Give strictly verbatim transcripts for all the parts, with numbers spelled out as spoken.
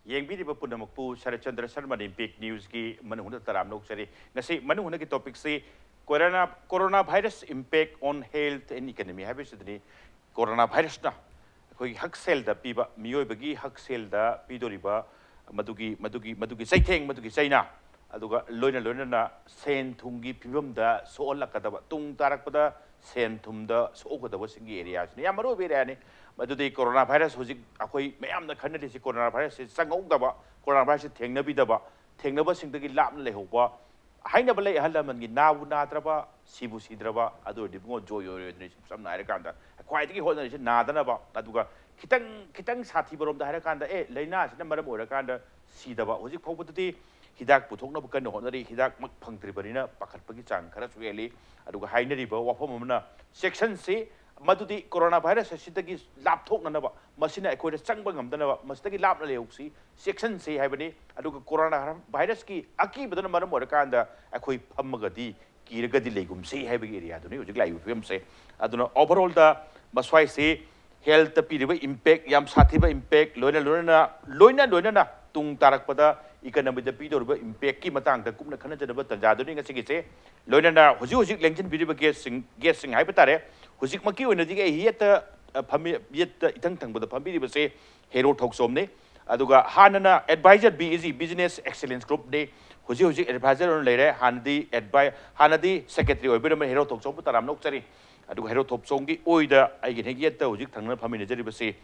ꯌꯦꯡꯕꯤꯔꯤꯕ ꯄꯨꯝꯅꯃꯛꯄꯨ ꯁꯔꯠꯆꯟꯗ꯭ꯔ ꯁꯔꯃꯅ ꯏꯝꯄꯦꯛ ꯅ꯭ꯌꯨꯁꯀꯤ ꯃꯅꯨꯡ ꯍꯨꯠꯅ ꯇꯔꯥꯝꯅ ꯑꯣꯛꯆꯔꯤ꯫ ꯉꯁꯤ ꯃꯅꯨꯡ ꯍꯨꯠꯅꯒꯤ ꯇꯣꯄꯤꯛꯁꯤ corona, corona virus impact on health and economy ꯍꯥꯏꯕꯁꯤꯗꯅꯤ꯫ ꯀꯣꯔꯣꯅꯥ ꯚꯥꯏꯔꯁꯅ ꯑꯩꯈꯣꯏꯒꯤ ꯍꯛꯁꯦꯜꯗ ꯄꯤꯕ, ꯃꯤꯑꯣꯏꯕꯒꯤ ꯍꯛꯁꯦꯜꯗ ꯄꯤꯗꯣꯔꯤꯕ ꯃꯗꯨꯒꯤ, ꯃꯗꯨꯒꯤ, ꯃꯗꯨꯒꯤ ꯆꯩꯊꯦꯡ, ꯃꯗꯨꯒꯤ ꯆꯩꯅꯥ, ꯑꯗꯨꯒ ꯂꯣꯏꯅ ꯂꯣꯏꯅꯅ ꯁꯦꯟ ꯊꯨꯝꯒꯤ ꯐꯤꯕꯝꯗ ꯁꯣꯛꯍꯜꯂꯛꯀꯗꯕ, ꯇꯨꯡ ꯇꯥꯔꯛꯄꯗ ꯁꯦꯟ ꯊꯨꯝꯗ ꯁꯣꯛꯀꯗꯕꯁꯤꯡꯒꯤ ꯑꯦꯔꯤꯌꯥꯁꯤꯅ ꯌꯥꯝ ꯃꯔꯨ ꯑꯣꯏꯕ ꯑꯦꯔꯤꯌꯥꯅꯤ꯫ ꯃꯗꯨꯗꯤ ꯀꯣꯔꯣꯅꯥ ꯚꯥꯏꯔꯁ, ꯍꯧꯖꯤꯛ ꯑꯩꯈꯣꯏ ꯃꯌꯥꯝꯅ ꯈꯟꯅꯔꯤꯁꯤ ꯀꯣꯔꯣꯅꯥ ꯚꯥꯏꯔꯁꯁꯤ ꯆꯪꯍꯧꯗꯕ, ꯀꯣꯔꯣꯅꯥ ꯚꯥꯏꯔꯁꯁꯤ ꯊꯦꯡꯅꯕꯤꯗꯕ, ꯊꯦꯡꯅꯕꯁꯤꯡꯗꯒꯤ ꯂꯥꯞꯅ ꯂꯩꯍꯧꯕ꯫ ꯍꯥꯏꯅꯕ ꯂꯩ ꯑꯍꯜ ꯂꯃꯟꯒꯤ, "ꯅꯥꯕꯨ ꯅꯥꯗ꯭ꯔꯕ, ꯁꯤꯕꯨ ꯁꯤꯗ꯭ꯔꯕ, ꯑꯗꯨ ꯑꯣꯏꯔꯗꯤ ꯏꯕꯨꯡꯉꯣ ꯖꯣꯏ ꯑꯣꯏꯔꯣꯏꯗꯅꯤ"꯫ ꯁꯝꯅ ꯍꯥꯏꯔꯀꯥꯟꯗ ꯈ꯭ꯋꯥꯏꯗꯒꯤ ꯍꯣꯠꯅꯔꯤꯁꯦ ꯅꯥꯗꯅꯕ, ꯑꯗꯨꯒ ꯈꯤꯇꯪ, ꯈꯤꯇꯪ ꯁꯥꯊꯤꯕꯔꯣꯝꯗ ꯍꯥꯏꯔꯀꯥꯟꯗ, ꯑꯦ, ꯂꯥꯏꯅꯥꯁꯤꯅ ꯃꯔꯝ ꯑꯣꯏꯔꯀꯥꯟꯗ ꯁꯤꯗꯕ꯫ ꯍꯧꯖꯤꯛ ꯐꯥꯎꯕꯗꯗꯤ ꯍꯤꯗꯥꯛ ꯄꯨꯊꯣꯛꯅꯕ ꯀꯟꯅ ꯍꯣꯠꯅꯔꯤ, ꯍꯤꯗꯥꯛꯃꯛ ꯐꯪꯗ꯭ꯔꯤꯕꯅꯤꯅ ꯄꯥꯈꯠꯄꯒꯤ ꯆꯥꯡ ꯈꯔꯁꯨ ꯍꯦꯜꯂꯤ꯫ ꯑꯗꯨꯒ ꯍꯥꯏꯅꯔꯤꯕ ꯋꯥꯐꯝ ꯑꯃꯅ, ꯆꯦꯛꯁꯟꯁꯤ, ꯃꯗꯨꯗꯤ ꯀꯣꯔꯣꯅꯥ ꯚꯥꯏꯔꯁ ꯑꯁꯤꯗꯒꯤ ꯂꯥꯞꯊꯣꯛꯅꯅꯕ, ꯃꯁꯤꯅ ꯑꯩꯈꯣꯏꯗ ꯆꯪꯕ ꯉꯝꯗꯅꯕ, ꯃꯁꯤꯗꯒꯤ ꯂꯥꯞꯅ ꯂꯩꯍꯧꯁꯤ, ꯆꯦꯛꯁꯟꯁꯤ ꯍꯥꯏꯕꯅꯤ꯫ ꯑꯗꯨꯒ ꯀꯣꯔꯣꯅꯥ ꯚꯥꯏꯔꯁꯀꯤ ꯑꯀꯤꯕꯗꯨꯅ ꯃꯔꯝ ꯑꯣꯏꯔꯀꯥꯟꯗ ꯑꯩꯈꯣꯏ ꯐꯝꯃꯒꯗꯤ ꯀꯤꯔꯒꯗꯤ ꯂꯩꯒꯨꯝꯁꯤ ꯍꯥꯏꯕꯒꯤ ꯑꯦꯔꯤꯌꯥꯗꯨꯅꯤ ꯍꯧꯖꯤꯛ ꯂꯥꯛꯏꯕ ꯐꯤꯕꯝꯁꯦ꯫ ꯑꯗꯨꯅ ꯑꯣꯚꯔꯑꯣꯜꯗ ꯃꯁ꯭ꯋꯥꯏꯁꯤ ꯍꯦꯜꯊꯇ ꯄꯤꯔꯤꯕ ꯏꯝꯄꯦꯛ, ꯌꯥꯝ ꯁꯥꯊꯤꯕ ꯏꯝꯄꯦꯛ, ꯂꯣꯏꯅ ꯂꯣꯏꯅꯅ, ꯂꯣꯏꯅ ꯂꯣꯏꯅꯅ ꯇꯨꯡ ꯇꯥꯔꯛꯄꯗ ꯏꯀꯅꯃꯤꯗ ꯄꯤꯗꯧꯔꯤꯕ ꯏꯝꯄꯦꯛꯀꯤ ꯃꯇꯥꯡꯗ ꯀꯨꯞꯅ ꯈꯟꯅꯖꯅꯕ ꯇꯥꯟꯖꯥꯗꯨꯅꯤ ꯉꯁꯤꯒꯤꯁꯦ꯫ ꯂꯣꯏꯅꯅ ꯍꯧꯖꯤꯛ ꯍꯧꯖꯤꯛ ꯂꯦꯡꯁꯤꯟꯕꯤꯔꯤꯕ ꯒꯦꯁꯁꯤꯡ, ꯒꯦꯁꯁꯤꯡ ꯍꯥꯏꯕ ꯇꯥꯔꯦ꯫ ꯍꯧꯖꯤꯛꯃꯛꯀꯤ ꯑꯣꯏꯅꯗꯤ ꯑꯩ ꯌꯦꯠꯇ, ꯑ, ꯐꯝꯃꯤ-, ꯌꯦꯠꯇ ꯏꯊꯪ ꯊꯪꯕꯗ ꯐꯝꯕꯤꯔꯤꯕꯁꯦ ꯍꯦꯔꯣ ꯊꯣꯛꯆꯣꯝꯅꯤ꯫ ꯑꯗꯨꯒ ꯍꯥꯟꯅꯅ advisor B E G, business excellence ꯒ꯭ꯔꯨꯞꯅꯤ꯫ ꯍꯧꯖꯤꯛ ꯍꯧꯖꯤꯛ ꯑꯦꯗꯚꯥꯏꯖꯔ ꯑꯣꯏꯅ ꯂꯩꯔꯦ꯫ ꯍꯥꯟꯅꯗꯤ ꯑꯦꯗꯚꯥꯏ-, ꯍꯥꯟꯅꯗꯤ ꯁꯦꯀ꯭ꯔꯦꯇꯔꯤ ꯑꯣꯏꯕꯤꯔꯝꯕ ꯍꯦꯔꯣ ꯊꯣꯛꯆꯣꯝꯕꯨ ꯇꯔꯥꯝꯅ ꯑꯣꯛꯆꯔꯤ꯫ ꯑꯗꯨꯒ ꯍꯦꯔꯣ ꯊꯣꯛꯆꯣꯝꯒꯤ ꯑꯣꯏꯗ ꯑꯩꯒꯤ ꯍꯦꯛ ꯌꯦꯠꯇ ꯍꯧꯖꯤꯛ ꯊꯪꯅꯅ ꯐꯝꯃꯤꯟꯅꯖꯔꯤꯕꯁꯤ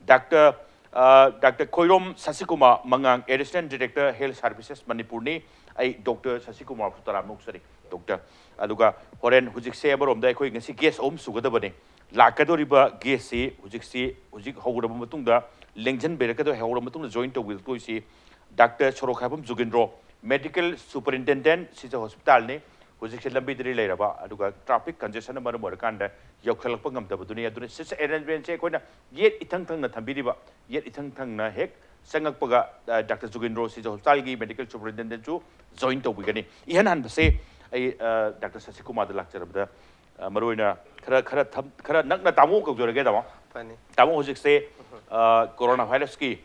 ꯗꯥꯛꯇꯔ, ꯑ, ꯗꯥꯛꯇꯔ ꯈꯣꯏꯔꯣꯝ ꯁꯁꯤꯀꯨꯃꯥꯔ ꯃꯉꯥꯡ, ꯑꯦꯗꯤꯁꯅꯦꯜ ꯗꯤꯔꯦꯛꯇꯔ, ꯍꯦꯜꯊ ꯁꯥꯔꯚꯤꯁꯦꯁ ꯃꯅꯤꯄꯨꯔꯅꯤ꯫ ꯑꯩ ꯗꯣꯛꯇꯔ ꯁꯁꯤꯀꯨꯃꯥꯔꯕꯨ ꯇꯔꯥꯝꯅ ꯑꯣꯛꯆꯔꯤ, ꯗꯣꯛꯇꯔ꯫ ꯑꯗꯨꯒ ꯍꯣꯔꯦꯟ ꯍꯧꯖꯤꯛꯁꯦ ꯑꯃꯔꯣꯝꯗ ꯑꯩꯈꯣꯏ ꯉꯁꯤ ꯒꯦꯁ ꯑꯍꯨꯝ ꯁꯨꯒꯗꯕꯅꯤ꯫ ꯂꯥꯛꯀꯗꯧꯔꯤꯕ ꯒꯦꯁꯁꯤ ꯍꯧꯖꯤꯛꯁꯤ, ꯍꯧꯖꯤꯛ ꯍꯧꯔꯕ ꯃꯇꯨꯡꯗ, ꯂꯦꯡꯁꯤꯟꯕꯤꯔꯛꯀꯗꯧꯔꯤ, ꯍꯧꯔꯕ ꯃꯇꯨꯡꯗ ꯖꯣꯏꯟ ꯇꯧꯕꯤꯔꯛꯇꯣꯏꯁꯤ ꯗꯥꯛꯇꯔ ꯁꯣꯔꯣꯛꯈꯥꯏꯕꯝ ꯖꯨꯒꯦꯟꯗ꯭ꯔꯣ, ꯃꯦꯗꯤꯀꯦꯜ ꯁꯨꯄꯔꯤꯟꯇꯦꯟꯗꯦꯟꯠ, ꯁꯤꯖ ꯍꯣꯁꯄꯤꯇꯥꯜꯅꯤ꯫ ꯍꯧꯖꯤꯛꯁꯦ ꯂꯝꯕꯤꯗꯗꯤ ꯂꯩꯔꯕ, ꯑꯗꯨꯒ ꯇ꯭ꯔꯥꯐꯤꯛ ꯀꯟꯖꯦꯁꯟꯅ ꯃꯔꯝ ꯑꯣꯏꯔꯀꯥꯟꯗ ꯌꯧꯁꯜꯂꯛꯄ ꯉꯝꯗꯕꯗꯨꯅꯤ꯫ ꯑꯗꯨꯅ ꯁꯤꯁꯦ ꯑꯦꯔꯦꯟꯖꯃꯦꯟꯁꯦ ꯑꯩꯈꯣꯏꯅ ꯒꯦꯠ ꯏꯊꯪ ꯊꯪꯅ ꯊꯝꯕꯤꯔꯤꯕ, ꯒꯦꯠ ꯏꯊꯪ ꯊꯪꯅ ꯍꯦꯛ ꯆꯪꯉꯛꯄꯒ, ꯑ, ꯗꯥꯛꯇꯔ ꯖꯨꯒꯦꯟꯗ꯭ꯔꯣ ꯁꯤꯖ ꯍꯣꯁꯄꯤꯇꯥꯜꯒꯤ ꯃꯦꯗꯤꯀꯦꯜ ꯁꯨꯄꯔꯤꯟꯇꯦꯟꯗꯦꯟꯠꯁꯨ ꯖꯣꯏꯟ ꯇꯧꯕꯤꯒꯅꯤ꯫ ꯏꯍꯥꯟ ꯍꯥꯟꯕꯁꯦ ꯑꯩ, ꯑ, ꯗꯥꯛꯇꯔ ꯁꯁꯤꯀꯨꯃꯥꯔꯗ ꯂꯥꯛꯆꯔꯕꯗ, ꯑ, ꯃꯔꯨꯑꯣꯏꯅ ꯈꯔ, ꯈꯔ ꯊꯝ-, ꯈꯔ ꯅꯛꯅ ꯇꯥꯃꯣ ꯀꯧꯖꯔꯒꯦ, ꯇꯥꯃꯣ꯫ ꯐꯅꯤ꯫ ꯇꯥꯃꯣ, ꯍꯧꯖꯤꯛꯁꯦ, ꯑ, ꯀꯣꯔꯣꯅꯥ ꯚꯥꯏꯔꯁꯀꯤ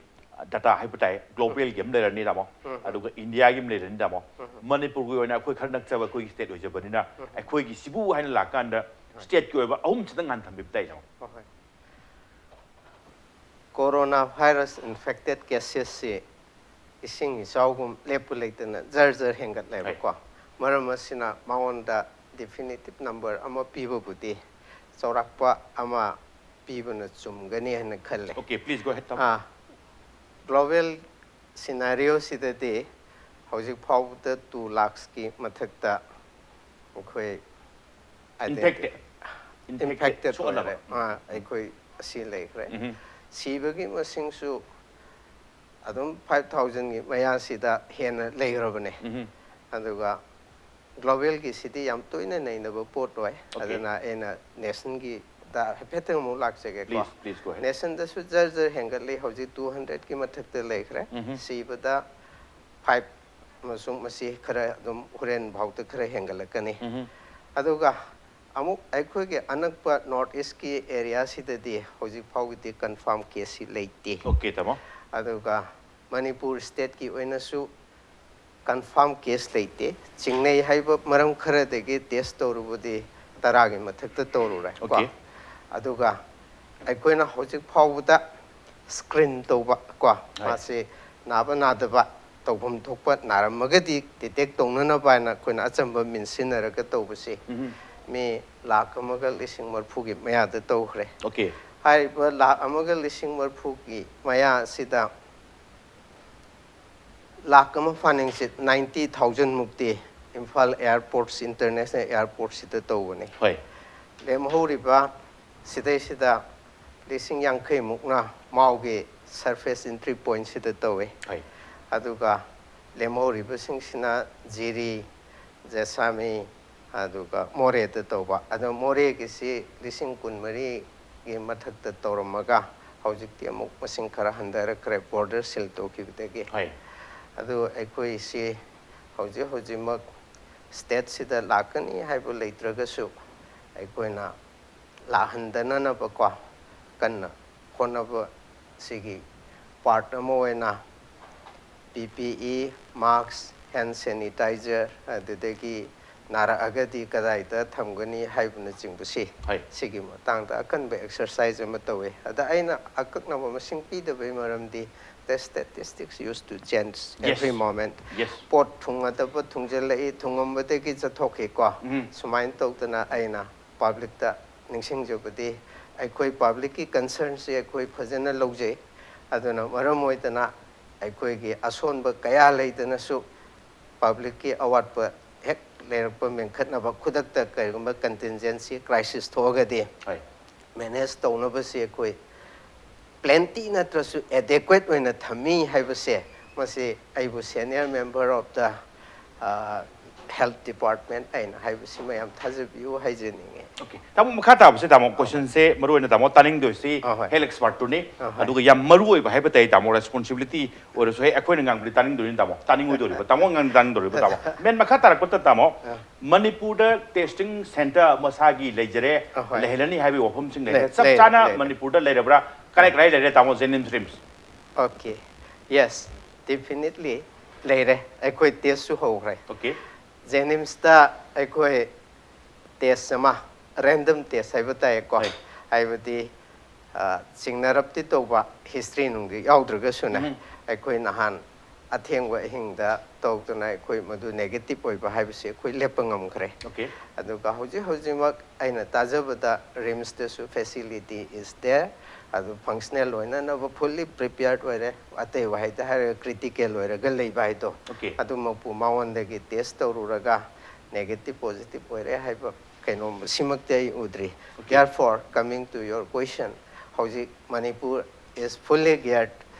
ꯗꯇꯥ ꯍꯥꯏꯕ ꯇꯥꯏ, ꯒ꯭ꯂꯣꯕꯦꯜꯒꯤ ꯑꯃ ꯂꯩꯔꯅꯤ ꯇꯥꯃꯣ, ꯑꯗꯨꯒ ꯏꯟꯗꯤꯌꯥꯒꯤ ꯑꯃ ꯂꯩꯔꯅꯤ ꯇꯥꯃꯣ꯫ ꯃꯅꯤꯄꯨꯔꯒꯤ ꯑꯣꯏꯅ ꯑꯩꯈꯣꯏ ꯈꯔ ꯅꯛꯆꯕ ꯑꯩꯈꯣꯏꯒꯤ ꯁ꯭ꯇꯦꯠ ꯑꯣꯏꯖꯕꯅꯤꯅ, ꯑꯩꯈꯣꯏꯒꯤ ꯁꯤꯕꯨ ꯍꯥꯏꯅ ꯂꯥꯛꯀꯥꯟꯗ ꯁ꯭ꯇꯦꯠꯀꯤ ꯑꯣꯏꯕ ꯑꯍꯨꯝ ꯈꯤꯇꯪ ꯍꯥꯟꯅ ꯊꯝꯕꯤꯕ ꯇꯥꯏ ꯇꯥꯃꯣ꯫ ꯍꯣꯏ, ꯍꯣꯏ꯫ ꯀꯣꯔꯣꯅꯥ ꯚꯥꯏꯔꯁ ꯏꯟꯐꯦꯛꯇꯦꯠ ꯀꯦꯁꯦꯁꯁꯤ ꯏꯁꯤꯡ ꯏꯆꯥꯎꯒꯨꯝ ꯂꯦꯞꯄ ꯂꯩꯇꯅ ꯖꯔ ꯖꯔ ꯍꯦꯟꯒꯠꯂꯦꯕꯀꯣ꯫ ꯃꯔꯝ ꯑꯁꯤꯅ ꯃꯉꯣꯟꯗ ꯗꯤꯐꯤꯅꯤꯇꯤꯞ ꯅꯝꯕꯔ ꯑꯃ ꯄꯤꯕꯕꯨꯗꯤ ꯆꯥꯎꯔꯥꯛꯄ ꯑꯃ ꯄꯤꯕꯅ ꯆꯨꯝꯒꯅꯤ ꯍꯥꯏꯅ ꯈꯜꯂꯦ꯫ Okay, please go ahead, ꯇꯥꯃꯣ꯫ ꯑꯥ, ꯒ꯭ꯂꯣꯕꯦꯜ ꯁꯤꯅꯥꯔꯤꯑꯣꯁꯤꯗꯗꯤ ꯍꯧꯖꯤꯛ ꯐꯥꯎꯕꯗ ꯇꯨ ꯂꯥꯛꯁꯀꯤ ꯃꯊꯛꯇ ꯑꯩꯈꯣꯏ Infected. Infected ꯏꯟꯐꯦꯛꯇꯦꯠ ꯁꯣꯛꯍꯜꯂꯕ꯫ ꯑꯣꯏꯔꯦ꯫ ꯑꯥ, ꯑꯩꯈꯣꯏ ꯑꯁꯤ ꯂꯩꯈ꯭ꯔꯦ꯫ ꯎꯝ꯫ ꯁꯤꯕꯒꯤ ꯃꯁꯤꯡꯁꯨ ꯑꯗꯨꯝ ꯐꯥꯏꯚ ꯊꯥꯎꯖꯟꯒꯤ ꯃꯌꯥꯁꯤꯗ ꯍꯦꯟꯅ ꯂꯩꯈ꯭ꯔꯕꯅꯦ꯫ ꯎꯝ꯫ ꯑꯗꯨꯒ ꯒ꯭ꯂꯣꯕꯦꯜꯒꯤꯁꯤꯗꯤ ꯌꯥꯝ ꯇꯣꯏꯅ ꯅꯩꯅꯕ ꯄꯣꯠ ꯑꯣꯏ꯫ Okay. ꯑꯗꯨꯅ ꯑꯩꯅ ꯅꯦꯁꯟꯒꯤꯗ ꯍꯥꯏꯐꯦꯠꯇꯪ ꯑꯃꯨꯛ ꯂꯥꯛꯆꯒꯦꯀꯣ꯫ Please, please go ahead. ꯅꯦꯁꯟꯗꯁꯨ ꯖꯔ ꯖꯔ ꯍꯦꯟꯒꯠꯂꯤ꯫ ꯍꯧꯖꯤꯛ ꯇꯨ ꯍꯟꯗ꯭ꯔꯦꯠꯀꯤ ꯃꯊꯛꯇ ꯂꯩꯈ꯭ꯔꯦ꯫ ꯎꯝ꯫ ꯁꯤꯕꯗ ꯐꯥꯏꯚ ꯑꯃꯁꯨꯡ ꯃꯁꯤ ꯈꯔ ꯑꯗꯨꯝ ꯍꯣꯔꯦꯟ ꯐꯥꯎꯗ ꯈꯔ ꯍꯦꯟꯒꯠꯂꯛꯀꯅꯤ꯫ ꯎꯝ꯫ ꯑꯗꯨꯒ ꯑꯃꯨꯛ ꯑꯩꯈꯣꯏꯒꯤ ꯑꯅꯛꯄ ꯅꯣꯔꯠ ꯏꯁꯀꯤ ꯑꯦꯔꯤꯌꯥꯁꯤꯗꯗꯤ ꯍꯧꯖꯤꯛ ꯐꯥꯎꯒꯤꯗꯤ ꯀꯟꯐꯥꯔꯝ ꯀꯦꯁꯁꯤ ꯂꯩꯇꯦ꯫ Okay, ꯇꯥꯃꯣ꯫ ꯑꯗꯨꯒ ꯃꯅꯤꯄꯨꯔ ꯁ꯭ꯇꯦꯠꯀꯤ ꯑꯣꯏꯅꯁꯨ ꯀꯟꯐꯥꯔꯝ ꯀꯦꯁ ꯂꯩꯇꯦ꯫ ꯆꯤꯡꯅꯩ ꯍꯥꯏꯕ ꯃꯔꯝ ꯈꯔꯗꯒꯤ ꯇꯦꯁ ꯇꯧꯔꯨꯕꯗꯤ ꯇꯔꯥꯒꯤ ꯃꯊꯛꯇ ꯇꯧꯔꯨꯔꯦ ꯀꯣ꯫ Okay. ꯑꯗꯨꯒ ꯑꯩꯈꯣꯏꯅ ꯍꯧꯖꯤꯛ ꯐꯥꯎꯕꯗ ꯁ꯭ꯀ꯭ꯔꯤꯟ ꯇꯧꯕ ꯀꯣ, ꯍꯣꯏ꯫ ꯃꯥꯁꯤ ꯅꯥꯕ ꯅꯥꯗꯕ ꯇꯧꯐꯝ ꯊꯣꯛꯄ ꯅꯥꯔꯝꯃꯒꯗꯤ ꯗꯤꯇꯦꯛ ꯇꯧꯅꯅꯕ ꯍꯥꯏꯅ ꯑꯩꯈꯣꯏꯅ ꯑꯆꯝꯕ ꯃꯤꯟ ꯁꯤꯖꯤꯟꯅꯔꯒ ꯇꯧꯕꯁꯤ ꯎꯝ꯫ ꯃꯤ ꯂꯥꯈ ꯑꯃꯒ ꯂꯤꯁꯤꯡ ꯃꯔꯤꯐꯨꯒꯤ ꯃꯌꯥꯗ ꯇꯧꯈ꯭ꯔꯦ꯫ Okay. ꯍꯥꯏꯔꯤꯕ ꯂꯥꯈ ꯑꯃꯒ ꯂꯤꯁꯤꯡ ꯃꯔꯤꯐꯨꯒꯤ ꯃꯌꯥ ꯑꯁꯤꯗ ꯂꯥꯈ ꯑꯃ ꯐꯥꯅꯤꯡꯁꯤ ꯅꯥꯏꯟꯇꯤ ꯊꯥꯎꯖꯟ ꯃꯨꯛꯇꯤ ꯏꯝꯐꯥꯜ ꯑꯦꯌꯥꯔꯄꯣꯔꯠꯁ, ꯏꯟꯇꯔꯅꯦꯁꯅꯦꯜ ꯑꯦꯌꯥꯔꯄꯣꯔꯠꯁꯤꯗ ꯇꯧꯕꯅꯤ꯫ ꯍꯣꯏ꯫ ꯂꯦꯝꯍꯧꯔꯤꯕ ꯁꯤꯗꯩꯁꯤꯗ ꯂꯤꯁꯤꯡ ꯌꯥꯡꯈꯩꯃꯨꯛꯅ ꯃꯥꯎꯒꯤ ꯁꯔꯐꯦꯁ ꯑꯦꯟꯇ꯭ꯔꯤ ꯄꯣꯏꯟꯁꯤꯗ ꯇꯧꯏ꯫ ꯍꯣꯏ꯫ ꯑꯗꯨꯒ ꯂꯦꯝꯍꯧꯔꯤꯕꯁꯤꯡꯁꯤꯅ ꯖꯤꯔꯤ, ꯖꯦꯁꯥꯃꯤ, ꯑꯗꯨꯒ ꯃꯣꯔꯦꯗ ꯇꯧꯕ꯫ ꯑꯗꯣ ꯃꯣꯔꯦꯒꯤꯁꯤ ꯂꯤꯁꯤꯡ ꯀꯨꯟꯃꯔꯤꯒꯤ ꯃꯊꯛꯇ ꯇꯧꯔꯝꯃꯒ ꯍꯧꯖꯤꯛꯇꯤ ꯑꯃꯨꯛ ꯃꯁꯤꯡ ꯈꯔ ꯍꯟꯊꯔꯛꯈ꯭ꯔꯦ ꯕꯣꯔꯗꯔ ꯁꯤꯜ ꯇꯧꯈꯤꯕꯗꯒꯤ꯫ ꯍꯣꯏ꯫ ꯑꯗꯨ ꯑꯩꯈꯣꯏꯁꯤ ꯍꯧꯖꯤꯛ ꯍꯧꯖꯤꯛꯃꯛ ꯁ꯭ꯇꯦꯠꯁꯤꯗ ꯂꯥꯛꯀꯅꯤ ꯍꯥꯏꯕ ꯂꯩꯇ꯭ꯔꯒꯁꯨ ꯑꯩꯈꯣꯏꯅ ꯂꯥꯛꯍꯟꯗꯅꯅꯕꯀꯣ ꯀꯟꯅ ꯍꯣꯠꯅꯕ ꯁꯤꯒꯤ ꯄꯥꯔꯠ ꯑꯃ ꯑꯣꯏꯅ ꯄꯤ ꯄꯤ ꯏ, ꯃꯥꯛꯁ, ꯍꯦꯟ ꯁꯦꯅꯤꯇꯥꯏꯖꯔ, ꯑꯗꯨꯗꯒꯤ ꯅꯥꯔꯛꯑꯒꯗꯤ ꯀꯗꯥꯏꯗ ꯊꯝꯒꯅꯤ ꯍꯥꯏꯕꯅꯆꯤꯡꯕꯁꯤ ꯍꯣꯏ꯫ ꯁꯤꯒꯤ ꯃꯇꯥꯡꯗ ꯑꯀꯟꯕ ꯑꯦꯛꯁꯔꯁꯥꯏꯖ ꯑꯃ ꯇꯧꯋꯤ꯫ ꯑꯗ ꯑꯩꯅ ꯑꯀꯛꯅꯕ ꯃꯁꯤꯡ ꯄꯤꯗꯕꯩ ꯃꯔꯝꯗꯤ the statistics used to change Yes. every moment. Yes. ꯄꯣꯠ ꯊꯨꯡꯉꯗꯕ ꯊꯨꯡꯖꯤꯜꯂꯛꯏ, ꯊꯨꯡꯉꯝꯕꯗꯒꯤ ꯆꯠꯊꯣꯛꯈꯤꯀꯣ꯫ ꯎꯝ꯫ ꯁꯨꯃꯥꯏꯅ ꯇꯧꯗꯅ ꯑꯩꯅ ꯄꯕ꯭ꯂꯤꯛꯇ ꯅꯤꯡꯁꯤꯡꯖꯕꯗꯤ ꯑꯩꯈꯣꯏ ꯄꯕ꯭ꯂꯤꯛꯀꯤ ꯀꯟꯁꯔꯟꯁꯤ ꯑꯩꯈꯣꯏ ꯐꯖꯅ ꯂꯧꯖꯩ꯫ ꯑꯗꯨꯅ ꯃꯔꯝ ꯑꯣꯏꯗꯅ ꯑꯩꯈꯣꯏꯒꯤ ꯑꯁꯣꯟꯕ ꯀꯌꯥ ꯂꯩꯗꯅꯁꯨ ꯄꯕ꯭ꯂꯤꯛꯀꯤ ꯑꯋꯥꯠꯄ ꯍꯦꯛ ꯂꯩꯔꯛꯄ ꯃꯦꯟꯈꯠꯅꯕ ꯈꯨꯗꯛꯇ ꯀꯔꯤꯒꯨꯝꯕ ꯀꯟꯇꯤꯟꯖꯦꯟꯁꯤ ꯀ꯭ꯔꯥꯏꯁꯤꯁ ꯊꯣꯛꯑꯒꯗꯤ ꯍꯣꯏ꯫ ꯃꯦꯅꯦꯖ ꯇꯧꯅꯕꯁꯤ ꯑꯩꯈꯣꯏ ꯄ꯭ꯂꯦꯟꯇꯤ ꯅꯠꯇ꯭ꯔꯁꯨ ꯑꯦꯗꯦꯀ꯭ꯋꯦꯠ ꯑꯣꯏꯅ ꯊꯝꯃꯤ ꯍꯥꯏꯕꯁꯦ ꯃꯁꯤ ꯑꯩꯕꯨ senior member of the health department ꯑꯩꯅ ꯍꯥꯏꯕꯁꯤꯃ ꯌꯥꯝ ꯊꯥꯖꯕꯤꯌꯨ ꯍꯥꯏꯖꯅꯤꯡꯉꯤ꯫ ꯑꯣꯀꯦ꯫ ꯇꯥꯃꯣ, ꯃꯈꯥ ꯇꯥꯕꯁꯦ ꯇꯥꯃꯣ, ꯀꯣꯏꯁꯟꯁꯦ ꯃꯔꯨ ꯑꯣꯏꯅ ꯇꯥꯃꯣ ꯇꯥꯅꯤꯡꯗꯣꯏꯁꯤ ꯑꯍꯣꯏ꯫ ꯍꯦꯜꯊ ꯑꯦꯛꯁꯄꯥꯔꯠꯇꯨꯅꯤ꯫ ꯑꯍꯣꯏ꯫ ꯑꯗꯨꯒ ꯌꯥꯝ ꯃꯔꯨ ꯑꯣꯏꯕ ꯍꯥꯏꯕ ꯇꯥꯏ ꯇꯥꯃꯣ, ꯔꯦꯁꯄꯣꯟꯁꯤꯕꯤꯂꯤꯇꯤ ꯑꯣꯏꯔꯁꯨ ꯍꯦꯛ ꯑꯩꯈꯣꯏꯅ ꯉꯥꯡꯕꯗꯤ ꯇꯥꯅꯤꯡꯗꯣꯏꯅꯤ ꯇꯥꯃꯣ, ꯇꯥꯅꯤꯡꯉꯣꯏꯗꯣꯔꯤꯕ ꯇꯥꯃꯣ ꯉꯥꯡ ꯇꯥꯅꯤꯡꯗꯣꯔꯤꯕ ꯇꯥꯃꯣ꯫ ꯃꯦꯟ ꯃꯈꯥ ꯇꯥꯔꯛꯄꯗ ꯇꯥꯃꯣ, ꯑ꯫ ꯃꯅꯤꯄꯨꯔꯗ ꯇꯦꯁꯇꯤꯡ ꯁꯦꯟꯇꯔ ꯃꯁꯥꯒꯤ ꯂꯩꯖꯔꯦ, ꯑꯍꯣꯏ꯫ ꯂꯩꯍꯜꯂꯅꯤ ꯍꯥꯏꯕꯒꯤ ꯋꯥꯐꯝꯁꯤꯡ ꯂꯩꯔꯦ꯫ ꯂꯩ-, ꯆꯞ ꯂꯩꯔꯦ, ꯆꯥꯅ ꯂꯩꯔꯦ꯫ ꯃꯅꯤꯄꯨꯔꯗ ꯂꯩꯔꯕ꯭ꯔꯥ? ꯀꯗꯥꯏ ꯀꯗꯥꯏ ꯂꯩꯔꯦ ꯇꯥꯃꯣ, ꯖꯦꯅꯤꯝꯁ, ꯔꯤꯝꯁ? Okay, yes, definitely ꯂꯩꯔꯦ꯫ ꯑꯩꯈꯣꯏ ꯇꯦꯁꯁꯨ ꯍꯧꯈ꯭ꯔꯦ꯫ ꯑꯣꯀꯦ꯫ ꯖꯦꯅꯤꯝꯁꯇ ꯑꯩꯈꯣꯏ ꯇꯦꯁ ꯑꯃ, ꯔꯦꯟꯗꯝ ꯇꯦꯁ ꯍꯥꯏꯕ ꯇꯥꯏꯀꯣ꯫ ꯍꯣꯏ꯫ ꯍꯥꯏꯕꯗꯤ, ꯑ, ꯆꯤꯡꯅꯔꯞꯇꯤ ꯇꯧꯕ, ꯍꯤꯁꯇ꯭ꯔꯤ ꯅꯨꯡꯗꯤ ꯌꯥꯎꯗ꯭ꯔꯒꯁꯨꯅꯦ, ꯎꯝ꯫ ꯑꯩꯈꯣꯏ ꯅꯍꯥꯟ ꯑꯊꯦꯡꯕ ꯑꯍꯤꯡꯗ ꯇꯧꯗꯅ ꯑꯩꯈꯣꯏ ꯃꯗꯨ ꯅꯦꯒꯦꯇꯤꯚ ꯑꯣꯏꯕ ꯍꯥꯏꯕꯁꯤ ꯑꯩꯈꯣꯏ ꯂꯦꯞꯄ ꯉꯝꯈ꯭ꯔꯦ꯫ ꯑꯣꯀꯦ꯫ ꯑꯗꯨꯒ ꯍꯧꯖꯤꯛ ꯍꯧꯖꯤꯛꯃꯛ ꯑꯩꯅ ꯇꯥꯖꯕꯗ ꯔꯤꯝꯁꯇꯁꯨ facility is there, ꯑꯗꯨ ꯐꯪꯁꯅꯦꯜ ꯑꯣꯏꯅꯅꯕ ꯐꯨꯜꯂꯤ ꯄ꯭ꯔꯤꯄꯤꯌꯔꯠ ꯑꯣꯏꯔꯦ꯫ ꯑꯇꯩ ꯋꯥꯍꯩꯗ ꯍꯥꯏꯔꯒ ꯀ꯭ꯔꯤꯇꯤꯀꯦꯜ ꯑꯣꯏꯔꯒ ꯂꯩꯕ ꯍꯥꯏꯗꯣ, ꯑꯣꯀꯦ꯫ ꯑꯗꯨꯃꯛꯄꯨ ꯃꯉꯣꯟꯗꯒꯤ ꯇꯦꯁ ꯇꯧꯔꯨꯔꯒ ꯅꯦꯒꯦꯇꯤꯚ ꯄꯣꯖꯤꯇꯤꯚ ꯑꯣꯏꯔꯦ ꯍꯥꯏꯕ ꯀꯩꯅꯣꯝ ꯁꯤꯃꯛꯇꯤ ꯑꯩ ꯎꯗ꯭ꯔꯤ꯫ Okay. Therefore, coming to your question, ꯍꯧꯖꯤꯛ Manipur is fully geared,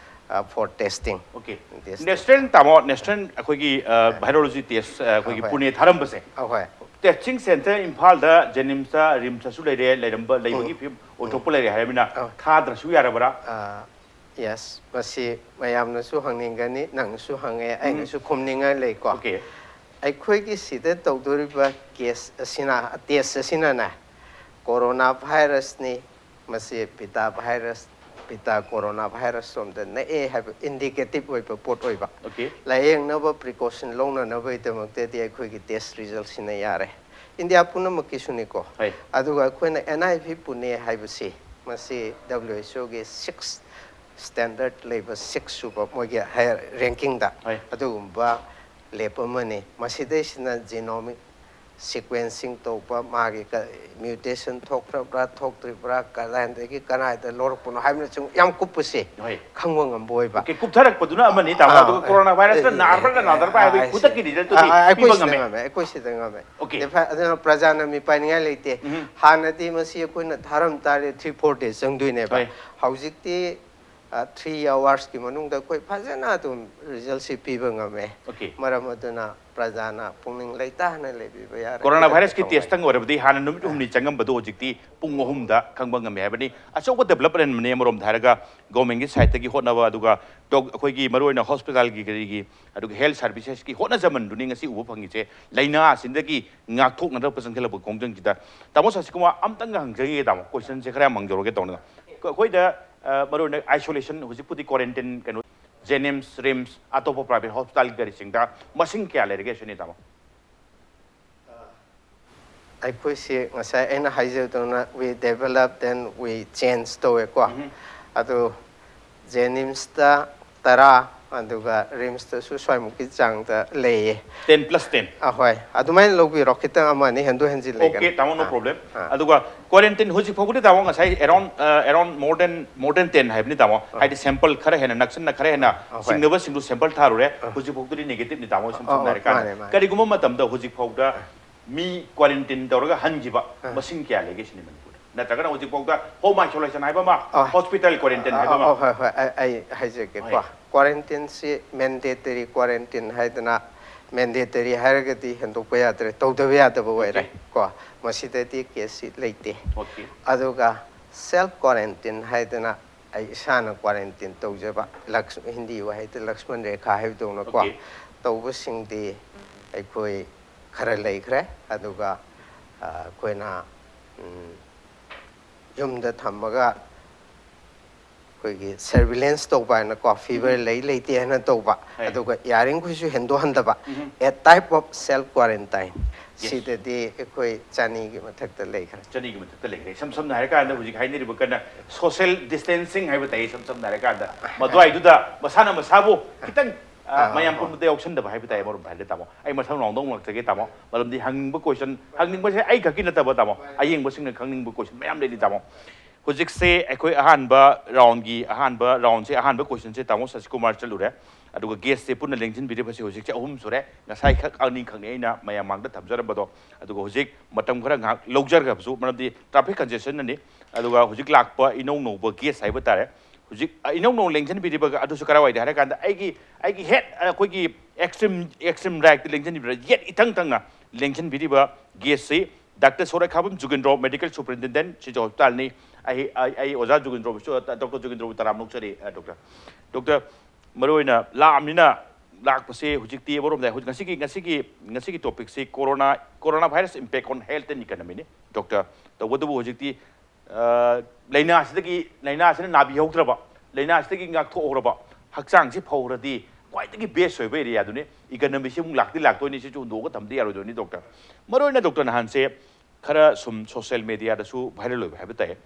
uh, for testing. Okay. Testing. National ꯇꯥꯃꯣ, ꯅꯦꯁꯅꯦꯜ ꯑꯩꯈꯣꯏꯒꯤ, ꯑ, ꯚꯥꯏꯔꯣꯂꯣꯖꯤ ꯇꯦꯁ, ꯑ, ꯑꯩꯈꯣꯏꯒꯤ ꯑꯍꯣꯏ꯫ ꯄꯨꯅꯦ ꯊꯥꯔꯝꯕꯁꯦ, ꯑꯍꯣꯏ꯫ ꯇꯦꯁꯇꯤꯡ ꯁꯦꯟꯇꯔ ꯏꯝꯐꯥꯜꯗ, ꯖꯦꯅꯤꯝꯁꯇ, ꯔꯤꯝꯁꯇꯁꯨ ꯂꯩꯔꯦ, ꯂꯩꯔꯝꯕ, ꯂꯩꯕꯒꯤ ꯎꯝ꯫ ꯐꯤꯕꯝ ꯑꯣꯏꯊꯣꯛꯄ ꯂꯩꯔꯦ ꯍꯥꯏꯔꯕꯅꯤꯅ ꯑꯧ꯫ ꯊꯥꯗ꯭ꯔꯁꯨ ꯌꯥꯔꯕ꯭ꯔꯥ? ꯑ, ꯌꯦꯁ, ꯃꯁꯤ ꯃꯌꯥꯝꯅꯁꯨ ꯍꯪꯅꯤꯡꯒꯅꯤ, ꯅꯪꯅꯁꯨ ꯍꯪꯉꯦ, ꯑꯩꯅꯁꯨ ꯈꯨꯝꯅꯤꯡꯉꯥꯏ ꯂꯩꯀꯣ꯫ ꯑꯣꯀꯦ꯫ ꯑꯩꯈꯣꯏꯒꯤ ꯁꯤꯗ ꯇꯧꯗꯣꯔꯤꯕ ꯀꯦꯁ ꯑꯁꯤꯅ, ꯇꯦꯁ ꯑꯁꯤꯅꯅꯦ, ꯀꯣꯔꯣꯅꯥ ꯚꯥꯏꯔꯁꯅꯤ, ꯃꯁꯤ Vita virus pita corona virus ꯁꯣꯝꯗ ꯅꯛꯑꯦ ꯍꯥꯏꯕ ꯏꯟꯗꯤꯀꯦꯇꯤꯚ ꯑꯣꯏꯕ ꯄꯣꯠ ꯑꯣꯏꯕ꯫ Okay. ꯂꯥꯌꯦꯡꯅꯕ ꯄ꯭ꯔꯤꯀꯣꯁꯟ ꯂꯧꯅꯅꯕꯒꯤꯗꯃꯛꯇꯗꯤ ꯑꯩꯈꯣꯏꯒꯤ ꯇꯦꯁ ꯔꯤꯖꯜꯁꯤꯅ ꯌꯥꯔꯦ꯫ ꯏꯟꯗꯤꯌꯥ ꯄꯨꯝꯅꯃꯛꯀꯤꯁꯨꯅꯤꯀꯣ꯫ ꯍꯣꯏ꯫ ꯑꯗꯨꯒ ꯑꯩꯈꯣꯏꯅ ꯑꯦꯟ ꯑꯥꯏ ꯚꯤ ꯄꯨꯅꯦ ꯍꯥꯏꯕꯁꯤ ꯃꯁꯤ ꯗꯕ꯭ꯂꯤꯎ ꯑꯩꯆ ꯑꯣꯒꯤ ꯁꯤꯛꯁ ꯁ꯭ꯇꯦꯟꯗꯔꯠ ꯂꯩꯕ ꯁꯤꯛꯁ ꯁꯨꯕ ꯃꯣꯏꯒꯤ ꯍꯥꯏꯌꯔ ꯔꯦꯡꯀꯤꯡꯗ ꯍꯣꯏ꯫ ꯑꯗꯨꯒꯨꯝꯕ ꯂꯦꯞ ꯑꯃꯅꯤ꯫ ꯃꯁꯤꯗꯩꯁꯤꯅ ꯖꯤꯅꯣꯃꯤꯛ ꯁꯤꯀ꯭ꯋꯦꯟꯁꯤꯡ ꯇꯧꯕ, ꯃꯥꯒꯤ ꯃ꯭ꯌꯨꯇꯦꯁꯟ ꯊꯣꯛꯈ꯭ꯔꯕ꯭ꯔꯥ ꯊꯣꯛꯇ꯭ꯔꯤꯕ꯭ꯔꯥ, ꯀꯗꯥꯏꯗꯒꯤ ꯀꯗꯥꯏꯗ ꯂꯧꯔꯛꯄꯅꯣ ꯍꯥꯏꯕꯅꯆꯤꯡꯕ ꯌꯥꯝ ꯀꯨꯞꯄꯁꯦ ꯍꯣꯏ꯫ ꯈꯪꯕ ꯉꯝꯕ ꯑꯣꯏꯕ꯫ Okay, ꯀꯨꯞꯊꯔꯛꯄꯗꯨꯅ ꯑꯃꯅꯤ, ꯇꯥꯃꯣ꯫ ꯑꯗꯨꯒ ꯑꯥ, ꯀꯣꯔꯣꯅꯥ ꯚꯥꯏꯔꯁꯅ ꯑꯦ, ꯅꯥꯔꯕ꯭ꯔꯥ ꯑꯦ, ꯅꯥꯗꯕ꯭ꯔꯥ ꯍꯥꯏꯕꯒꯤ ꯑꯥ, ꯈꯨꯗꯛꯀꯤ ꯑꯥ, ꯔꯤꯖꯜꯇꯨꯗꯤ ꯑꯥ, ꯄꯤꯕ ꯑꯩꯈꯣꯏꯁꯤꯗ ꯉꯝꯃꯦ꯫ ꯉꯝꯃꯦ, ꯑꯩꯈꯣꯏꯁꯤꯗ ꯉꯝꯃꯦ꯫ Okay. ꯗꯤꯐꯦ-, ꯑꯗꯨꯅ ꯄ꯭ꯔꯖꯥꯅ ꯃꯤꯄꯥꯏꯅꯤꯡꯉꯥꯏ ꯂꯩꯇꯦ꯫ ꯎꯝ꯫ ꯍꯥꯟꯅꯗꯤ ꯃꯁꯤ ꯑꯩꯈꯣꯏꯅ ꯊꯥꯔꯝ ꯇꯥꯔꯦ ꯊ꯭ꯔꯤ ꯐꯣꯔ ꯗꯦꯖ ꯆꯪꯗꯣꯏꯅꯦꯕ꯫ ꯍꯣꯏ꯫ ꯍꯧꯖꯤꯛꯇꯤ ꯊ꯭ꯔꯤ ꯑꯋꯥꯔꯁꯀꯤ ꯃꯅꯨꯡꯗ ꯑꯩꯈꯣꯏ ꯐꯖꯅ ꯑꯗꯨꯝ ꯔꯤꯖꯜꯁꯤ ꯄꯤꯕ ꯉꯝꯃꯦ꯫ Okay. ꯃꯔꯝ ꯑꯗꯨꯅ ꯄ꯭ꯔꯖꯥꯅ ꯄꯨꯛꯅꯤꯡ ꯂꯩꯇꯥꯅ ꯂꯩꯕꯤꯕ ꯌꯥꯔꯦ꯫ ꯀꯣꯔꯣꯅꯥ ꯈꯨꯗꯛꯇ ꯚꯥꯏꯔꯁꯀꯤ ꯈꯪꯕ ꯇꯦꯁꯇꯪ ꯑꯣꯏꯔꯕꯗꯤ ꯍꯥꯟꯅ ꯅꯨꯃꯤꯠ ꯍꯨꯝꯅꯤ ꯆꯪꯉꯝꯕꯗꯣ ꯍꯧꯖꯤꯛꯇꯤ ꯄꯨꯡ ꯑꯍꯨꯝꯗ ꯈꯪꯕ ꯉꯝꯃꯦ ꯍꯥꯏꯕꯅꯤ꯫ ꯑꯆꯧꯕ ꯗꯦꯕꯂꯞꯃꯦꯟ ꯑꯃꯅꯤ ꯑꯃꯔꯣꯝꯗ ꯍꯥꯏꯔꯒ, ꯒꯣꯔꯃꯦꯟꯒꯤ ꯁꯥꯏꯠꯇꯒꯤ ꯍꯣꯠꯅꯕ, ꯑꯗꯨꯒ ꯗꯣꯛ-, ꯑꯩꯈꯣꯏꯒꯤ ꯃꯔꯨꯑꯣꯏꯅ ꯍꯣꯁꯄꯤꯇꯥꯜꯒꯤ ꯀꯔꯤꯒꯤ, ꯑꯗꯨꯒ ꯍꯦꯜꯊ ꯁꯥꯔꯚꯤꯁꯦꯁꯀꯤ ꯍꯣꯠꯅꯖꯃꯟꯗꯨꯅꯤ ꯉꯁꯤ ꯎꯕ ꯐꯪꯉꯤꯁꯦ꯫ ꯂꯥꯏꯅꯥ ꯑꯁꯤꯗꯒꯤ ꯉꯥꯛꯊꯣꯛꯅꯅꯕ ꯆꯪꯁꯤꯜꯂꯛꯄ ꯈꯣꯡꯖꯪꯁꯤꯗ꯫ ꯇꯥꯃꯣ ꯁꯁꯤꯀꯨꯃꯥꯔ, ꯑꯝꯇꯪꯒ ꯍꯪꯖꯒꯦ ꯇꯥꯃꯣ, ꯀꯣꯏꯁꯟꯁꯦ ꯈꯔ ꯌꯥꯝ ꯍꯪꯖꯧꯔꯒꯦ ꯇꯧꯅꯤ꯫ ꯑꯩꯈꯣꯏꯗ, ꯑ, ꯃꯔꯨꯑꯣꯏꯅ ꯑꯥꯏꯁꯣꯂꯦꯁꯟ, ꯍꯧꯖꯤꯛꯄꯨꯗꯤ ꯀ꯭ꯋꯥꯔꯦꯟꯇꯤꯟ, ꯀꯩꯅꯣ, ꯖꯦꯅꯤꯝꯁ, ꯔꯤꯝꯁ, ꯑꯇꯣꯞꯄ ꯄ꯭ꯔꯥꯏꯚꯦꯠ ꯍꯣꯁꯄꯤꯇꯥꯜꯒꯤ ꯀꯔꯤꯁꯤꯡꯗ ꯃꯁꯤꯡ ꯀꯌꯥ ꯂꯩꯔꯒꯦ ꯁꯤꯅꯤ, ꯇꯥꯃꯣ? ꯑꯩꯈꯣꯏꯁꯤ ꯉꯁꯥꯏ ꯑꯩꯅ ꯍꯥꯏꯖꯕꯗꯧꯅ, we develop, then we change ꯇꯧꯋꯦꯀꯣ꯫ ꯎꯝ꯫ ꯑꯗꯨ ꯖꯦꯅꯤꯝꯁꯇ ꯇꯔꯥ, ꯑꯗꯨꯒ ꯔꯤꯝꯁꯇꯁꯨ ꯁ꯭ꯋꯥꯏꯃꯨꯛꯀꯤ ꯆꯥꯡꯗ ꯂꯩꯌꯦ꯫ Ten plus ten. ꯑꯍꯣꯏ, ꯑꯗꯨꯃꯥꯏꯅ ꯂꯧꯕꯤꯔꯣ, ꯈꯤꯇꯪ ꯑꯃ ꯑꯅꯤ ꯍꯦꯟꯗꯣꯛ ꯍꯦꯟꯖꯤꯟ ꯂꯩꯒꯅꯤ꯫ Okay, ꯇꯥꯃꯣ, no ꯑꯥ, problem. ꯑꯥ꯫ ꯑꯗꯨꯒ ꯀ꯭ꯋꯥꯔꯦꯟꯇꯤꯟ ꯍꯧꯖꯤꯛ ꯐꯥꯎꯕꯗꯤ, ꯇꯥꯃꯣ, ꯉꯁꯥꯏ around, ꯑ, around more than, more than ten ꯍꯥꯏꯕꯅꯤ, ꯇꯥꯃꯣ꯫ ꯍꯥꯏꯗꯤ ꯁꯦꯝꯄꯜ ꯈꯔ ꯍꯦꯟꯅ ꯅꯛꯁꯤꯟꯅ, ꯈꯔ ꯍꯦꯟꯅ ꯑꯍꯣꯏ꯫ ꯆꯤꯡꯅꯕꯁꯤꯡꯗꯨ ꯁꯦꯝꯄꯜ ꯊꯥꯔꯨꯔꯦ, ꯑꯥ꯫ ꯍꯧꯖꯤꯛ ꯐꯥꯎꯕꯗꯤ ꯅꯦꯒꯦꯇꯤꯚꯅꯤ, ꯇꯥꯃꯣ, ꯏꯁꯝ ꯑꯣ, ꯁꯝꯅ ꯑꯣ, ꯍꯥꯏꯔꯀꯥꯟꯗ꯫ ꯃꯥꯅꯦ, ꯃꯥꯅꯦ꯫ ꯀꯔꯤꯒꯨꯝꯕ ꯃꯇꯝꯗ ꯍꯧꯖꯤꯛ ꯐꯥꯎꯗ ꯃꯤ ꯀ꯭ꯋꯥꯔꯦꯟꯇꯤꯟ ꯇꯧꯔꯒ ꯍꯟꯈꯤꯕ ꯑꯥ꯫ ꯃꯁꯤꯡ ꯀꯌꯥ ꯂꯩꯒꯦ ꯁꯤꯅꯤ ꯃꯅꯤꯄꯨꯔꯗ? ꯅꯠꯇ꯭ꯔꯒꯅ ꯍꯧꯖꯤꯛ ꯐꯥꯎꯗ ꯍꯣꯝ ꯑꯥꯏꯁꯣꯂꯦꯁꯟ ꯍꯥꯏꯕ ꯑꯃ, ꯑꯥ꯫ ꯍꯣꯁꯄꯤꯇꯥꯜ ꯀ꯭ꯋꯥꯔꯦꯟꯇꯥꯏꯟ ꯍꯥꯏꯕ ꯑꯃ? ꯑ, ꯍꯣꯏ, ꯍꯣꯏ, ꯑꯩ, ꯑꯩ ꯍꯥꯏꯖꯒꯦꯀꯣ꯫ ꯍꯣꯏ꯫ ꯀ꯭ꯋꯥꯔꯦꯟꯇꯤꯟꯁꯤ ꯃꯦꯟꯗꯦꯇꯔꯤ ꯀ꯭ꯋꯥꯔꯦꯟꯇꯤꯟ ꯍꯥꯏꯗꯅ, ꯃꯦꯟꯗꯦꯇꯔꯤ ꯍꯥꯏꯔꯒꯗꯤ ꯍꯦꯟꯗꯣꯛꯄ ꯌꯥꯗ꯭ꯔꯦ, ꯇꯧꯗꯕ ꯌꯥꯗꯕ ꯑꯣꯏꯔꯦ꯫ Okay. ꯀꯣ, ꯃꯁꯤꯗꯗꯤ ꯀꯦꯁꯁꯤ ꯂꯩꯇꯦ꯫ Okay. ꯑꯗꯨꯒ ꯁꯦꯜꯐ ꯀ꯭ꯋꯥꯔꯦꯟꯇꯤꯟ ꯍꯥꯏꯗꯅ ꯑꯩ ꯏꯁꯥꯅ ꯀ꯭ꯋꯥꯔꯦꯟꯇꯤꯟ ꯇꯧꯖꯕ, ꯂꯛꯁ-, ꯍꯤꯟꯗꯤ ꯋꯥꯍꯩꯗ ꯂꯛꯁꯃꯟ ꯔꯦꯈꯥ ꯍꯥꯏꯕꯗꯧꯅꯀꯣ, Okay. ꯇꯧꯕꯁꯤꯡꯗꯤ ꯑꯩꯈꯣꯏ ꯈꯔ ꯂꯩꯈ꯭ꯔꯦ꯫ ꯑꯗꯨꯒ, ꯑ, ꯑꯩꯈꯣꯏꯅ, ꯎꯝ, ꯌꯨꯝꯗ ꯊꯝꯃꯒ ꯑꯩꯈꯣꯏꯒꯤ ꯁꯔꯚꯤꯂꯦꯟꯁ ꯇꯧꯕ ꯍꯥꯏꯅꯀꯣ, ꯐꯤꯚꯔ ꯂꯩ ꯂꯩꯇꯦ ꯍꯥꯏꯅ ꯇꯧꯕ, ꯑꯗꯨꯒ ꯌꯥꯔꯤꯈꯣꯏꯁꯨ ꯍꯦꯟꯗꯣꯛꯍꯟꯗꯕ, a type of self quarantine꯫ ꯁꯤꯗꯗꯤ ꯑꯩꯈꯣꯏ ꯆꯅꯤꯒꯤ ꯃꯊꯛꯇ ꯂꯩꯈ꯭ꯔꯦ꯫ ꯆꯅꯤꯒꯤ ꯃꯊꯛꯇ ꯂꯩꯈ꯭ꯔꯦ꯫ ꯏꯁꯝ ꯁꯝꯅ ꯍꯥꯏꯔꯀꯥꯟꯗ ꯍꯧꯖꯤꯛ ꯍꯥꯏꯅꯔꯤꯕ ꯀꯟꯅ social distancing ꯍꯥꯏꯕ ꯇꯥꯏ꯫ ꯏꯁꯝ ꯁꯝꯅ ꯍꯥꯏꯔꯀꯥꯟꯗ ꯃꯗꯨꯋꯥꯏꯗꯨꯗ ꯃꯁꯥꯅ ꯃꯁꯥꯕꯨ ꯈꯤꯇꯪ ꯑ, ꯃꯌꯥꯝ ꯄꯨꯟꯕꯗ ꯌꯥꯎꯁꯟꯗꯕ ꯍꯥꯏꯕ ꯇꯥꯏ꯫ ꯑꯃꯔꯣꯝꯗ ꯍꯥꯏꯔꯗꯤ ꯇꯥꯃꯣ, ꯑꯩ ꯃꯊꯪ ꯔꯥꯎꯟꯗ ꯑꯃꯨꯛ ꯂꯥꯛꯆꯒꯦ ꯇꯥꯃꯣ, ꯃꯔꯝꯗꯤ ꯍꯪꯅꯤꯡꯕ ꯀꯣꯏꯁꯟ, ꯍꯪꯅꯤꯡꯕꯁꯦ ꯑꯩ ꯈꯛꯀꯤ ꯅꯠꯇꯕ ꯇꯥꯃꯣ, ꯑꯌꯦꯡꯕꯁꯤꯡꯅ ꯈꯪꯅꯤꯡꯕ ꯀꯣꯏꯁꯟ ꯃꯌꯥꯝ ꯂꯩꯔꯤ ꯇꯥꯃꯣ꯫ ꯍꯧꯖꯤꯛꯁꯦ ꯑꯩꯈꯣꯏ ꯑꯍꯥꯟꯕ ꯔꯥꯎꯟꯒꯤ ꯑꯍꯥꯟꯕ ꯔꯥꯎꯟꯁꯦ, ꯑꯍꯥꯟꯕ ꯀꯣꯏꯁꯟꯁꯦ ꯇꯥꯃꯣ ꯁꯁꯤꯀꯨꯃꯥꯔ ꯆꯠꯂꯨꯔꯦ, ꯑꯗꯨꯒ ꯒꯦꯁꯁꯦ ꯄꯨꯟꯅ ꯂꯦꯡꯁꯤꯟꯕꯤꯔꯤꯕꯁꯦ ꯍꯧꯖꯤꯛꯁꯦ ꯑꯍꯨꯝ ꯁꯨꯔꯦ꯫ ꯉꯁꯥꯏ ꯈꯛ ꯑꯅꯤꯈꯛꯅꯤ ꯑꯩꯅ ꯃꯌꯥꯝ ꯃꯥꯡꯗ ꯊꯝꯖꯔꯝꯕꯗꯣ, ꯑꯗꯨꯒ ꯍꯧꯖꯤꯛ ꯃꯇꯝ ꯈꯔ ꯉꯥꯏꯍꯥꯛ ꯂꯧꯖꯈ꯭ꯔꯕꯁꯨ, ꯃꯔꯝꯗꯤ ꯇ꯭ꯔꯥꯐꯤꯛ ꯀꯟꯖꯦꯁꯟꯅꯅꯤ꯫ ꯑꯗꯨꯒ ꯍꯧꯖꯤꯛ ꯂꯥꯛꯄ ꯏꯅꯧ ꯅꯧꯕ ꯒꯦꯁ ꯍꯥꯏꯕ ꯇꯥꯔꯦ, ꯍꯧꯖꯤꯛ ꯑ, ꯏꯅꯧ ꯅꯧꯅ ꯂꯦꯡꯁꯤꯟꯕꯤꯔꯤꯕ ꯑꯗꯨꯁꯨ ꯀꯔꯥꯏꯋꯥꯏꯗ ꯍꯥꯏꯔ ꯀꯥꯟꯗ ꯑꯩꯒꯤ ꯑꯩꯒꯤ ꯍꯦꯠ ꯑꯩꯈꯣꯏꯒꯤ ꯑꯦꯛꯁꯇ꯭ꯔꯤꯝ ꯑꯦꯛꯁꯇ꯭ꯔꯤꯝ ꯔꯥꯏꯠꯇ ꯂꯦꯡꯁꯤꯟꯕꯤꯔꯤꯕ, ꯌꯦꯠ ꯏꯊꯪ ꯊꯪꯅ ꯂꯦꯡꯁꯤꯟꯕꯤꯔꯤꯕ ꯒꯦꯁꯁꯤ ꯗꯥꯛꯇꯔ ꯁꯣꯔꯩꯈꯥꯕꯝ ꯖꯨꯒꯦꯟꯗ꯭ꯔꯣ, ꯃꯦꯗꯤꯀꯦꯜ ꯁꯨꯄꯔꯤꯟꯇꯦꯟꯗꯦꯟ, ꯁꯤꯖ ꯍꯣꯁꯄꯤꯇꯥꯜꯅꯤ꯫ ꯑꯩ ꯑꯩ ꯑꯩ ꯑꯣꯖꯥ ꯖꯨꯒꯦꯟꯗ꯭ꯔꯣꯕꯨꯁꯨ, ꯗꯣꯛꯇꯔ ꯖꯨꯒꯦꯟꯗ꯭ꯔꯣꯕꯨ ꯇꯔꯥꯝꯅ ꯑꯣꯛꯆꯔꯤ꯫ ꯑ, ꯗꯣꯛꯇꯔ, ꯗꯣꯛꯇꯔ, ꯃꯔꯨꯑꯣꯏꯅ ꯂꯥꯛꯑꯕꯅꯤꯅ, ꯂꯥꯛꯄꯁꯦ ꯍꯧꯖꯤꯛꯇꯤ ꯑꯃꯔꯣꯝꯗ ꯍꯧꯖꯤꯛ ꯉꯁꯤꯒꯤ ꯉꯁꯤꯒꯤ ꯉꯁꯤꯒꯤ ꯇꯣꯄꯤꯛꯁꯤ corona, coronavirus impact on health and economyꯅꯤ ꯗꯣꯛꯇꯔ꯫ ꯇꯧꯕꯇꯕꯨ ꯍꯧꯖꯤꯛꯇꯤ ꯑ, ꯂꯥꯏꯅꯥꯁꯤꯗꯒꯤ, ꯂꯥꯏꯅꯥꯁꯤꯅ ꯅꯥꯕꯤꯍꯧꯗ꯭ꯔꯕ, ꯂꯥꯏꯅꯥꯁꯤꯗꯒꯤ ꯉꯥꯛꯊꯣꯛꯍꯧꯔꯕ, ꯍꯛꯆꯥꯡꯁꯤ ꯐꯍꯧꯔꯗꯤ ꯈ꯭ꯋꯥꯏꯗꯒꯤ ꯕꯦꯁ ꯑꯣꯏꯕ ꯑꯦꯔꯤꯌꯥꯗꯨꯅꯤ꯫ ꯏꯀꯅꯃꯤꯁꯤ ꯑꯃꯨꯛ ꯂꯥꯛꯇꯤ ꯂꯥꯛꯇꯣꯏꯅꯤ, ꯁꯤꯁꯨ ꯍꯨꯟꯗꯣꯛꯑꯒ ꯊꯝꯗꯤ ꯌꯥꯔꯣꯏꯗꯣꯏꯅꯤ ꯗꯣꯛꯇꯔ꯫ ꯃꯔꯨꯑꯣꯏꯅ ꯗꯣꯛꯇꯔ, ꯅꯍꯥꯟꯁꯦ ꯈꯔ ꯁꯨꯝ ꯁꯣꯁꯤꯌꯦꯜ ꯃꯦꯗꯤꯌꯥꯗꯁꯨ ꯚꯥꯏꯔꯦꯜ ꯑꯣꯏꯕ ꯍꯥꯏꯕ ꯇꯥꯏ꯫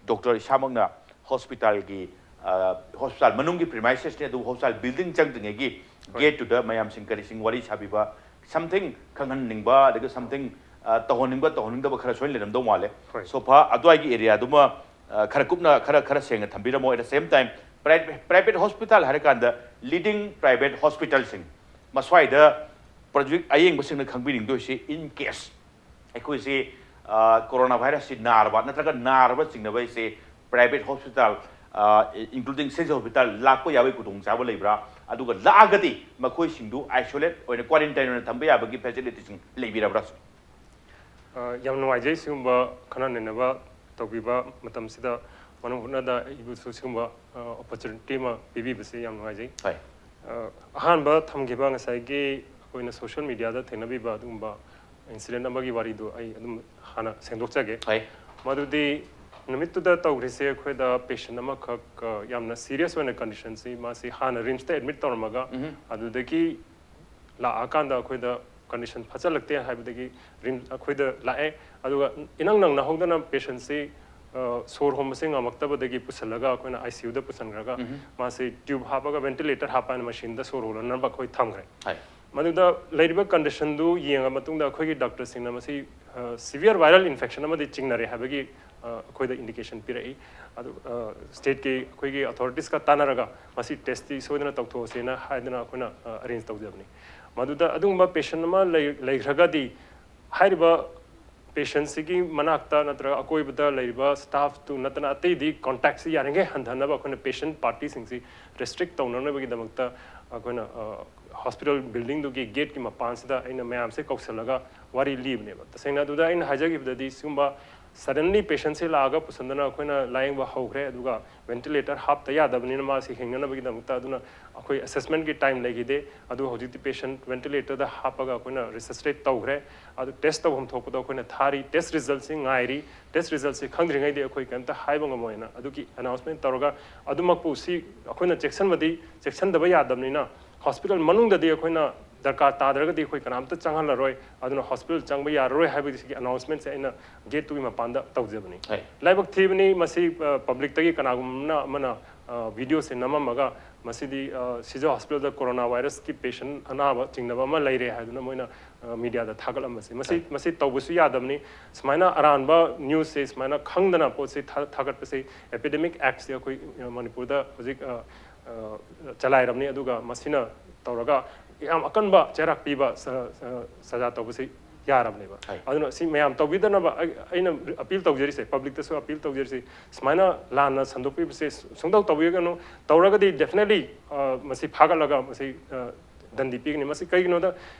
ꯗꯣꯛꯇꯔ ꯏꯁꯥꯃꯛꯅ ꯍꯣꯁꯄꯤꯇꯥꯜꯒꯤ, ꯑ, ꯍꯣꯁꯄꯤꯇꯥꯜ ꯃꯅꯨꯡꯒꯤ ꯄ꯭ꯔꯤꯃꯥꯏꯁꯦꯁꯅꯤ, ꯑꯗꯨꯕꯨ ꯍꯣꯁꯄꯤꯇꯥꯜ ꯕꯤꯜꯗꯤꯡ ꯆꯪꯗ꯭ꯔꯤꯉꯩꯒꯤ ꯒꯦꯠꯇꯨꯗ ꯃꯌꯥꯝꯁꯤꯡ ꯀꯔꯤꯁꯤꯡ ꯋꯥꯔꯤ ꯁꯥꯕꯤꯕ, ꯁꯝꯊꯤꯡ ꯈꯪꯍꯟꯅꯤꯡꯕ, ꯑꯗꯨꯒ ꯁꯝꯊꯤꯡ, ꯑ, ꯇꯧꯍꯟꯅꯤꯡꯕ ꯇꯧꯍꯟꯅꯤꯡꯗꯕ ꯈꯔ ꯁꯣꯏꯅ ꯂꯩꯔꯝꯗꯧ ꯃꯥꯜꯂꯦ꯫ ꯍꯣꯏ꯫ ꯁꯣꯐꯥ ꯑꯗꯨꯋꯥꯏꯒꯤ ꯑꯦꯔꯤꯌꯥꯗꯨꯃ, ꯑ, ꯈꯔ ꯀꯨꯞꯅ, ꯈꯔ ꯈꯔ ꯁꯦꯡꯅ ꯊꯝꯕꯤꯔꯝꯃꯣ꯫ At the same time, private private hospital ꯍꯥꯏꯔꯀꯥꯟꯗ leading private hospitalꯁꯤꯡ, ꯃꯁ꯭ꯋꯥꯏꯗ ꯄ꯭ꯔꯣꯖꯦꯛ ꯑꯌꯦꯡꯕꯁꯤꯡꯅ ꯈꯪꯕꯤꯅꯤꯡꯗꯣꯏꯁꯤ, in case ꯑꯩꯈꯣꯏꯁꯤ, ꯑ, ꯀꯣꯔꯣꯅꯥ ꯚꯥꯏꯔꯁꯁꯤ ꯅꯥꯔꯕ ꯅꯠꯇ꯭ꯔꯒ ꯅꯥꯔꯕ ꯆꯤꯡꯅꯕ ꯑꯩꯁꯦ private hospital, ꯑ, including ꯁꯤꯖ ꯍꯣꯁꯄꯤꯇꯥꯜ ꯂꯥꯛꯄ ꯌꯥꯕꯒꯤ ꯈꯨꯗꯣꯡꯆꯥꯕ ꯂꯩꯕ꯭ꯔꯥ? ꯑꯗꯨꯒ ꯂꯥꯛꯑꯒꯗꯤ ꯃꯈꯣꯏꯁꯤꯡꯗꯨ isolate ꯑꯣꯏꯅ, quarantine ꯑꯣꯏꯅ ꯊꯝꯕ ꯌꯥꯕꯒꯤ facilityꯁꯤꯡ ꯂꯩꯕꯤꯔꯕ꯭ꯔꯥ? ꯑ, ꯌꯥꯝ ꯅꯨꯡꯉꯥꯏꯖꯩ ꯁꯤꯒꯨꯝꯕ ꯈꯟꯅ ꯅꯩꯅꯕ ꯇꯧꯕꯤꯕ ꯃꯇꯝꯁꯤꯗ, ꯃꯅꯨꯡ ꯍꯨꯠꯅꯗ ꯑꯩꯕꯨꯁꯨ ꯁꯤꯒꯨꯝꯕ, ꯑ, opportunity ꯑꯃ ꯄꯤꯕꯤꯕꯁꯤ ꯌꯥꯝ ꯅꯨꯡꯉꯥꯏꯖꯩ꯫ ꯍꯣꯏ꯫ ꯑ, ꯑꯍꯥꯟꯕ ꯊꯝꯈꯤꯕ ꯉꯁꯥꯏꯒꯤ ꯑꯩꯈꯣꯏꯅ social mediaꯗ ꯊꯦꯡꯅꯕꯤꯕ ꯑꯗꯨꯒꯨꯝꯕ incident ꯑꯃꯒꯤ ꯋꯥꯔꯤꯗꯨ ꯑꯩ ꯑꯗꯨꯝ ꯍꯥꯟꯅ ꯁꯦꯡꯗꯣꯛꯆꯒꯦ꯫ ꯍꯣꯏ꯫ ꯃꯗꯨꯗꯤ ꯅꯨꯃꯤꯠꯇꯨꯗ ꯇꯧꯈ꯭ꯔꯤꯁꯦ ꯑꯩꯈꯣꯏꯗ ꯄꯦꯁꯦꯟ ꯑꯃꯈꯛ, ꯑ, ꯌꯥꯝꯅ ꯁꯤꯔꯤꯌꯁ ꯑꯣꯏꯅ ꯀꯟꯗꯤꯁꯟꯁꯤ, ꯃꯥꯁꯤ ꯍꯥꯟꯅ ꯔꯤꯝꯁꯇ ꯑꯦꯗꯃꯤꯠ ꯇꯧꯔꯝꯃꯒ, ꯑꯗꯨꯗꯒꯤ ꯂꯥꯛꯑꯀꯥꯟꯗ ꯑꯩꯈꯣꯏꯗ ꯀꯟꯗꯤꯁꯟ ꯐꯠꯆꯜꯂꯛꯇꯦ ꯍꯥꯏꯕꯗꯒꯤ ꯔꯤꯝ ꯑꯩꯈꯣꯏꯗ ꯂꯥꯛꯑꯦ꯫ ꯑꯗꯨꯒ ꯏꯅꯪ ꯅꯪꯅꯍꯧꯗꯅ ꯄꯦꯁꯦꯟꯁꯤ, ꯑ, ꯁꯣꯔ ꯍꯣꯟꯕꯁꯦ ꯉꯝꯃꯛꯇꯕꯗꯒꯤ ꯄꯨꯁꯤꯜꯂꯒ ꯑꯩꯈꯣꯏꯅ ꯑꯥꯏ ꯁꯤ ꯌꯨꯗ ꯄꯨꯁꯤꯟꯈ꯭ꯔꯒ, ꯃꯥꯁꯤ ꯇ꯭ꯌꯨꯕ ꯍꯥꯞꯄꯒ ꯚꯦꯟꯇꯤꯂꯦꯇꯔ ꯍꯥꯞꯄ ꯍꯥꯏꯅ ꯃꯦꯁꯤꯟꯗ ꯁꯣꯔ ꯍꯣꯜꯍꯟꯅꯕ ꯑꯩꯈꯣꯏ ꯊꯝꯈ꯭ꯔꯦ꯫ ꯃꯗꯨꯗ ꯂꯩꯔꯤꯕ ꯀꯟꯗꯤꯁꯟꯗꯨ ꯌꯦꯡꯉ ꯃꯇꯨꯡꯗ ꯑꯩꯈꯣꯏꯒꯤ ꯗꯣꯛꯇꯔꯁꯤꯡꯅ ꯃꯁꯤ, ꯑ, ꯁꯤꯚꯤꯌꯔ ꯚꯥꯏꯔꯦꯜ ꯏꯟꯐꯦꯛꯁꯟ ꯑꯃꯗꯤ ꯆꯤꯡꯅꯔꯦ ꯍꯥꯏꯕꯒꯤ, ꯑ, ꯑꯩꯈꯣꯏꯗ ꯏꯟꯗꯤꯀꯦꯁꯟ ꯄꯤꯔꯛꯏ꯫ ꯑꯗꯨ, ꯑ, ꯁ꯭ꯇꯦꯠꯀꯤ ꯑꯩꯈꯣꯏꯒꯤ ꯑꯣꯊꯣꯔꯤꯇꯤꯁꯀ ꯇꯥꯟꯅꯔꯒ ꯃꯁꯤ ꯇꯦꯁꯇꯤ ꯁꯣꯏꯗꯅ ꯇꯧꯊꯣꯛꯑꯁꯦꯅ ꯍꯥꯏꯗꯅ ꯑꯩꯈꯣꯏꯅ, ꯑ, ꯑꯔꯦꯟꯖ ꯇꯧꯖꯕꯅꯤ꯫ ꯃꯗꯨꯗ ꯑꯗꯨꯒꯨꯝꯕ ꯄꯦꯁꯦꯟ ꯑꯃ ꯂꯩ-, ꯂꯩꯈ꯭ꯔꯒꯗꯤ ꯍꯥꯏꯔꯤꯕ ꯄꯦꯁꯦꯟꯁꯤꯒꯤ ꯃꯅꯥꯛꯇ ꯅꯠꯇ꯭ꯔꯒ ꯑꯀꯣꯏꯕꯗ ꯂꯩꯔꯤꯕ ꯁ꯭ꯇꯥꯐꯇꯨ ꯅꯠꯇꯅ ꯑꯇꯩꯗꯤ ꯀꯣꯟꯇꯦꯛꯁꯤ ꯌꯥꯔꯤꯉꯩ ꯍꯟꯊꯅꯕ ꯑꯩꯈꯣꯏꯅ ꯄꯦꯁꯦꯟ ꯄꯥꯔꯇꯤꯁꯤꯡꯁꯤ ꯔꯦꯁꯇ꯭ꯔꯤꯛ ꯇꯧꯅꯅꯕꯒꯤꯗꯃꯛꯇ ꯑꯩꯈꯣꯏꯅ, ꯑ, ꯍꯣꯁꯄꯤꯇꯥꯜ ꯕꯤꯜꯗꯤꯡꯗꯨꯒꯤ ꯒꯦꯠꯀꯤ ꯃꯄꯥꯟꯁꯤꯗ ꯑꯩꯅ ꯃꯌꯥꯝꯁꯦ ꯀꯧꯁꯜꯂꯒ ꯋꯥꯔꯤ ꯂꯤꯕꯅꯦꯕ꯫ ꯇꯁꯦꯡꯅ ꯑꯗꯨꯗ ꯑꯩꯅ ꯍꯥꯏꯖꯈꯤꯕꯗꯗꯤ ꯁꯤꯒꯨꯝꯕ ꯁꯗꯟꯂꯤ ꯄꯦꯁꯦꯟꯁꯦ ꯂꯥꯛꯑꯒ ꯄꯨꯁꯟꯗꯅ ꯑꯩꯈꯣꯏꯅ ꯂꯥꯌꯦꯡꯕ ꯍꯧꯈ꯭ꯔꯦ, ꯑꯗꯨꯒ ꯚꯦꯟꯇꯤꯂꯦꯇꯔ ꯍꯥꯞꯇ ꯌꯥꯗꯕꯅꯤꯅ ꯃꯥꯁꯤ ꯍꯤꯡꯅꯅꯕꯒꯤꯗꯃꯛꯇ꯫ ꯑꯗꯨꯅ ꯑꯩꯈꯣꯏ ꯑꯦꯁꯦꯁꯃꯦꯟꯒꯤ ꯇꯥꯏꯝ ꯂꯩꯈꯤꯗꯦ꯫ ꯑꯗꯨ ꯍꯧꯖꯤꯛꯇꯤ ꯄꯦꯁꯦꯟ ꯚꯦꯟꯇꯤꯂꯦꯇꯔꯗ ꯍꯥꯞꯄꯒ ꯑꯩꯈꯣꯏꯅ ꯔꯤꯁꯁꯤꯇꯦꯠ ꯇꯧꯈ꯭ꯔꯦ꯫ ꯑꯗꯨ ꯇꯦꯁ ꯇꯧꯐꯝ ꯊꯣꯛꯄꯗꯣ ꯑꯩꯈꯣꯏꯅ ꯊꯥꯔꯤ꯫ ꯇꯦꯁ ꯔꯤꯖꯜꯠꯁꯤ ꯉꯥꯏꯔꯤ꯫ ꯇꯦꯁ ꯔꯤꯖꯜꯠꯁꯤ ꯈꯪꯗ꯭ꯔꯤꯉꯩꯗꯤ ꯑꯩꯈꯣꯏ ꯀꯩꯝꯇ ꯍꯥꯏꯕ ꯉꯝꯃꯣꯏꯅ ꯑꯗꯨꯒꯤ ꯑꯦꯅꯥꯎꯟꯁꯃꯦꯟ ꯇꯧꯔꯒ, ꯑꯗꯨꯃꯛꯄꯨ ꯁꯤ ꯑꯩꯈꯣꯏꯅ ꯆꯦꯛꯁꯤꯟꯕꯗꯤ ꯆꯦꯛꯁꯤꯟꯗꯕ ꯌꯥꯗꯕꯅꯤꯅ, ꯍꯣꯁꯄꯤꯇꯥꯜ ꯃꯅꯨꯡꯗꯗꯤ ꯑꯩꯈꯣꯏꯅ ꯗꯔꯀꯥꯔ ꯇꯥꯗ꯭ꯔꯒꯗꯤ ꯑꯩꯈꯣꯏ ꯀꯅꯥꯝꯇ ꯆꯪꯍꯜꯂꯔꯣꯏ, ꯑꯗꯨꯅ ꯍꯣꯁꯄꯤꯇꯥꯜ ꯆꯪꯕ ꯌꯥꯔꯔꯣꯏ ꯍꯥꯏꯕꯒꯤ ꯑꯦꯅꯥꯎꯟꯁꯃꯦꯟꯁꯦ ꯑꯩꯅ ꯒꯦꯠꯇꯨꯒꯤ ꯃꯄꯥꯟꯗ ꯇꯧꯖꯕꯅꯤ꯫ ꯂꯥꯏꯕꯛ ꯊꯤꯕꯅꯤ, ꯃꯁꯤ, ꯑ, ꯄꯕ꯭ꯂꯤꯛꯇꯒꯤ ꯀꯅꯥꯒꯨꯝꯕ ꯑꯃꯅ, ꯑ, ꯚꯤꯗꯤꯑꯣꯁꯦ ꯅꯝꯃꯝꯃꯒ ꯃꯁꯤꯗꯤ, ꯑ, ꯁꯤꯖ ꯍꯣꯁꯄꯤꯇꯥꯜꯗ ꯀꯣꯔꯣꯅꯥ ꯚꯥꯏꯔꯁꯀꯤ ꯄꯦꯁꯦꯟ ꯑꯅꯥꯕ ꯆꯤꯡꯅꯕ ꯑꯃ ꯂꯩꯔꯦ ꯍꯥꯏꯗꯨꯅ ꯃꯣꯏꯅ, ꯑ, ꯃꯤꯗꯤꯌꯥꯗ ꯊꯥꯒꯠꯂꯝꯕꯁꯦ꯫ ꯃꯁꯤ, ꯃꯁꯤ ꯇꯧꯕꯁꯨ ꯌꯥꯗꯕꯅꯤ꯫ ꯁꯨꯃꯥꯏꯅ ꯑꯔꯥꯟꯕ ꯅ꯭ꯌꯨꯁꯁꯦ ꯁꯨꯃꯥꯏꯅ ꯈꯪꯗꯅ ꯄꯣꯠꯁꯦ ꯊꯥ-, ꯊꯥꯒꯠꯄꯁꯦ ꯑꯦꯄꯤꯗꯦꯃꯤꯛ ꯑꯦꯛꯁꯦ ꯑꯩꯈꯣꯏ, ꯑ, ꯃꯅꯤꯄꯨꯔꯗ ꯍꯧꯖꯤꯛ, ꯑ, ꯑ, ꯆꯂꯥꯏꯔꯕꯅꯤ꯫ ꯑꯗꯨꯒ ꯃꯁꯤꯅ ꯇꯧꯔꯒ ꯌꯥꯝ ꯑꯀꯟꯕ ꯆꯩꯔꯥꯛ ꯄꯤꯕ ꯁ-, ꯁ-, ꯁꯖꯥ ꯇꯧꯕꯁꯤ ꯌꯥꯔꯕꯅꯦꯕ꯫ ꯑꯗꯨꯅ ꯁꯤ ꯃꯌꯥꯝ ꯇꯧꯕꯤꯗꯅꯕ ꯑꯩ, ꯑꯩꯅ ꯑꯄꯤꯜ ꯇꯧꯖꯔꯤꯁꯦ, ꯄꯕ꯭ꯂꯤꯛꯇꯁꯨ ꯑꯄꯤꯜ ꯇꯧꯖꯔꯤꯁꯦ, ꯁꯨꯃꯥꯏꯅ ꯂꯥꯟꯅ ꯁꯟꯗꯣꯛꯄꯤꯕꯁꯦ ꯁꯨꯡꯇꯧ ꯇꯧꯕꯤꯒꯅꯨ꯫ ꯇꯧꯔꯒꯗꯤ definitely, ꯑ, ꯃꯁꯤ ꯐꯥꯒꯠꯂꯒ ꯃꯁꯤ, ꯑ, ꯗꯟꯗꯤ ꯄꯤꯒꯅꯤ꯫ ꯃꯁꯤ ꯀꯩꯒꯤꯅꯣꯗ,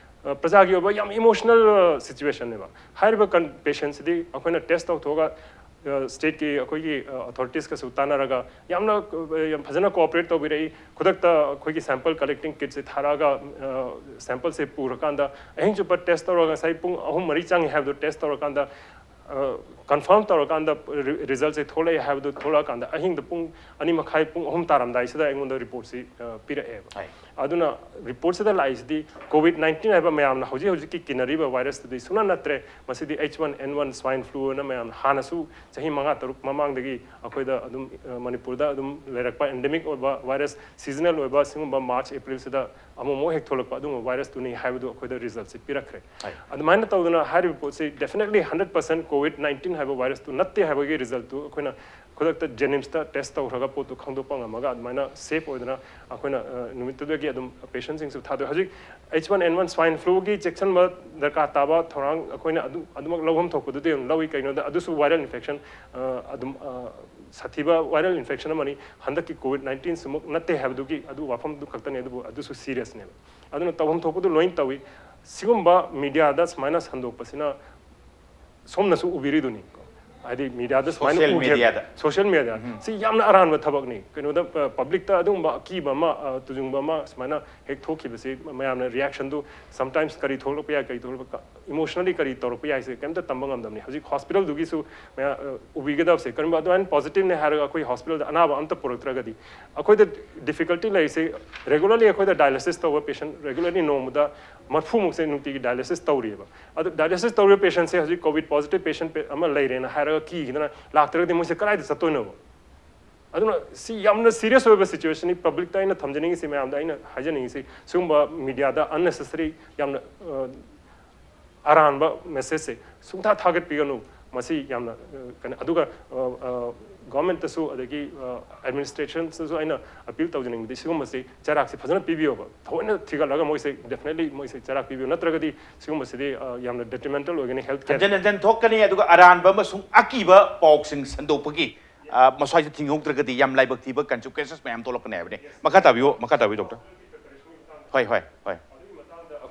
ꯑ, ꯄ꯭ꯔꯖꯥꯒꯤ ꯑꯣꯏꯕ ꯌꯥꯝ ꯏꯃꯣꯁꯅꯦꯜ ꯁꯤꯆꯨꯋꯦꯁꯟꯅꯦꯕ꯫ ꯍꯥꯏꯔꯤꯕ ꯀꯟ-, ꯄꯦꯁꯦꯟꯁꯤꯗꯤ ꯑꯩꯈꯣꯏꯅ ꯇꯦꯁ ꯇꯧꯊꯣꯛꯑꯒ, ꯑ, ꯁ꯭ꯇꯦꯠꯀꯤ ꯑꯩꯈꯣꯏꯒꯤ, ꯑ, ꯑꯣꯊꯣꯔꯤꯇꯤꯁꯀꯁꯨ ꯇꯥꯟꯅꯔꯒ ꯌꯥꯝꯅ, ꯑ, ꯌꯥꯝ ꯐꯖꯅ ꯀꯣꯑꯣꯄꯔꯦꯠ ꯇꯧꯕꯤꯔꯛꯏ꯫ ꯈꯨꯗꯛꯇ ꯑꯩꯈꯣꯏꯒꯤ ꯁꯦꯝꯄꯜ ꯀꯂꯦꯛꯇꯤꯡ ꯀꯤꯠꯁꯦ ꯊꯥꯔꯛꯑꯒ, ꯑ, ꯁꯦꯝꯄꯜꯁꯦ ꯄꯨꯔꯀꯥꯟꯗ ꯑꯍꯤꯡ ꯆꯨꯞꯄ ꯇꯦꯁ ꯇꯧꯔꯒ ꯉꯁꯥꯏ ꯄꯨꯡ ꯑꯍꯨꯝ ꯃꯔꯤ ꯆꯪꯉꯦ ꯍꯥꯏꯕꯗꯣ ꯇꯦꯁ ꯇꯧꯔꯀꯥꯟꯗ ꯀꯟꯐꯥꯔꯝ ꯇꯧꯔꯀꯥꯟꯗ ꯔꯤꯖꯜꯁꯦ ꯊꯣꯛꯂꯛꯑꯦ ꯍꯥꯏꯕꯗꯨ ꯊꯣꯛꯂꯛꯑꯀꯥꯟꯗ ꯑꯍꯤꯡꯗ ꯄꯨꯡ ꯑꯅꯤ ꯃꯈꯥꯏ, ꯄꯨꯡ ꯑꯍꯨꯝ ꯇꯥꯔꯝꯗꯥꯏꯁꯤꯗ ꯑꯩꯉꯣꯟꯗ ꯔꯤꯄꯣꯔꯠꯁꯤ ꯄꯤꯔꯛꯑꯦꯕ꯫ ꯍꯣꯏ꯫ ꯑꯗꯨꯅ ꯔꯤꯄꯣꯔꯠꯁꯤꯗ ꯂꯥꯛꯏꯁꯤꯗꯤ ꯀꯣꯚꯤꯗ ꯅꯥꯏꯟꯇꯤꯟ ꯍꯥꯏꯕ ꯃꯌꯥꯝꯅ ꯍꯧꯖꯤꯛ ꯍꯧꯖꯤꯛꯀꯤ ꯀꯤꯅꯔꯤꯕ ꯚꯥꯏꯔꯁꯇꯨꯗꯤ ꯁꯨꯡꯅ ꯅꯠꯇ꯭ꯔꯦ꯫ ꯃꯁꯤꯗꯤ H one N one swine flu ꯑꯅ ꯃꯌꯥꯝꯅ ꯍꯥꯟꯅꯁꯨ ꯆꯍꯤ ꯃꯉꯥ ꯇꯔꯨꯛ ꯃꯃꯥꯡꯗꯒꯤ ꯑꯩꯈꯣꯏꯗ ꯑꯗꯨꯝ, ꯑ, ꯃꯅꯤꯄꯨꯔꯗ ꯑꯗꯨꯝ ꯂꯩꯔꯛꯄ ꯑꯦꯟꯗꯦꯃꯤꯛ ꯑꯣꯏꯕ ꯚꯥꯏꯔꯁ, ꯁꯤꯖꯅꯦꯜ ꯑꯣꯏꯕ ꯁꯤꯒꯨꯝꯕ ꯃꯥꯔꯆ ꯑꯦꯄ꯭ꯔꯤꯜꯁꯤꯗ ꯑꯃꯨꯛ ꯑꯃꯨꯛ ꯍꯦꯛ ꯊꯣꯛꯂꯛꯄ ꯑꯗꯨꯒꯨꯝꯕ ꯚꯥꯏꯔꯁꯇꯨꯅꯤ ꯍꯥꯏꯕꯗꯨ ꯑꯩꯈꯣꯏꯗ ꯔꯤꯖꯜꯠꯁꯦ ꯄꯤꯔꯛꯈ꯭ꯔꯦ꯫ ꯍꯣꯏ꯫ ꯑꯗꯨꯃꯥꯏꯅ ꯇꯧꯗꯅ ꯍꯥꯏꯔꯤꯕ ꯄꯣꯠꯁꯤ definitely hundred percent COVID nineteen ꯍꯥꯏꯕ ꯚꯥꯏꯔꯁꯇꯨ ꯅꯠꯇꯦ ꯍꯥꯏꯕꯒꯤ ꯔꯤꯖꯜꯠꯇꯨ ꯑꯩꯈꯣꯏꯅ ꯈꯨꯗꯛꯇ ꯖꯦꯅꯤꯝꯁꯇ ꯇꯦꯁ ꯇꯧꯈ꯭ꯔꯒ ꯄꯣꯠꯇꯨ ꯈꯪꯗꯣꯛꯄ ꯉꯝꯃꯒ ꯑꯗꯨꯃꯥꯏꯅ ꯁꯦꯐ ꯑꯣꯏꯗꯅ ꯑꯩꯈꯣꯏꯅ, ꯑ, ꯅꯨꯃꯤꯠꯇꯨꯗꯒꯤ ꯑꯗꯨꯝ ꯄꯦꯁꯦꯟꯁꯤꯡꯁꯨ ꯊꯥꯗꯣꯛꯑꯦ꯫ ꯍꯧꯖꯤꯛ H one N one swine fluꯒꯤ ꯆꯦꯛꯁꯤꯟꯕ ꯗꯔꯀꯥꯔ ꯇꯥꯕ ꯊꯧꯔꯥꯡ ꯑꯩꯈꯣꯏꯅ ꯑꯗꯨ, ꯑꯗꯨꯃꯛ ꯂꯧꯐꯝ ꯊꯣꯛꯄꯗꯨꯗꯤ ꯑꯗꯨꯝ ꯂꯧꯏ꯫ ꯀꯩꯒꯤꯅꯣꯗ ꯑꯗꯨꯁꯨ viral infection, ꯑ, ꯑꯗꯨꯝ, ꯑ, ꯁꯥꯊꯤꯕ viral infection ꯑꯃꯅꯤ꯫ ꯍꯟꯗꯛꯀꯤ COVID nineteen ꯁꯤꯃꯛ ꯅꯠꯇꯦ ꯍꯥꯏꯕꯗꯨꯒꯤ ꯑꯗꯨ ꯋꯥꯐꯝꯗꯨ ꯈꯛꯇꯅꯤ, ꯑꯗꯨꯕꯨ ꯑꯗꯨꯁꯨ ꯁꯤꯔꯤꯌꯁꯅꯦꯕ꯫ ꯑꯗꯨꯅ ꯇꯧꯐꯝ ꯊꯣꯛꯄꯗꯨ ꯂꯣꯏꯅ ꯇꯧꯏ꯫ ꯁꯤꯒꯨꯝꯕ ꯃꯤꯗꯤꯌꯥꯗ ꯁꯨꯃꯥꯏꯅ ꯁꯟꯗꯣꯛꯄꯁꯤꯅ ꯁꯣꯝꯅꯁꯨ ꯎꯕꯤꯔꯤꯗꯨꯅꯤ꯫ ꯍꯥꯏꯗꯤ ꯃꯤꯗꯤꯌꯥꯗ ꯁꯨꯃꯥꯏꯅ Social ꯎꯈ꯭ꯔꯦ꯫ mediaꯗ꯫ ꯁꯣꯁꯤꯌꯦꯜ ꯃꯤꯗꯤꯌꯥꯗ꯫ ꯁꯤ ꯌꯥꯝꯅ ꯑꯔꯥꯟꯕ ꯊꯕꯛꯅꯤ꯫ ꯀꯩꯅꯣꯗ, ꯑ, ꯄꯕ꯭ꯂꯤꯛꯇ ꯑꯗꯨꯒꯨꯝꯕ ꯑꯀꯤꯕ ꯑꯃ, ꯑ, ꯇꯨꯖꯨꯡꯕ ꯑꯃ ꯁꯨꯃꯥꯏꯅ ꯍꯦꯛ ꯊꯣꯛꯈꯤꯕꯁꯤ ꯃꯌꯥꯝꯅ ꯔꯤꯌꯦꯛꯁꯟꯗꯨ sometimes ꯀꯔꯤ ꯊꯣꯛꯂꯛꯄ ꯌꯥꯏ, ꯀꯔꯤ ꯊꯣꯛꯂꯛꯄ, ꯏꯃꯣꯁꯅꯦꯜꯂꯤ ꯀꯔꯤ ꯇꯧꯔꯛꯄ ꯌꯥꯏꯁꯦ ꯀꯩꯝꯇ ꯇꯝꯕ ꯉꯝꯗꯕꯅꯤ꯫ ꯍꯧꯖꯤꯛ ꯍꯣꯁꯄꯤꯇꯥꯜꯗꯨꯒꯤꯁꯨ ꯃꯌꯥꯝ, ꯑ, ꯎꯕꯤꯒꯗꯕꯁꯦ ꯀꯔꯤꯒꯨꯝꯕ ꯑꯗꯨꯃꯥꯏꯅ ꯄꯣꯖꯤꯇꯤꯚꯅꯦ ꯍꯥꯏꯔꯒ ꯑꯩꯈꯣꯏ ꯍꯣꯁꯄꯤꯇꯥꯜꯗ ꯑꯅꯥꯕ ꯑꯝꯇ ꯄꯨꯔꯛꯇ꯭ꯔꯒꯗꯤ ꯑꯩꯈꯣꯏꯗ ꯗꯤꯐꯤꯀꯜꯇꯤ ꯂꯩꯔꯤꯁꯦ꯫ ꯔꯦꯒꯨꯂꯔꯂꯤ ꯑꯩꯈꯣꯏꯗ ꯗꯥꯏꯂꯥꯏꯁꯤꯁ ꯇꯧꯕ ꯄꯦꯁꯦꯟ ꯔꯦꯒꯨꯂꯔꯂꯤ ꯅꯣꯡꯃꯗ ꯃꯔꯐꯨꯃꯨꯛꯁꯦ ꯅꯨꯡꯇꯤꯒꯤ ꯗꯥꯏꯂꯥꯏꯁꯤꯁ ꯇꯧꯔꯤꯑꯕ꯫ ꯑꯗꯨ ꯗꯥꯏꯂꯥꯏꯁꯤꯁ ꯇꯧꯔꯤꯕ ꯄꯦꯁꯦꯟꯁꯦ ꯍꯧꯖꯤꯛ ꯀꯣꯚꯤꯗ ꯄꯣꯖꯤꯇꯤꯚ ꯄꯦꯁꯦꯟ ꯑꯃ ꯂꯩꯔꯦꯅ ꯍꯥꯏꯔꯒ ꯀꯤꯈꯤꯗꯅ ꯂꯥꯛꯇ꯭ꯔꯒꯗꯤ ꯃꯣꯏꯁꯦ ꯀꯗꯥꯏꯗ ꯆꯠꯇꯣꯏꯅꯣꯕ? ꯑꯗꯨꯅ ꯁꯤ ꯌꯥꯝꯅ ꯁꯤꯔꯤꯌꯁ ꯑꯣꯏꯕ ꯁꯤꯆꯨꯋꯦꯁꯟꯅꯤ꯫ ꯄꯕ꯭ꯂꯤꯛꯇ ꯑꯩꯅ ꯊꯝꯖꯅꯤꯡꯉꯤꯁꯤ, ꯃꯌꯥꯝꯗ ꯑꯩꯅ ꯍꯥꯏꯖꯅꯤꯡꯉꯤꯁꯤ, ꯁꯤꯒꯨꯝꯕ ꯃꯤꯗꯤꯌꯥꯗ unnecessary ꯌꯥꯝꯅ, ꯑ, ꯑꯔꯥꯟꯕ ꯃꯦꯁꯦꯖꯁꯦ ꯁꯨꯡꯊꯥ ꯊꯥꯒꯠꯄꯤꯒꯅꯨ꯫ ꯃꯁꯤ ꯌꯥꯝꯅ, ꯑ, ꯀꯩꯅꯣ, ꯑꯗꯨꯒ, ꯑ, ꯑ, ꯒꯣꯔꯃꯦꯟꯇꯁꯨ ꯑꯗꯒꯤ, ꯑ, ꯑꯦꯗꯃꯤꯅꯤꯁꯇ꯭ꯔꯦꯁꯟꯁꯤꯗꯁꯨ ꯑꯩꯅ ꯑꯄꯤꯜ ꯇꯧꯖꯅꯤꯡꯕꯗꯤ ꯁꯤꯒꯨꯝꯕꯁꯤ ꯆꯩꯔꯥꯛꯁꯤ ꯐꯖꯅ ꯄꯤꯕꯤꯌꯣꯕ꯫ ꯊꯑꯣꯏꯅ ꯊꯤꯒꯠꯂꯒ ꯃꯣꯏꯁꯦ definitely ꯃꯣꯏꯁꯦ ꯆꯩꯔꯥꯛ ꯄꯤꯕꯤꯌꯨ, ꯅꯠꯇ꯭ꯔꯒꯗꯤ ꯁꯤꯒꯨꯝꯕꯁꯤꯗꯤ, ꯑ, ꯌꯥꯝꯅ detrimental ꯑꯣꯏꯒꯅꯤ health care꯫ ꯍꯟꯖꯤꯟ ꯍꯟꯖꯤꯟ ꯊꯣꯛꯀꯅꯤ, ꯑꯗꯨꯒ ꯑꯔꯥꯟꯕ ꯑꯃꯁꯨꯡ ꯑꯀꯤꯕ ꯄꯥꯎꯁꯤꯡ ꯁꯟꯗꯣꯛꯄꯒꯤ, ꯑ, ꯃꯁ꯭ꯋꯥꯏꯁꯦ ꯊꯤꯡꯍꯧꯗ꯭ꯔꯒꯗꯤ ꯌꯥꯝ ꯂꯥꯏꯕꯛ ꯊꯤꯕ consequences ꯃꯌꯥꯝ ꯊꯣꯛꯂꯛꯀꯅꯤ ꯍꯥꯏꯕꯅꯤ꯫ ꯃꯈꯥ ꯇꯥꯕꯤꯌꯨ, ꯃꯈꯥ ꯇꯥꯕꯤꯌꯨ, ꯗꯣꯛꯇꯔ꯫ ꯍꯣꯏ, ꯍꯣꯏ, ꯍꯣꯏ꯫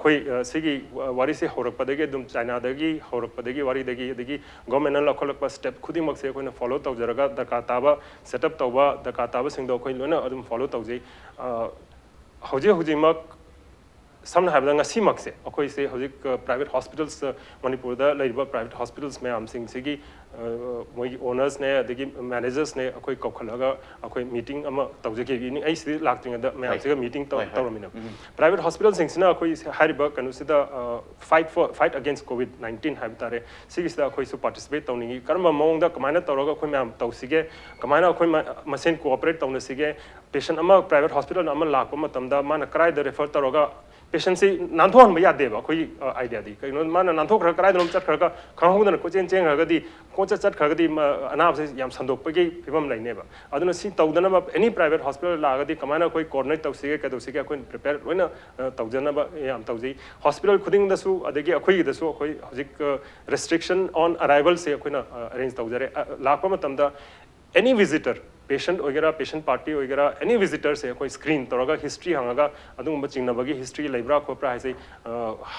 ꯑꯩꯈꯣꯏ, ꯑ, ꯁꯤꯒꯤ ꯋꯥꯔꯤꯁꯤ ꯍꯧꯔꯛꯄꯗꯒꯤ ꯑꯗꯨꯝ, ꯆꯥꯏꯅꯥꯗꯒꯤ ꯍꯧꯔꯛꯄꯗꯒꯤ ꯋꯥꯔꯤꯗꯒꯤ, ꯑꯗꯒꯤ ꯒꯣꯔꯃꯦꯟꯅ ꯂꯧꯈꯠꯂꯛꯄ ꯁ꯭ꯇꯦꯞ ꯈꯨꯗꯤꯡꯃꯛꯁꯦ ꯑꯩꯈꯣꯏꯅ ꯐꯣꯂꯣ ꯇꯧꯖꯔꯒ ꯗꯔꯀꯥꯔ ꯇꯥꯕ, ꯁꯦꯠ ꯑꯞ ꯇꯧꯕ, ꯗꯔꯀꯥꯔ ꯇꯥꯕꯁꯤꯡꯗꯣ ꯑꯩꯈꯣꯏ ꯂꯣꯏꯅ ꯑꯗꯨꯝ ꯐꯣꯂꯣ ꯇꯧꯖꯩ꯫ ꯑ, ꯍꯧꯖꯤꯛ ꯍꯧꯖꯤꯛꯃꯛ ꯁꯝꯅ ꯍꯥꯏꯔꯕꯗ ꯉꯁꯤꯃꯛꯁꯦ ꯑꯩꯈꯣꯏꯁꯦ ꯍꯧꯖꯤꯛ private hospitals, ꯃꯅꯤꯄꯨꯔꯗ ꯂꯩꯔꯤꯕ private hospitals ꯃꯌꯥꯝꯁꯤꯡꯁꯤꯒꯤ ꯃꯣꯏꯒꯤ ownersꯅꯦ ꯑꯗꯒꯤ managersꯅꯦ ꯑꯩꯈꯣꯏ ꯀꯧꯈꯠꯂꯒ ꯑꯩꯈꯣꯏ meeting ꯑꯃ ꯇꯧꯖꯈꯤꯕꯅꯤ꯫ ꯑꯩ ꯁꯤꯗ ꯂꯥꯛꯇ꯭ꯔꯤꯉꯩꯗ ꯃꯌꯥꯝꯁꯤꯒ meeting ꯇꯧ- ꯍꯣꯏ, ꯍꯣꯏ꯫ ꯇꯧꯔꯝꯃꯤꯅꯦꯕ꯫ Private hospitalꯁꯤꯡꯁꯤꯅ ꯑꯩꯈꯣꯏ ꯍꯥꯏꯔꯤꯕ ꯀꯩꯅꯣꯁꯤꯗ fight for fight against COVID nineteen ꯍꯥꯏꯕ ꯇꯥꯔꯦ, ꯁꯤꯒꯤꯁꯤꯗ ꯑꯩꯈꯣꯏꯁꯨ participate ꯇꯧꯅꯤꯡꯉꯤ꯫ ꯀꯔꯝꯕ ꯃꯑꯣꯡꯗ ꯀꯃꯥꯏꯅ ꯇꯧꯔꯒ ꯑꯩꯈꯣꯏ ꯃꯌꯥꯝ ꯇꯧꯁꯤꯒꯦ, ꯀꯃꯥꯏꯅ ꯑꯩꯈꯣꯏ ꯃ- ꯃꯁꯦꯟ cooperate ꯇꯧꯅꯁꯤꯒꯦ, patient ꯑꯃ private hospital ꯑꯃ ꯂꯥꯛꯄ ꯃꯇꯝꯗ ꯃꯥꯅ ꯀꯗꯥꯏꯗ refer ꯇꯧꯔꯒ patientꯁꯤ ꯅꯥꯟꯊꯣꯛꯍꯟꯕ ꯌꯥꯗꯦꯕ꯫ ꯑꯩꯈꯣꯏꯒꯤ ideaꯗꯤ ꯀꯩꯅꯣ, ꯃꯥꯅ ꯅꯥꯟꯊꯣꯛꯈ꯭ꯔꯒ ꯀꯗꯥꯏꯗꯅꯣꯝ ꯆꯠꯈ꯭ꯔꯒ ꯈꯪꯍꯧꯗꯅ ꯀꯣꯏꯆꯦꯟ ꯆꯦꯟꯈ꯭ꯔꯒꯗꯤ, ꯀꯣꯏꯆꯠ ꯆꯠꯈ꯭ꯔꯒꯗꯤ ꯑꯅꯥꯕꯁꯦ ꯌꯥꯝ ꯁꯟꯗꯣꯛꯄꯒꯤ ꯐꯤꯕꯝ ꯂꯩꯅꯦꯕ꯫ ꯑꯗꯨꯅ ꯁꯤ ꯇꯧꯗꯅꯕ any private hospital ꯂꯥꯛꯑꯒꯗꯤ ꯀꯃꯥꯏꯅ ꯑꯩꯈꯣꯏ coordinate ꯇꯧꯁꯤꯒꯦ, ꯀꯩꯗꯧꯁꯤꯒꯦ, ꯑꯩꯈꯣꯏꯅ prepare ꯂꯣꯏꯅ ꯇꯧꯖꯅꯕ ꯌꯥꯝ ꯇꯧꯖꯩ꯫ Hospital ꯈꯨꯗꯤꯡꯗꯁꯨ ꯑꯗꯒꯤ ꯑꯩꯈꯣꯏꯒꯤꯗꯁꯨ ꯑꯩꯈꯣꯏ ꯍꯧꯖꯤꯛ restriction on arrivalꯁꯦ ꯑꯩꯈꯣꯏꯅ arrange ꯇꯧꯖꯔꯦ꯫ ꯂꯥꯛꯄ ꯃꯇꯝꯗ any visitor, patient ꯑꯣꯏꯒꯦꯔꯥ, patient party ꯑꯣꯏꯒꯦꯔꯥ, any visitorꯁꯦ ꯑꯩꯈꯣꯏ screen ꯇꯧꯔꯒ history ꯍꯪꯉꯒ, ꯑꯗꯨꯒꯨꯝꯕ ꯆꯤꯡꯅꯕꯒꯤ history ꯂꯩꯕ꯭ꯔꯥ ꯈꯣꯠꯄ꯭ꯔꯥ ꯍꯥꯏꯁꯦ